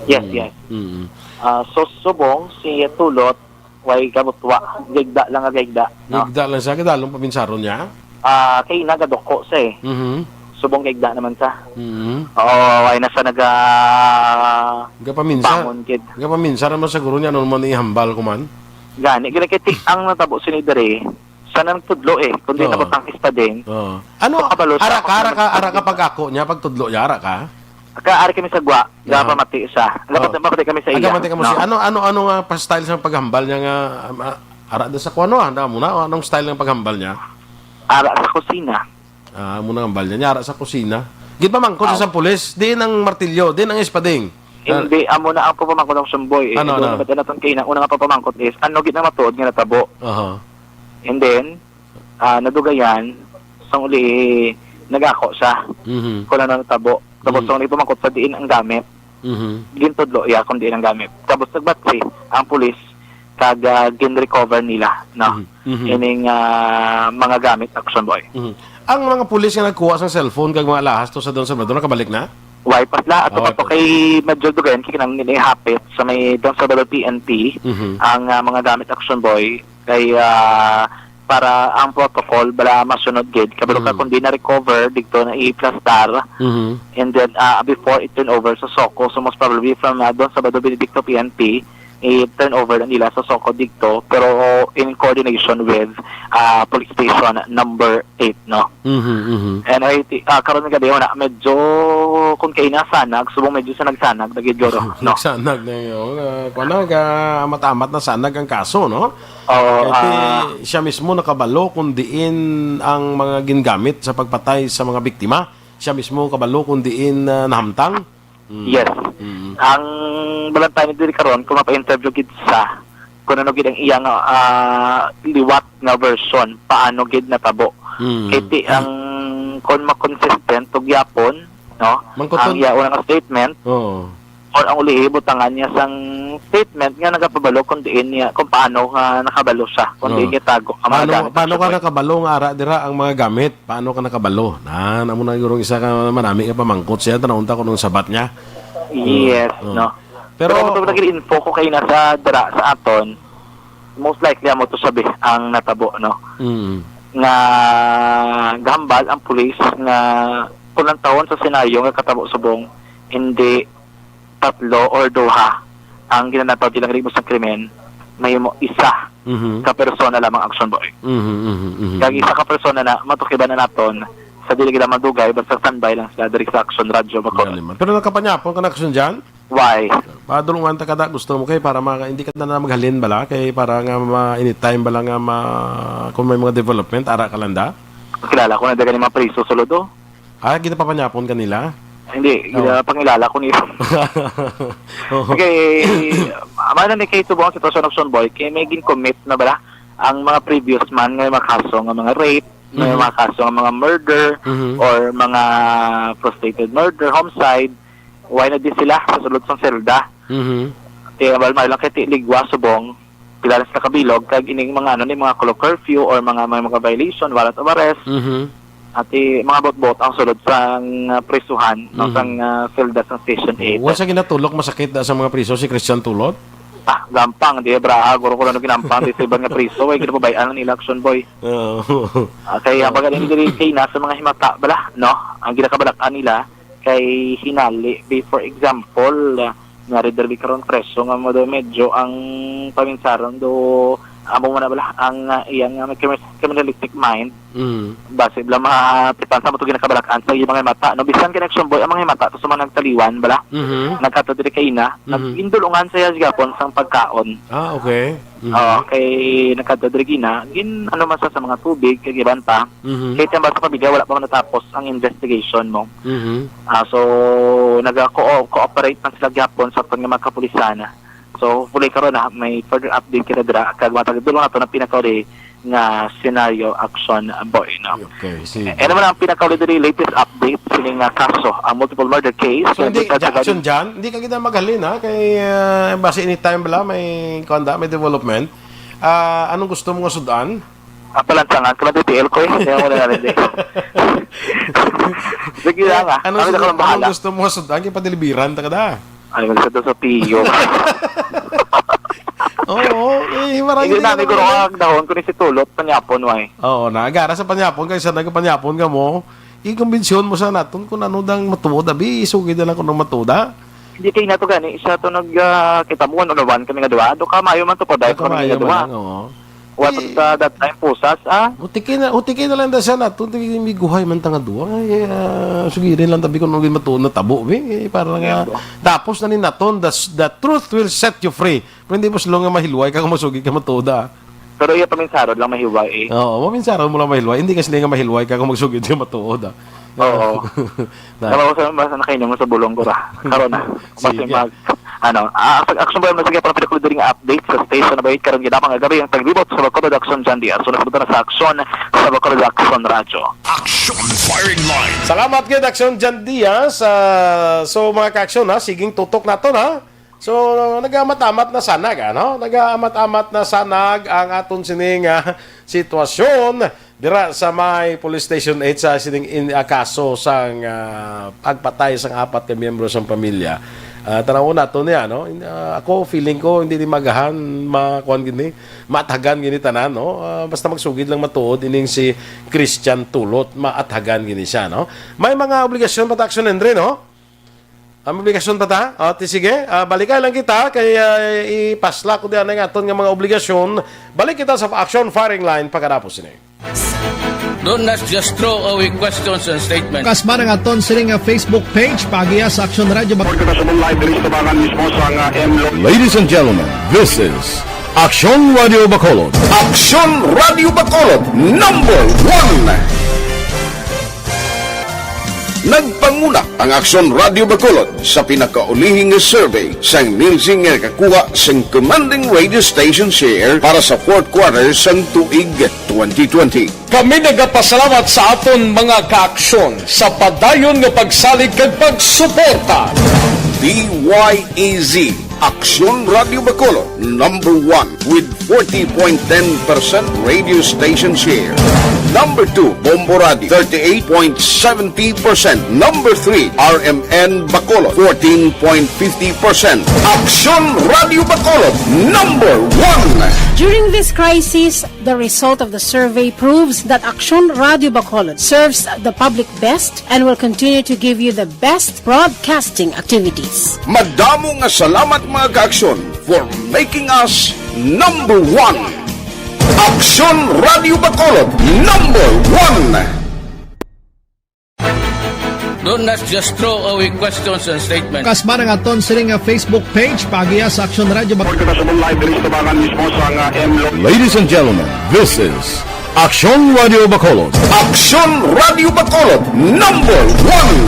Yes, Mm. yes. Mm. Ah, so, subong si Tulot, way kabutwa, gigda lang nga gigda, no? Gigda lang siya, kadalong paminsaron niya? Ah, kay nagaduko siya eh. Mhm. Subong gigda naman siya. Mhm. Oo, way na siya naga Gapaminsar. Bangon gid. Gapaminsar naman siguro niya, ano naman ihambal ko man? Gani, gani kay ti-, ang natabo sini diri, siya na nagtudlo eh, kundi Oo. nabutang espading. Oo. Ano, So, kabalo siya, ara ka, ara ka, ara ka pag-ako niya, pagtudlo niya, ara ka? Ka, ari kami sa gwa, Aha. gapamati siya. Gapamati Oo. kami sa iya, Gapamati kamo no? siya. Ano, ano, ano nga pa style sa paghambal niya nga, um, ah, ara da sa kuno, ah, anda mo na, o anong style ng paghambal niya? Ara sa kusina. Ah, amo na ang hambal niya. Niya, ara sa kusina. Ginpamangkot sa Aw. isang pulis, diin ang martilyo, diin ang espading? Ah. Hindi, amo na ang papamangkot ng Sumboy, eh. Ano, Doon ano? naman din natin kayo na una nga papamangkot is, ano gid na matuod nga natabo? Aha. And then, ah, nadugayan, sang uli, nagako siya. Mhm. Kung ano natabo. Tapos, Mhm. sang uli pamangkot sa diin ang gamit, Mhm. gintudlo iya kung diin ang gamit. Tapos, nagbatsi ang pulis, kag, ah, gin-recover nila, no? Mhm. Mhm. Ining, ah, mga gamit, Action Boy. Mhm. Ang mga pulis nga nagkuha sang cellphone kag mga alahas to sa Don Salvador, nakabalik na? Way pa sila. Ato Ah, pa way to pa. kay medyo dugayan, kay kinahanglan nila ihapit sa may Don Salvador P N P, Mhm. ang, ah, mga gamit, Action Boy, kay, ah, para ang protocol, bala masunod gid. Kabalo ka Mhm. kung di na-recover, dito na i-plastar. Mhm. And then, ah, before i-turn over sa SOCO, so most probably from, ah, Don Salvador Benedicto P N P, i-turn over na nila sa SOCO dito, pero in coordination with, ah, Police Station number eight, no? Mhm, mhm. And I thi-, ah, karon nga gabi, wala, medyo, kung kay nasanag, subong medyo sa nagsanag, nagiduro, no? Nagsanag na yun. Ah, kuwan na, ga-, amat-amat na sanag ang kaso, no? Oo, Kay ti-, ah, siya mismo nakabalo kung diin ang mga gingamit sa pagpatay sa mga biktima. Siya mismo kabalo kung diin, ah, nahamtang. Mm. Yes. Mm. Ang Valentine diri karon, kung mapa-interview gid sa, kung ano gid ang iya nga, ah, liwat nga version, paano gid natabo. Mm. Kay ti-, ang kung makonsistent to gyapon, no? Mangkuton. Ang iya una nga statement, Oo. or ang uli, butangan niya sang statement nga nagapabalo kung diin niya, kung paano nga nakabalo siya, kung Oo. diin niya tago ang mga Paano, gamit paano sa ka boy. nakabalo nga ara dira ang mga gamit? Paano ka nakabalo? Na, namo na yung isa ka manami nga pamangkot siya, tanawon ta kung anong sabat niya. Yes, Oo. no? Pero Pero, kung ito lagi info ko kayo na sa dira, sa aton, most likely amo to sabi ang natabo, no? Mm. Nga gahambal ang pulis nga kung ang tawon sa senaryo nga katabo subong, hindi tatlo or duha ang ginanataw nilang ritmo sa krimen, mahimo isa Mhm. Ka persona lamang, Action Boy. Mhm, mhm, mhm. Kag isa ka persona na matukiban na naton sa dili gid madugay, basta standby lang sila diri sa Action Radio Bacolod. Yan naman. Pero nakapanyapon ka na, Action Jan? Why? Padulungan ta kada gusto mo kay para ma-, hindi ka na maghalin bala kay para nga ma-, anytime bala nga ma-, kung may mga development, ara ka lang da? Kilala ko na dagan ni mga priso sulod, oh. Ah, ginapapanyapon ka nila? Hindi, Oo. Gina-, pangilala ko niyo. Oo. Okay, amana ni kay subong ang sitwasyon, Action Boy, kay may gin-commit na bala ang mga previous man nga mga kaso nga mga rape, may Mhm. mga kaso nga mga murder, Mhm. or mga frustrated murder, homicide. Why na din sila sa sulod sang selda? Mhm. Kaya bal lang kay ti ligwa subong, pila na sila kabilog, kag ining mga ano ni mga color curfew or mga, may mga violation, warrant of arrest. Mhm. At i-, mga bot-bot ang sulod sang, ah, prisuhan, no, Mhm. sang, ah, selda sang Station eight. Wa sa ginatulok masakit da sa mga priso si Christian Tulot? Ah, gampang, di, bra, ah, guro ko lang ginampang, di sa iban nga priso, ay ginapabayaan ang nila, Action Boy. Oo. Ah, kay, ah, baga din diri kay na sa mga himata, bala, no? Ang ginakabalak-an nila, kay hinali, be, for example, ah, nga rin diri karon preso nga mo do medyo ang paminsaron do, amo mo na bala, ang, ah, iyang, ah, may criminal-, criminalistic mind, Mm. Basi bala matipan sa mo to ginakabalak-an sa iyang mga mata, no? Bisan kay Action Boy ang mga mata to sa mga nagtaliwan, bala? Mhm. Nagkadto diri kay ina, Mhm. nagindulungan sa iya gihapon sang pagkaon. Ah, okay. Mhm. Oo, kay nagkadto diri kay ina, gin-, ano man sa, sa mga tubig, kag iban pa. Mhm. Kay tiyang sa pamilya, wala pa man natapos ang investigation mo. Mhm. Ah, so, naga-co-, cooperate man sila gihapon sa pag-, mga kapulisan. So, hopefully karon na may further update kita dira, kag matagdulong nato na pinakauli nga senaryo, Action Boy, no? Okay, sige. Eh, ano man ang pinakauli diri, latest update sini nga kaso, ang multiple murder case? So, hindi, Kaya Ja-, Action Jan, hindi ka kita maghalin, ha? Kay, ah, basi anytime bala may, kuwan da, may development. Ah, anong gusto mo nga sudan? Ah, palansangan ko lang, T T L ko, eh. Hindi mo na rin, eh. Sige lang, ah. Anong Kami na sudan, kalang bahala. Anong gusto mo nga sudan? Kay padilibiran ta ka da. Ay, magsa daw sa piyo. Oo, eh, marami Hindi din na, may naman guro ano. Ang dahon ko ni si Tulot, panyapon, way. Oo, na, agara sa panyapon, kaysa nagpanyapon ka mo, i-convince mo sa naton kung ano dang matuod, abi, isugid na lang kung ano matuod, ha? Hindi kay nato gani, siya to nag, ah, kita mo, one on one kami nga duha. Do ka, mayo man to, pa, Ay, kami nga kamayo man duha. Lang, oo. What Eh, sa that time, pusas, ah? Utiki na, utiki na lang da siya nato, utiki may guhay man ta nga duha. Ay, ah, sige, rin lang tabi kung ano yung matuod na tabo, eh. Eh, para nga, Yun. Tapos na ni naton, the, the truth will set you free. Pero hindi mo sila nga mahilway ka kung masugid ka matuod, ah. Pero iya paminsarod lang mahiway, eh. Oo, maminsarod mo lang mahiway. Hindi ka sila nga mahiway ka kung magsugid ka matuod, ah. Oo. Na. Nabawasan mo ba sa nakainyo mo sa bulong ko ba? Karon na. Sige. Kasi mag, ano, ah, sa Action Boy, sige, para pinakuli diri nga update sa station na ba, karon gid nga gabi ang taglibot sa Bacolod Action Jan Diaz. So, nagpunta na sa Action, sa Bacolod Action Radyo. Action Firing Line. Salamat gid, Action Jan Diaz. Ah, so, mga ka-action, ha, siging tutok naton, ha? So, nagaamat-amat na sanag, ano? Nagaamat-amat na sanag ang aton sining, ah, sitwasyon dira sa may Police Station eight sa sining in, ah, kaso sang, ah, pagpatay sang apat ka miyembro sang pamilya. Ah, tanaw nato niya, no? In, ah, ako, feeling ko, hindi ni magahan, makuan gini, maathagan gini tanan, no? Ah, basta magsugid lang matuod ining si Christian Tulot, maathagan gini siya, no? May mga obligasyon pa ta, Action Henry, no? Ang obligasyon pa ta? O, ti sige, ah, balikay lang kita, kay, ah, ipasla ko diyan ang aton nga mga obligasyon. Balik kita sa Action Firing Line pagkatapos ini. Don't not just throw away questions and statements. Kasma ang aton sini nga Facebook page, paagiya sa Action Radio Bacolod. Report kita sa live diri sa Tabangan mismo sa nga M Lo- Ladies and gentlemen, this is Action Radio Bacolod. Action Radio Bacolod, number one. Nagpanguna ang Action Radio Bacolod sa pinakaulihing nga survey sang Nielsen nga nakakuha sang commanding radio station share para sa fourth quarter sang tuig twenty twenty. Kami nagapasalamat sa aton mga kaaksyon sa padayon nga pagsalig kag pagsuporta. D Y E Z, Aksyon Radio Bacolod, number one with forty point ten percent radio station share. Number two, Bombo Radio, thirty-eight point seventy percent. Number three, R M N Bacolod, fourteen point fifty percent. Aksyon Radio Bacolod, number one. During this crisis, the result of the survey proves that Aksyon Radio Bacolod serves the public best and will continue to give you the best broadcasting activities. Madamo nga salamat, mga kaaksyon, for making us number one. Aksyon Radio Bacolod, number one. Do not just throw away questions and statements. Kasman ang aton sining nga Facebook page, paagiha sa Aksyon Radio Bacolod. Kita sa live diri sa tabangan mismo sa nga M Lo- Ladies and gentlemen, this is Aksyon Radio Bacolod. Aksyon Radio Bacolod, number one.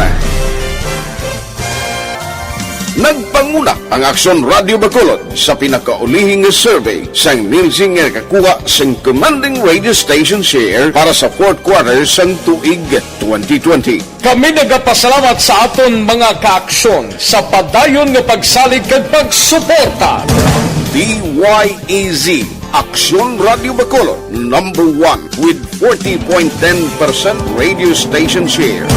Nagpanguna ang Aksyon Radio Bacolod sa pinakaulihing nga survey sang Nielsen nga nakakuha sang commanding radio station share para sa fourth quarter sang tuig twenty twenty. Kami nagapasalamat sa aton mga kaaksyon sa padayon nga pagsalig kag pagsuporta. D Y E Z, Aksyon Radio Bacolod, number one with forty point ten percent radio station share.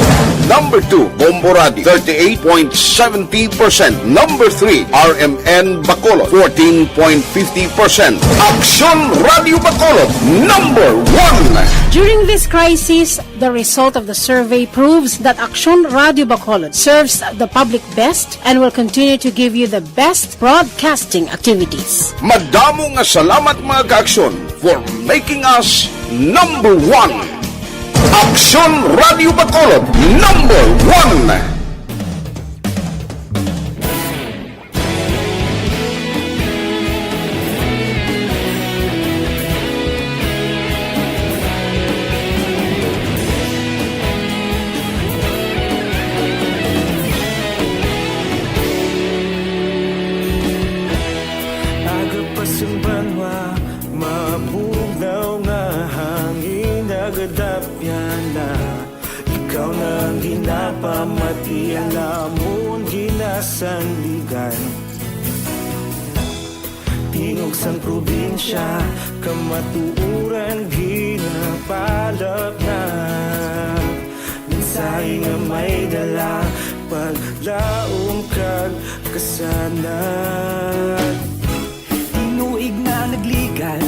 Number two, Bombo Radio, thirty-eight point seventy percent. Number three, R M N Bacolod, fourteen point fifty percent. Aksyon Radio Bacolod, number one. During this crisis, the result of the survey proves that Aksyon Radio Bacolod serves the public best and will continue to give you the best broadcasting activities. Madamo nga salamat, mga kaaksyon, for making us number one. Aksyon Radio Bacolod, number one. Aga pa sing banwa, mabugnaw nga hangin, nagadapyan na. Ikaw na ang ginapamati, ang amon ginasandigan. Tingog sang probinsya, kamatuoran ginapalapnag. Mensahe nga may dala, paglaom kag kasanag. Tinuig na nagligan,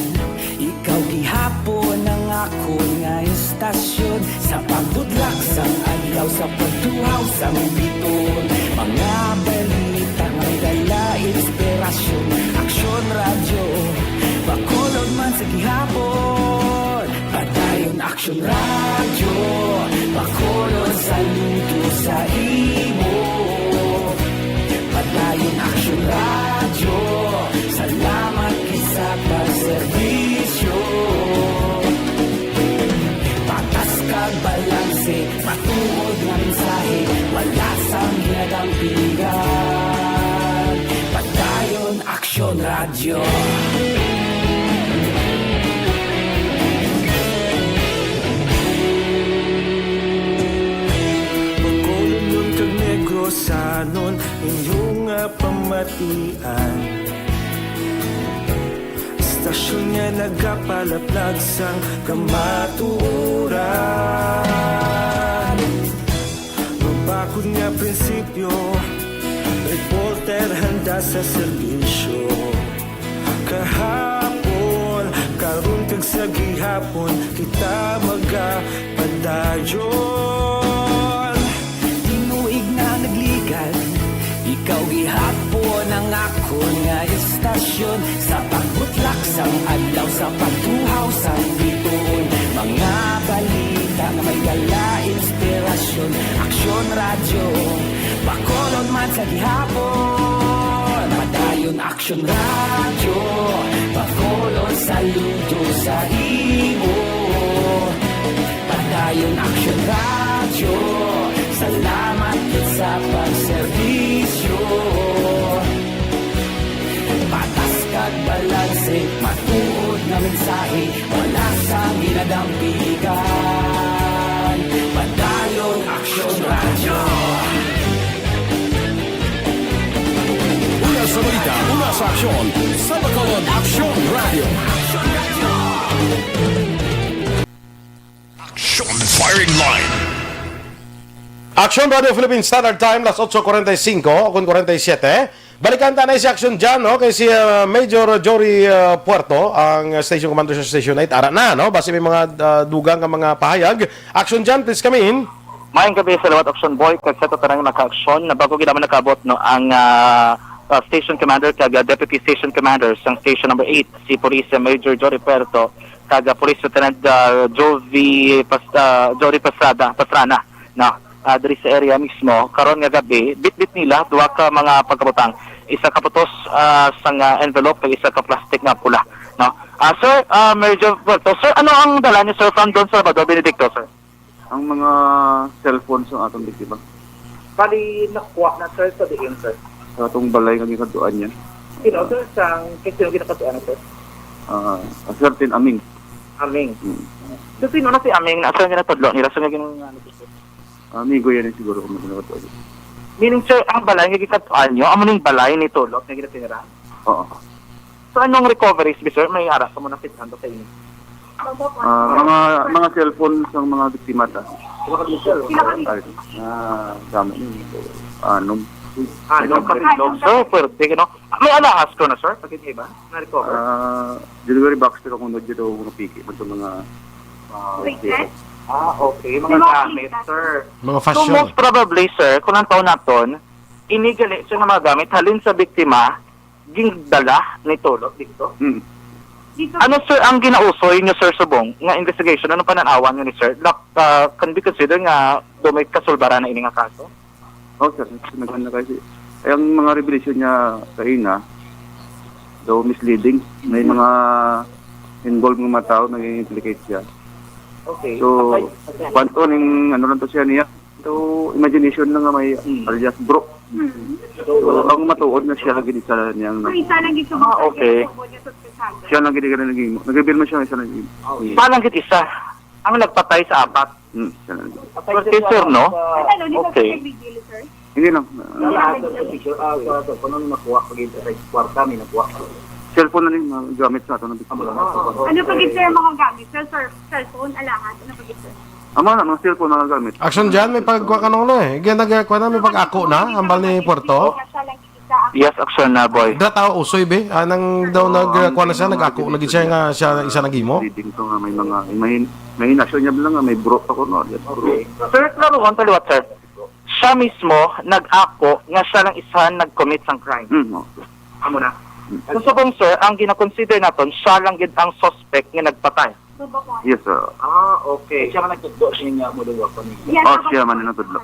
ikaw gihapon ang akon nga istasyon. Sa pagbutlak sang adlaw, sa pagtuhaw sang biton, mga balita nga may dala inspirasyon. Aksyon Radyo, Bacolod man sa gihapon. Padayon Aksyon Radyo, Bacolod, saludo sa imo. Padayon Aksyon Radyo, salamat gid sa pagserbisyo. Patas kag balanse, matuod nga mensahe, wala sang ginadampigan. Padayon Aksyon Radyo. Bacolodnon kag Negrosanon, inyo nga pamatian. Istasyon nga nagapalaplag sang kamatuoran. Mabakod nga prinsipyo, reporter handa sa serbisyo. Kahapon, karon, kag sa gihapon, kita magapadayon. Tinuig na nagligan, ikaw gihapon ang akon nga istasyon. Sa pagbutlak sang adlaw, sa pagtuhaw sang biton, mga balita nga may dala inspirasyon. Aksyon Radyo, Bacolod man sa gihapon. Padayon Aksyon Radyo, Bacolod, saludo sa imo. Padayon Aksyon Radyo, salamat gid sa pagserbisyo. Patas kag balanse, matuod nga mensahe, wala sang ginadampigan. Padayon Aksyon Radyo. Una sa balita, una sa aksyon, sa Bacolod Aksyon Radyo. Action Firing Line. Aksyon Radio Philippine Standard Time, las otso cuarenta y cinco o kon cuarenta y siete. Balikan ta na si Action John, no? Kay si, ah, Major Jory, ah, Puerto, ang station commander sa Station eight. Ara na, no? Basi may mga, ah, dugang nga mga pahayag. Action John, please come in. Maayong gabi sa liwat, Action Boy, kag sa tanan nga mga kaaksyon. Bago gid naman nakaabot, no, ang, ah, ah, Station Commander kag, ah, Deputy Station Commander sang Station Number Eight, si Police Major Jory Puerto kag, ah, Police Lieutenant, ah, Jovi Pas-, ah, Jory Pasada, Pastrana, no? Ah, diri sa area mismo, karon nga gabi, bitbit nila duha ka mga pagkabutang, isa ka putos, ah, sang, ah, envelope kag isa ka plastic nga pula, no? Ah, sir, ah, Major Puerto, sir, ano ang dala niyo, sir, from Don Salvador Benedicto, sir? Ang mga cellphone sa atong biktima. Bali, nakuha na, sir, sa diin, sir? Sa atong balay nga ginadtuan niya. Sino, sir? Sang, kay sino ginakatuan, sir? Ah, a certain Aming. Aming. Mm. So, sino na si Aming na, sir, nga natudlo nila? Sir, nga gin-, ano, sir? Amigo yan, eh, siguro, kung ginakatuan. Meaning, sir, ang balay nga ginadtuan nyo, amo ning balay ni Tulot nga ginatiniran? Oo. So, anong recoveries, bi, sir? May ara ka mo nakit-an ba sa inyo? Ah, mga, mga cellphone sang mga biktima ta. Ay, ah, gamit ni, ano? Ano, May pagkakilog, sir? Pwerte, no? May alahas ko na, sir? Pagkita ba? Na-recover? Ah, January box, pero kung medyo daw mga piki, ito mga, ah, Wait, okay. Eh? Ah, okay. Mga Mga gamit, piki. Sir. Mga So, fashion. Most probably, sir, kung ang taon naton, ini gali, sir, nga mga gamit, halin sa biktima, gindala ni Tulot dito? Mm. Dito. Ano, sir, ang ginausoy niyo, sir, subong nga investigation? Ano pananawan niyo ni sir? Lak-, ah, can be considered nga do may kasulbaran na ini nga kaso? Oh, sir, sinagan na kasi. Ay, ang mga revelation niya kaina, daw misleading. May mga involved nga mga tao nag-implicate siya. Okay. So, Okay. Kwanto ning ano lang to siya niya. So, imagination lang nga may Hmm. alias bro. Hmm. So, ang matuod na siya gid isa niya ang Ang isa lang gid Ah, okay. Siya lang gid ang naging, nag-reveal man siya isa lang gid. Okay. Isa lang gid isa ang nagpatay sa apat. Hmm, siya lang gid. Pwerte, sir, no? Ano, di ba Okay. Hindi lang. Wala sa picture, ah, sa, sa, kung ano nakuha, pag sa kwarta, may nakuha. Cellphone na rin, mga gamit sa ato na biktima. Ano pa gid, sir, mga gamit? Sir, sir, cellphone, alahas, ano pa gid, sir? Amo na, mga cellphone, mga gamit. Action dyan, may pagkuha ka nung, eh. Gyan, nagkuha na, may pag-ako na, hambal ni Puerto. Yes, action na, boy. Da tao, usoy, be. Ah, nang daw nag-, ah, kuha na siya, nag-ako na gid siya nga siya isa naghimo. Leading to nga may mga, may, may hinasyo niya lang nga may bro ako, no? Yes, bro. Okay. Sir, klaro, ang taliwat, sir. Siya mismo nag-ako nga siya lang isa nag-commit sang crime. Mm, oo. Amo na. Mm. So, subong, sir, ang gina-consider naton, siya lang gid ang suspect nga nagpatay. Yes, sir. Ah, okay. Siya man nagtudlo siya nga mo daw ako ni. Yes, Oh, sir. Siya man ang nagtudlo.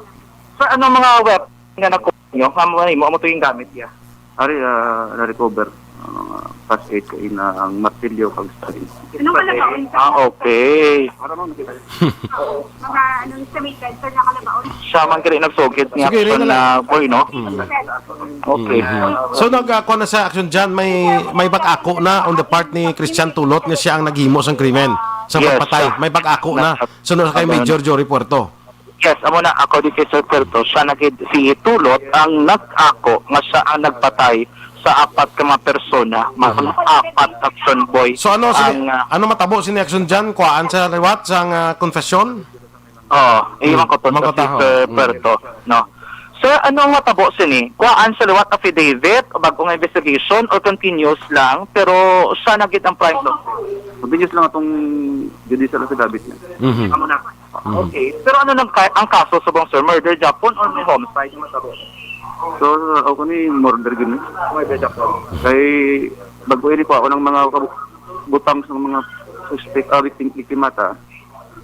Sir, anong mga weapon nga nakuha nyo? Nga mo, mo, mo to yung gamit niya? Ari, ah, na-recover. Ang mga first aid kaina, ang martilyo, kag stalin. Anong kalabaon, sir? Ah, okay. Para mo makita. Mga, ano, sa may cancer na kalabaon. Siya man kini nagsugid ni Sige, action Rina. Na boy, no? Mm. Okay. Mm. So, nag-, ah, kuha na sa action dyan, may, may pag-ako na on the part ni Christian Tulot nga siya ang naghimo sang krimen, sa Yes, pagpatay. sir. May pag-ako na. Nasa- Sunod sa kay Ano? Major Jory Puerto. Yes, amo na, according kay Sir Puerto, siya na gid si Tulot ang nag-ako nga siya ang nagpatay sa apat ka mga persona. Mga Mhm. apat, action boy. So, ano, sige, Ang, ah, ano matabo sini action dyan? Kuhaan sa liwat sang, ah, confession? Oo, Mm, iwan ko to sa mangkutaho. Sir Mm. Puerto, no? Sir, ano nga tabo sini? Kuhaan sa liwat affidavit, bag-o nga investigation, or continuous lang, pero siya na gid ang prime suspect? Continuous lang atong judicial affidavit niya. Mhm. Amo na. Mhm. Okay. Pero ano nang ka-, ang kaso subong, sir? Murder, Japon, or may homicide? Ano tabo? So, ako ni murder gini. Murder, Japon. Kay, bago ini pa ako ng mga kabu-, butang sa mga suspect, ah, victim, biktima ta.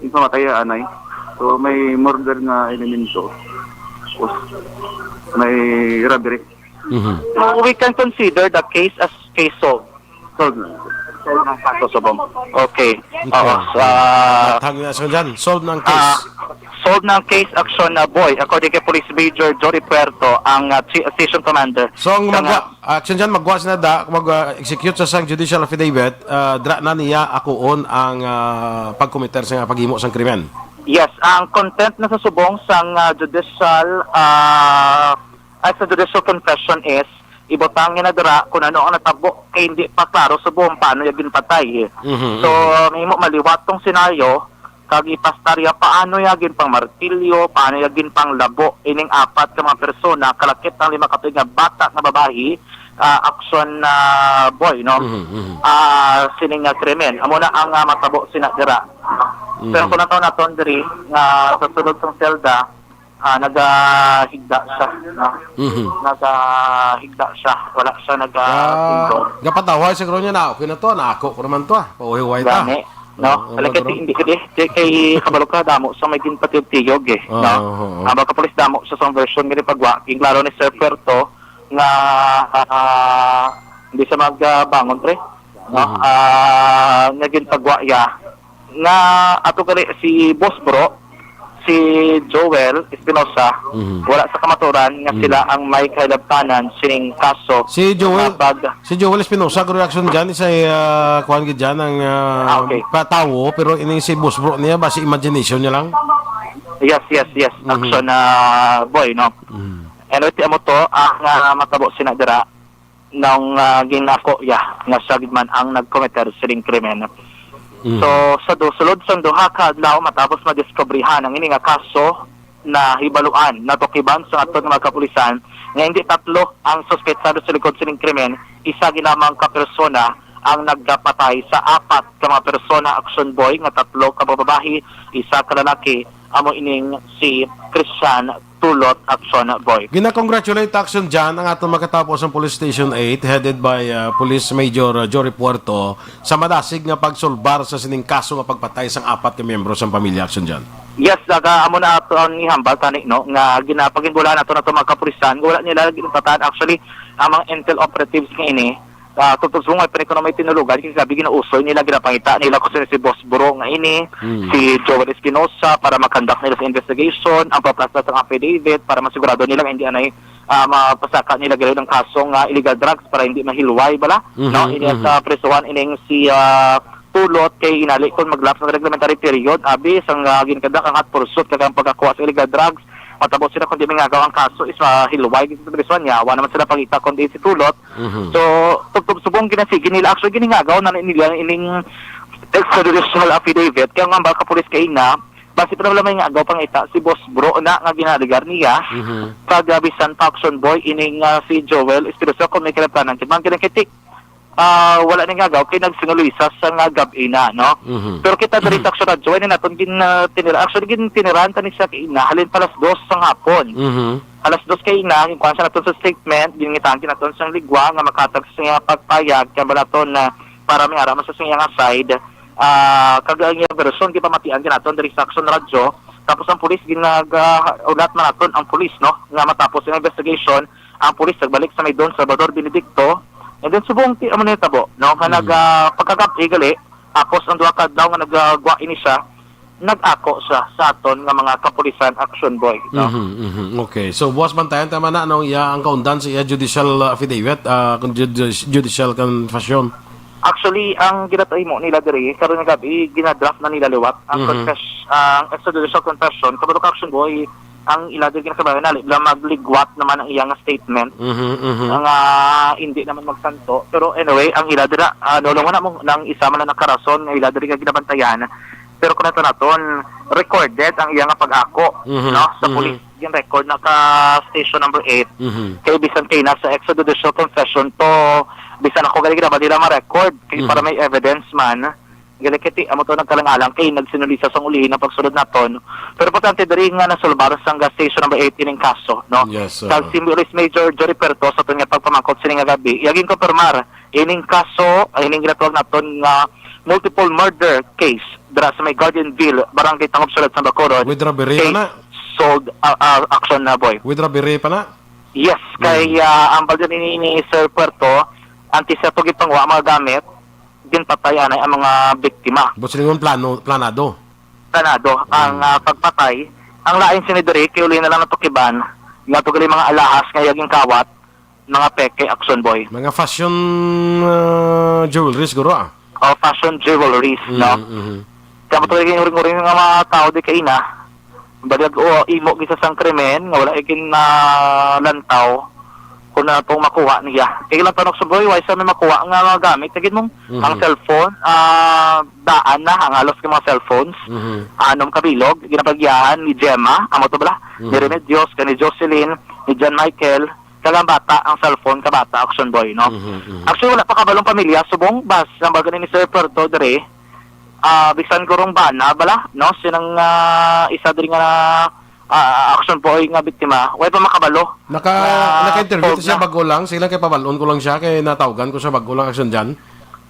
Yung pamatay, anay. So, may murder nga elemento. Tapos, may robbery. Mhm. So, we can consider the case as case solved. Solved na. Solved ang kaso, subong. Okay. Okay. Oo, sa Tag na sa dyan. Solve na ang case. Ah, solved na ang case, action na boy. According kay Police Major Jory Puerto, ang, ah, chi-, station commander. So, ang Sa magwa-, nga- Action dyan, magwa sila da, mag, ah, execute sa sang judicial affidavit, ah, dra na niya akuon ang, ah, pagkomiter sa nga paghimo sang krimen. Yes, ang content na sa subong sang, ah, judicial, ah, ay, sa judicial confession is ibutang niya na dira kung ano ang natabo kay hindi pa klaro subong paano niya ginpatay. Mhm, So, mhm. Mahimo maliwat tong senaryo, kag ipastarya paano ya ginpangmartilyo, paano ya ginpanglabo ining apat ka mga persona, kalakip ang lima ka tuig nga bata nga babayi, ah, action, ah, boy, no? Mhm, mhm. Ah, sining nga krimen. Amo na ang, ah, matabo sina dira. Mhm. Pero kung nato naton diri nga sa sulod sang selda, Ah, nagahigda siya, no? Mhm. Nagahigda siya. Wala siya naga-, ah, singko. Gapatawa siguro niya na, "Okay na to, na ako ko naman to, ah. Pauhiway ta." Gani, no? Oo, kay, hindi, hindi, kay, kay kabalo ka, damo sa may ginpatiyog-tiyog, eh, no? Oo, oo. Ang mga kapulis, damo sa, sa version nga pagwa. Ginklaro ni Sir Puerto nga, ah, hindi siya magbangon, pre, no? Mhm. Ah, nga ginpagwa iya. Nga ato gali si Boss Bro, si Joel Espinosa, mhm, wala sa kamaturan nga, mhm, sila ang may kahilabtanan sining kaso. Si Joel, nga pag- si Joel Espinosa, good reaction dyan, isa, ah, kuwan gid dyan, ang, ah, ah, okay, pa-, tawo, pero ini si Boss Bro niya, ba si imagination niya lang? Yes, yes, yes. Mhm. Action, ah, boy, no? Mhm. Anyway, ti amo to, ang, ah, matabo sina dira. Nang, ah, ginako iya nga siya gid man ang nagkometer sining krimen. Mm. So, sa du-, sulod sang duha ka adlaw matapos madiskubrihan ang ini nga kaso, nahibaluan, natukiban sa aton nga mga kapulisan nga hindi tatlo ang suspetsado sa likod sining krimen, isa gid lamang ka persona ang nagapatay sa apat ka mga persona, Action Boy, nga tatlo ka bababayi, isa ka lalaki, amo ining si Christian Tulot, Action Boy. Gina-congratulate, Action John, ang aton makatapos ang Police Station eight, headed by, uh, Police Major, uh, Jory Puerto, sa madasig nga pagsulbar sa sining kaso nga pagpatay sang apat ka miyembro sang pamilya, Action John. Yes, aga, amo na ato ang ihambal tani, no, nga ginapaginbulahan nato nato mga kapulisan, wala nila ginpatan. Actually, ang mga intel operatives nga ini, ah, tubtob subong nga pa ni kuno may tinulugan, kay sabi, ginausoy nila, ginapangita nila kung sino si Boss Bro nga ini, mm, si Joel Espinosa, para mag-conduct nila sa investigation, ang pagplastar sang affidavit, para masigurado nila nga hindi anay, ah, mapasaka nila gid ang kaso nga illegal drugs para hindi mahilway bala, mhm, no? Ini, mhm, sa prisuhan ining si, ah, Tulot, kay inali kung mag-lapse ang reglementary period, abi, sang, ah, ginkadak ang hot pursuit kag ang pagkakuha sa illegal drugs, matabo sila kung di mangagaw ang kaso is mahilway gid sa prisuhan niya. Wa naman sila pangita kundi si Tulot. Mhm. So, tubtob subong ginasigi nila. Actually, giningagaw na nila ining extrajudicial affidavit. Kaya nga, baka pulis kay na, basi pa naman may nga agaw pangita si Boss Bro na nga ginaligar niya. Mhm. Kag, ah, bisan pa, Action Boy, ining, ah, si Joel Espinosa, kung may kinabtanan, kay mga ginakiti, ah, wala ni nga agaw, kay nagsinulisa sa nga gab-i na, no? Mhm. Pero kita diri sa Action Radyo, ini naton gin, ah, tinira-, actually, gin-, tinirahan ta ni siya kay ina, halin pa alas dos sa hapon. Mhm. Alas dos kay ina, ginkuan siya naton sa statement, ginngitahan naton sa ligwa nga makatag sa iya pagpayag, kay ba naton na para may ara man sa iya nga side, ah, kag ang iya version, gipamatian gid naton diri sa Action Radyo. Tapos ang pulis, ginag-, ah, ulat man naton ang pulis, no, nga matapos ang investigation, ang pulis nagbalik sa may Don Salvador Benedicto. And then, subong ti-, amo na yung tabo, no, nga Mm. nag, ah, pagkagab-i gali, tapos ang duha ka adlaw nga nagagwa ini siya, nag-ako siya sa aton nga mga kapulisan, Action Boy, no? Mhm, mhm. Okay. So, buwas bantayan ta man na, no, iya ang kaundan sa iya judicial, uh, affidavit, uh, con-, judi-, judicial confession. Actually, ang ginatuhimo nila diri, karon nga gabi, ginadraft na nila liwat ang Mhm. confess-, ang extrajudicial confession. Kabalo ka, Action Boy, ang ila diri ginakabayan, nali, bala magligwat naman ang iya nga statement. Mhm, mhm. Nga hindi naman magsanto. Pero anyway, ang ila dira, ah, nulungan na mo nang isa man ang nakarason nga ila diri nga ginabantayan. Pero kung nato naton, recorded ang iya nga pag-ako, Mhm, no, sa mhm. police. Yung record na ka station number eight. Mhm. Kay bisan kay nasa extrajudicial confession to, bisan ako gali ginabahan nila ma-record. Kay Mhm. para may evidence man, gali kiti, amo to nagkalang-alang kay nagsinulisa sang ulihi ng pagsulod naton. Pero importante diri nga nasulbar sang ga station number eight ining kaso, no? Yes, sir. Kag si Police Major Jory Perto sa aton nga pagpamangkot sini nga gabi, iya ginkonfirmar ining kaso, ining ginatawag naton nga multiple murder case dira sa may Gardenville, Barangay Tangub, Siyudad sa Bacolod. With robbery Case pa na? solved, ah, ah, action na, boy. With robbery pa na? Yes, kay, Mm. ah, ang balda ni, ni Sir Puerto, antes sa to gipangwa mga gamit, ginpatay anay ang mga biktima. But sila yung plano, planado? Planado. Ang, Mm. ah, pagpatay, ang lain sini diri, kay uli na lang natukiban, nga to gali mga alahas nga iya ginkawat, mga peke, Action Boy. Mga fashion, ah, jewelry siguro, ah. O, fashion jewelries, Mm, no? mhm. Kaya mo talaga yung uring-uring nga mga tao di kaina. Balyag, o, imo gisa sang krimen, nga wala ikin na lantaw kung na itong makuha niya. Kaya lang tanong sa boy, why sa may makuha nga mga gamit? Kagin mong, Mhm. ang cellphone, ah, daan na, ang halos ng mga cellphones. Mhm. Anom kabilog, ginapagyahan ni Gemma, amo to bala, ni Mhm. Remedios, kay ni Jocelyn, ni John Michael, kag ang bata, ang cellphone ka bata, Action Boy, no? Mhm, mhm. Actually, wala pa kabalong pamilya, subong, bas, ang baga ni Sir Puerto, dere, ah, bisan gurong bana, bala, no? Sinang, ah, isa diri nga, ah, Action Boy, nga biktima, way pa makabalo. Naka, Ah, naka-interview solved siya na. Bago lang. Sige lang kay pabalon ko lang siya kay natawgan ko siya bago lang, Action Jan.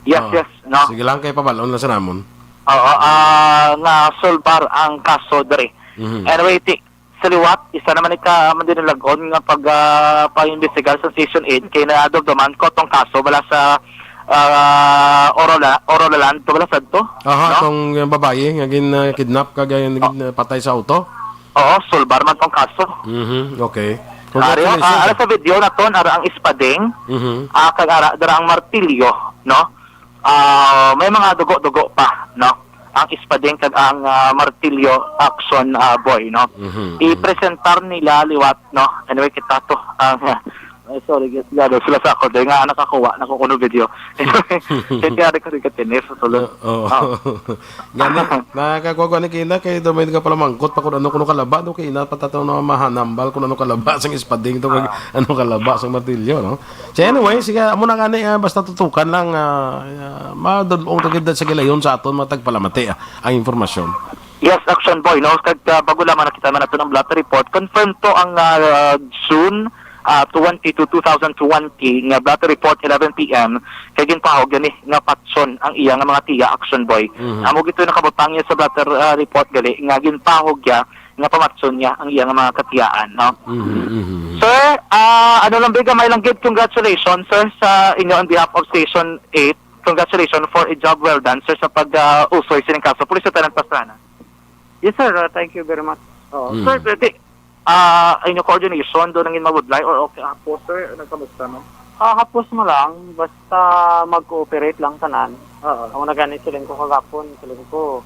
Yes, Ah, yes, no? Sige lang kay pabalon lang sa namon. Oo, ah, nga solbar ang kaso diri. Mhm. Anyway, ti, sa liwat, isa naman ika man din lagon nga pag, ah, pag-imbestigar sa Station eight kay nadumduman ko tong kaso bala sa, ah, Orola-, Oroland, to bala sa to, Aha, no? Tong, uh, babayi nga gin, uh, kidnap kag, uh, gin, uh, patay sa auto. Oo, sulbar man tong kaso. Mhm, okay. Ari, Congratulations, ah, ara ah. Sa video na ton, ara ang espading, Mhm. ah, kag ara dara ang martilyo, no? Ah, may mga dugo-dugo pa, no? Ang espading kag ang, ah, martilyo, Action, ah, Boy, no? Mhm, mhm. I-presentar nila liwat, no? Anyway, kita to. Ang, ay, sorry, gado sila sa ako, dahil nga nakakuha na ko kuno video. Kaya di ko rin katinir sa sulod. Oo. Oh. Gani, nakakuha ko ni Kina kay daw may nagapalangkot pa kung ano kuno kalaba, no? Kay ina pa tataw na mahanambal kung ano kalaba sang espading to, kag Ah. ano kalaba sang martilyo, no? So anyway, sige, amo na gani, ah, basta tutukan lang, ah, ah, madulong ta gid sa gilayon sa aton mga tagpalamati, ah, ang impormasyon. Yes, Action Boy, no? Kag, ah, bago lamang nakita man nato ang blotter report, confirm to ang, ah, June, ah, twenty-two, two thousand twenty, nga blotter report, eleven p m, kay ginpahog gani nga patson ang iya nga mga tiya, Action Boy. Mhm. Amo gito nakabutang niya sa blotter, ah, report gali nga ginpahog niya nga pamatson niya ang iya nga mga katiyaan, no? Mhm, mhm. Sir, ah, ano lang, bigamay lang gid, congratulations, sir, sa inyo on behalf of Station eight. Congratulations for a job well done, sir, sa pag, ah, usoy sining kaso. Police Lieutenant Pastrana. Yes, sir. Ah, thank you very much. Oo. Mm. Sir, pwede, ah, inyo coordination, doon nangin mabudlay or okay, ah, po, sir, nagkamusta, no? Ah, hapos mo lang, basta mag-cooperate lang tanan. Oo. Amo na gani siling ko kagapon, siling ko,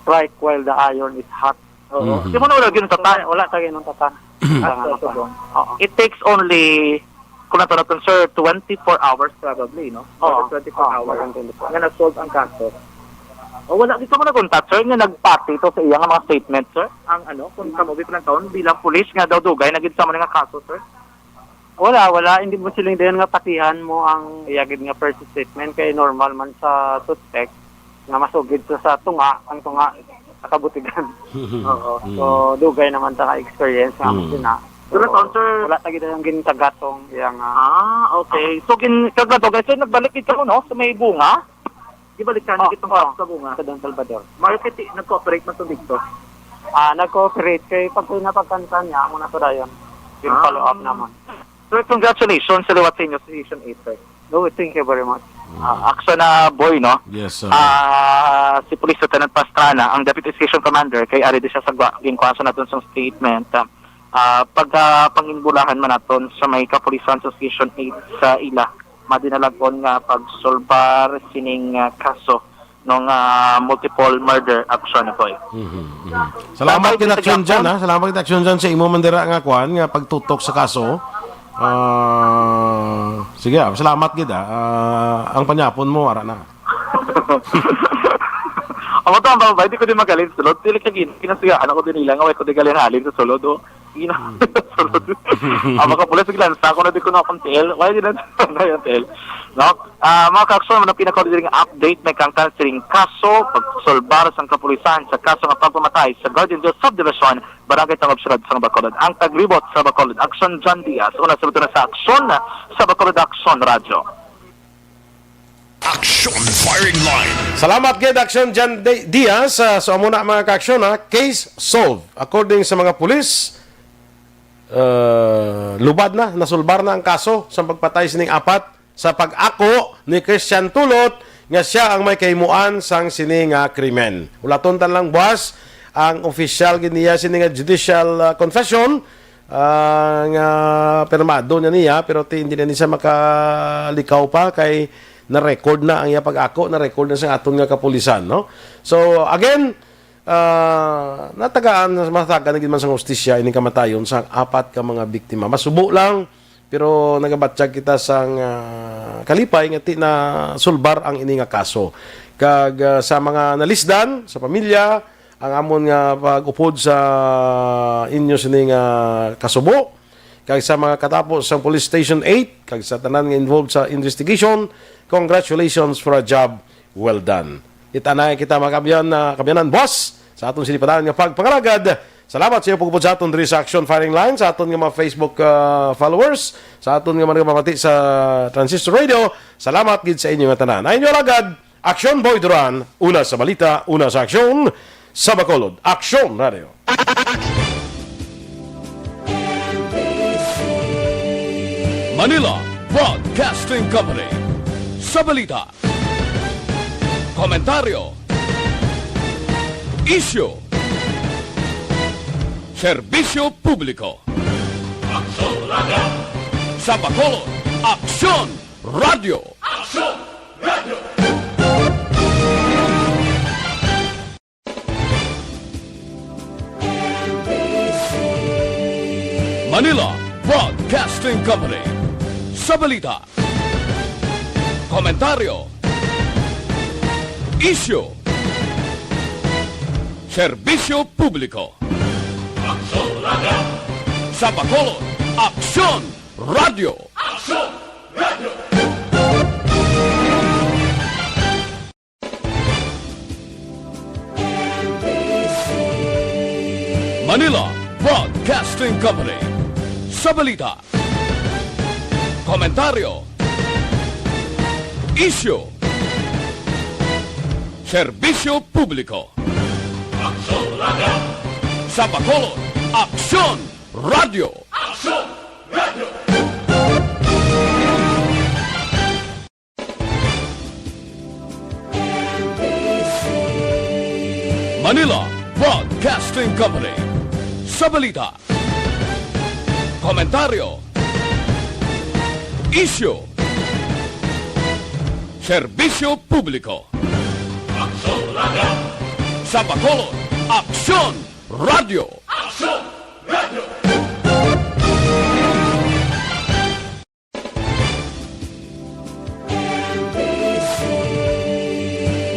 "Strike while the iron is hot." Oo. Mhm. Di mo na wala ginuntata? Wala, wala ta ginuntata. Ah, Sa so, mga so, kuwan. Oo. It takes only, kung nato naton, sir, twenty-four hours probably, no? Oo. Or twenty-four Oo, hours. Twenty-four. Nga na-solve ang kaso. O, wala, di ka mo naguntat, sir, nga nagpati to sa iya nga mga statement, sir? Ang ano, kung kamo bilang taon, bilang pulis nga daw dugay na gid sa mga kaso, sir? Wala, wala. Hindi mo siling dayon nga patihan mo ang iya gid nga first statement kay normal man sa suspect nga masugid sa, sa tunga, ang tunga nakabutigan. Oo. Mm. So, dugay naman ta ka experience nga Mm. amo sina. Pero, So, sir, wala ta gid ang gintagatong iya nga Ah, okay. So, gin-, kagado, guys, so, nagbalik gid kamo, no? Sa may bunga? Gibalik ka, Oh, nagitong oh. Sa bunga. Sa Don Salvador. Market, eh, nag-cooperate man to dito. Ah, nag-cooperate kay pag pinapagkanta niya, amo na to dayon. Yung Ah. Follow up naman. Sir, congratulations sa liwat sa inyo sa Station eight, sir. Oh, thank you very much. Ah, Action na, Boy, no? Yes, sir. Ah, si Police Lieutenant Pastrana, ang Deputy Station Commander, kay ari di siya sa gwa-, ginkuha sa naton sang statement. Ah, pag, ah, panginbulahan man naton sa may kapulisan sa Station eight sa ila, madinalagon nga pagsulbar sining, ah, kaso nung, ah, multiple murder action, Boy. Mhm, mhm. Salamat Bye-bye, gid, Mister Action Jackson. Jan, ha? Salamat gid, Action Jan, sa imo man dira nga kwan, nga pagtutok sa kaso. Ah, sige, ah, salamat gid, ah. Ah, ang panyapon mo, ara na. Ang mga tama ba, hindi ko din magaling sa sulod. Dili ka gin-, kinasigaan ako din nila nga, way ko din galing halin sa sulod, oh. Gina-, Hmm. sulod. Ang mga pulis, naglansa ako na di ko na akong tiil. Why di na tayo tiil? No? Ah, mga ka-Action, ano pinaka diri nga update may kangkan sining kaso, pagsulbar sang kapulisan sa kaso nga pagpamatay sa Guardian View Subdivision, Barangay Tangob, Siyudad sang Bacolod. Ang taglibot sa Bacolod, Action John Diaz. Una sa buto na sa Action, sa Bacolod Action Radyo. Action Firing Line. Salamat gid, Action John Di-, Diaz. Ah, so, amo na, mga ka-Action, ha? Case solved. According sa mga pulis, ah, lubad na, nasulbar na ang kaso sa pagpatay sining apat sa pag-ako ni Christian Tulot nga siya ang may kahimuan sang sini nga krimen. Ulaton ta lang, buwas, ang official gid niya sini nga judicial, ah, confession, ah, nga pirmado na niya, pero ti, hindi na ni siya makalikaw pa kay na-record na ang iya pag-ako, na-record na sa aton nga kapulisan, no? So, again, ah, natagaan, matagaan na gid man sa hustisya ining kamatayon sa apat ka mga biktima. Masubo lang, pero nagabatyag kita sang, ah, kalipay nga ti na sulbar ang ini nga kaso. Kag, ah, sa mga nalisdan, sa pamilya, ang amon nga pag-upod sa inyo sini nga kasubo, kag sa mga katapo sa Police Station eight, kag sa tanan nga involved sa investigation, congratulations for a job well done. Kita na kita, mga kabyan-, ah, kabyanan, boss, sa aton sinipadan nga pagpangalagad Salamat sa iyo pagpupod sa aton diri sa Action Firing Line, sa aton nga mga Facebook, ah, followers, sa aton nga mga nagapamati sa Transistor Radio. Salamat gid sa inyo nga tanan. Ay inyo lagad, Action Boy Duran, una sa balita, una sa aksyon, sa Bacolod. Action Radio. Manila Broadcasting Company. Sa balita, komentaryo, isyu, serbisyo publiko. Aksyon Radio. Sa Bacolod, Aksyon Radio. Aksyon Radio. Manila Broadcasting Company. Sa balita, komentaryo, isyu, serbisyo publiko. Aksyon Radio. Sa Bacolod, Aksyon Radio. Aksyon Radio. Manila Broadcasting Company. Sa balita, komentaryo, isyu, serbisyo publiko. Aksyon Radio. Sa Bacolod, Aksyon Radio. Aksyon Radio. Manila Broadcasting Company. Sa balita, komentaryo, isyu, serbisyo publiko. Aksyon Radio. Sa Bacolod, Aksyon Radio. Aksyon Radio.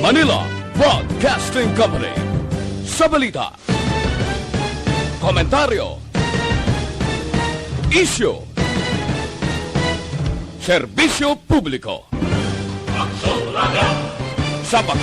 Manila Broadcasting Company. Sa balita, komentaryo, isyu, serbisyo publiko. Aksyon Radio. Sa Bacolod,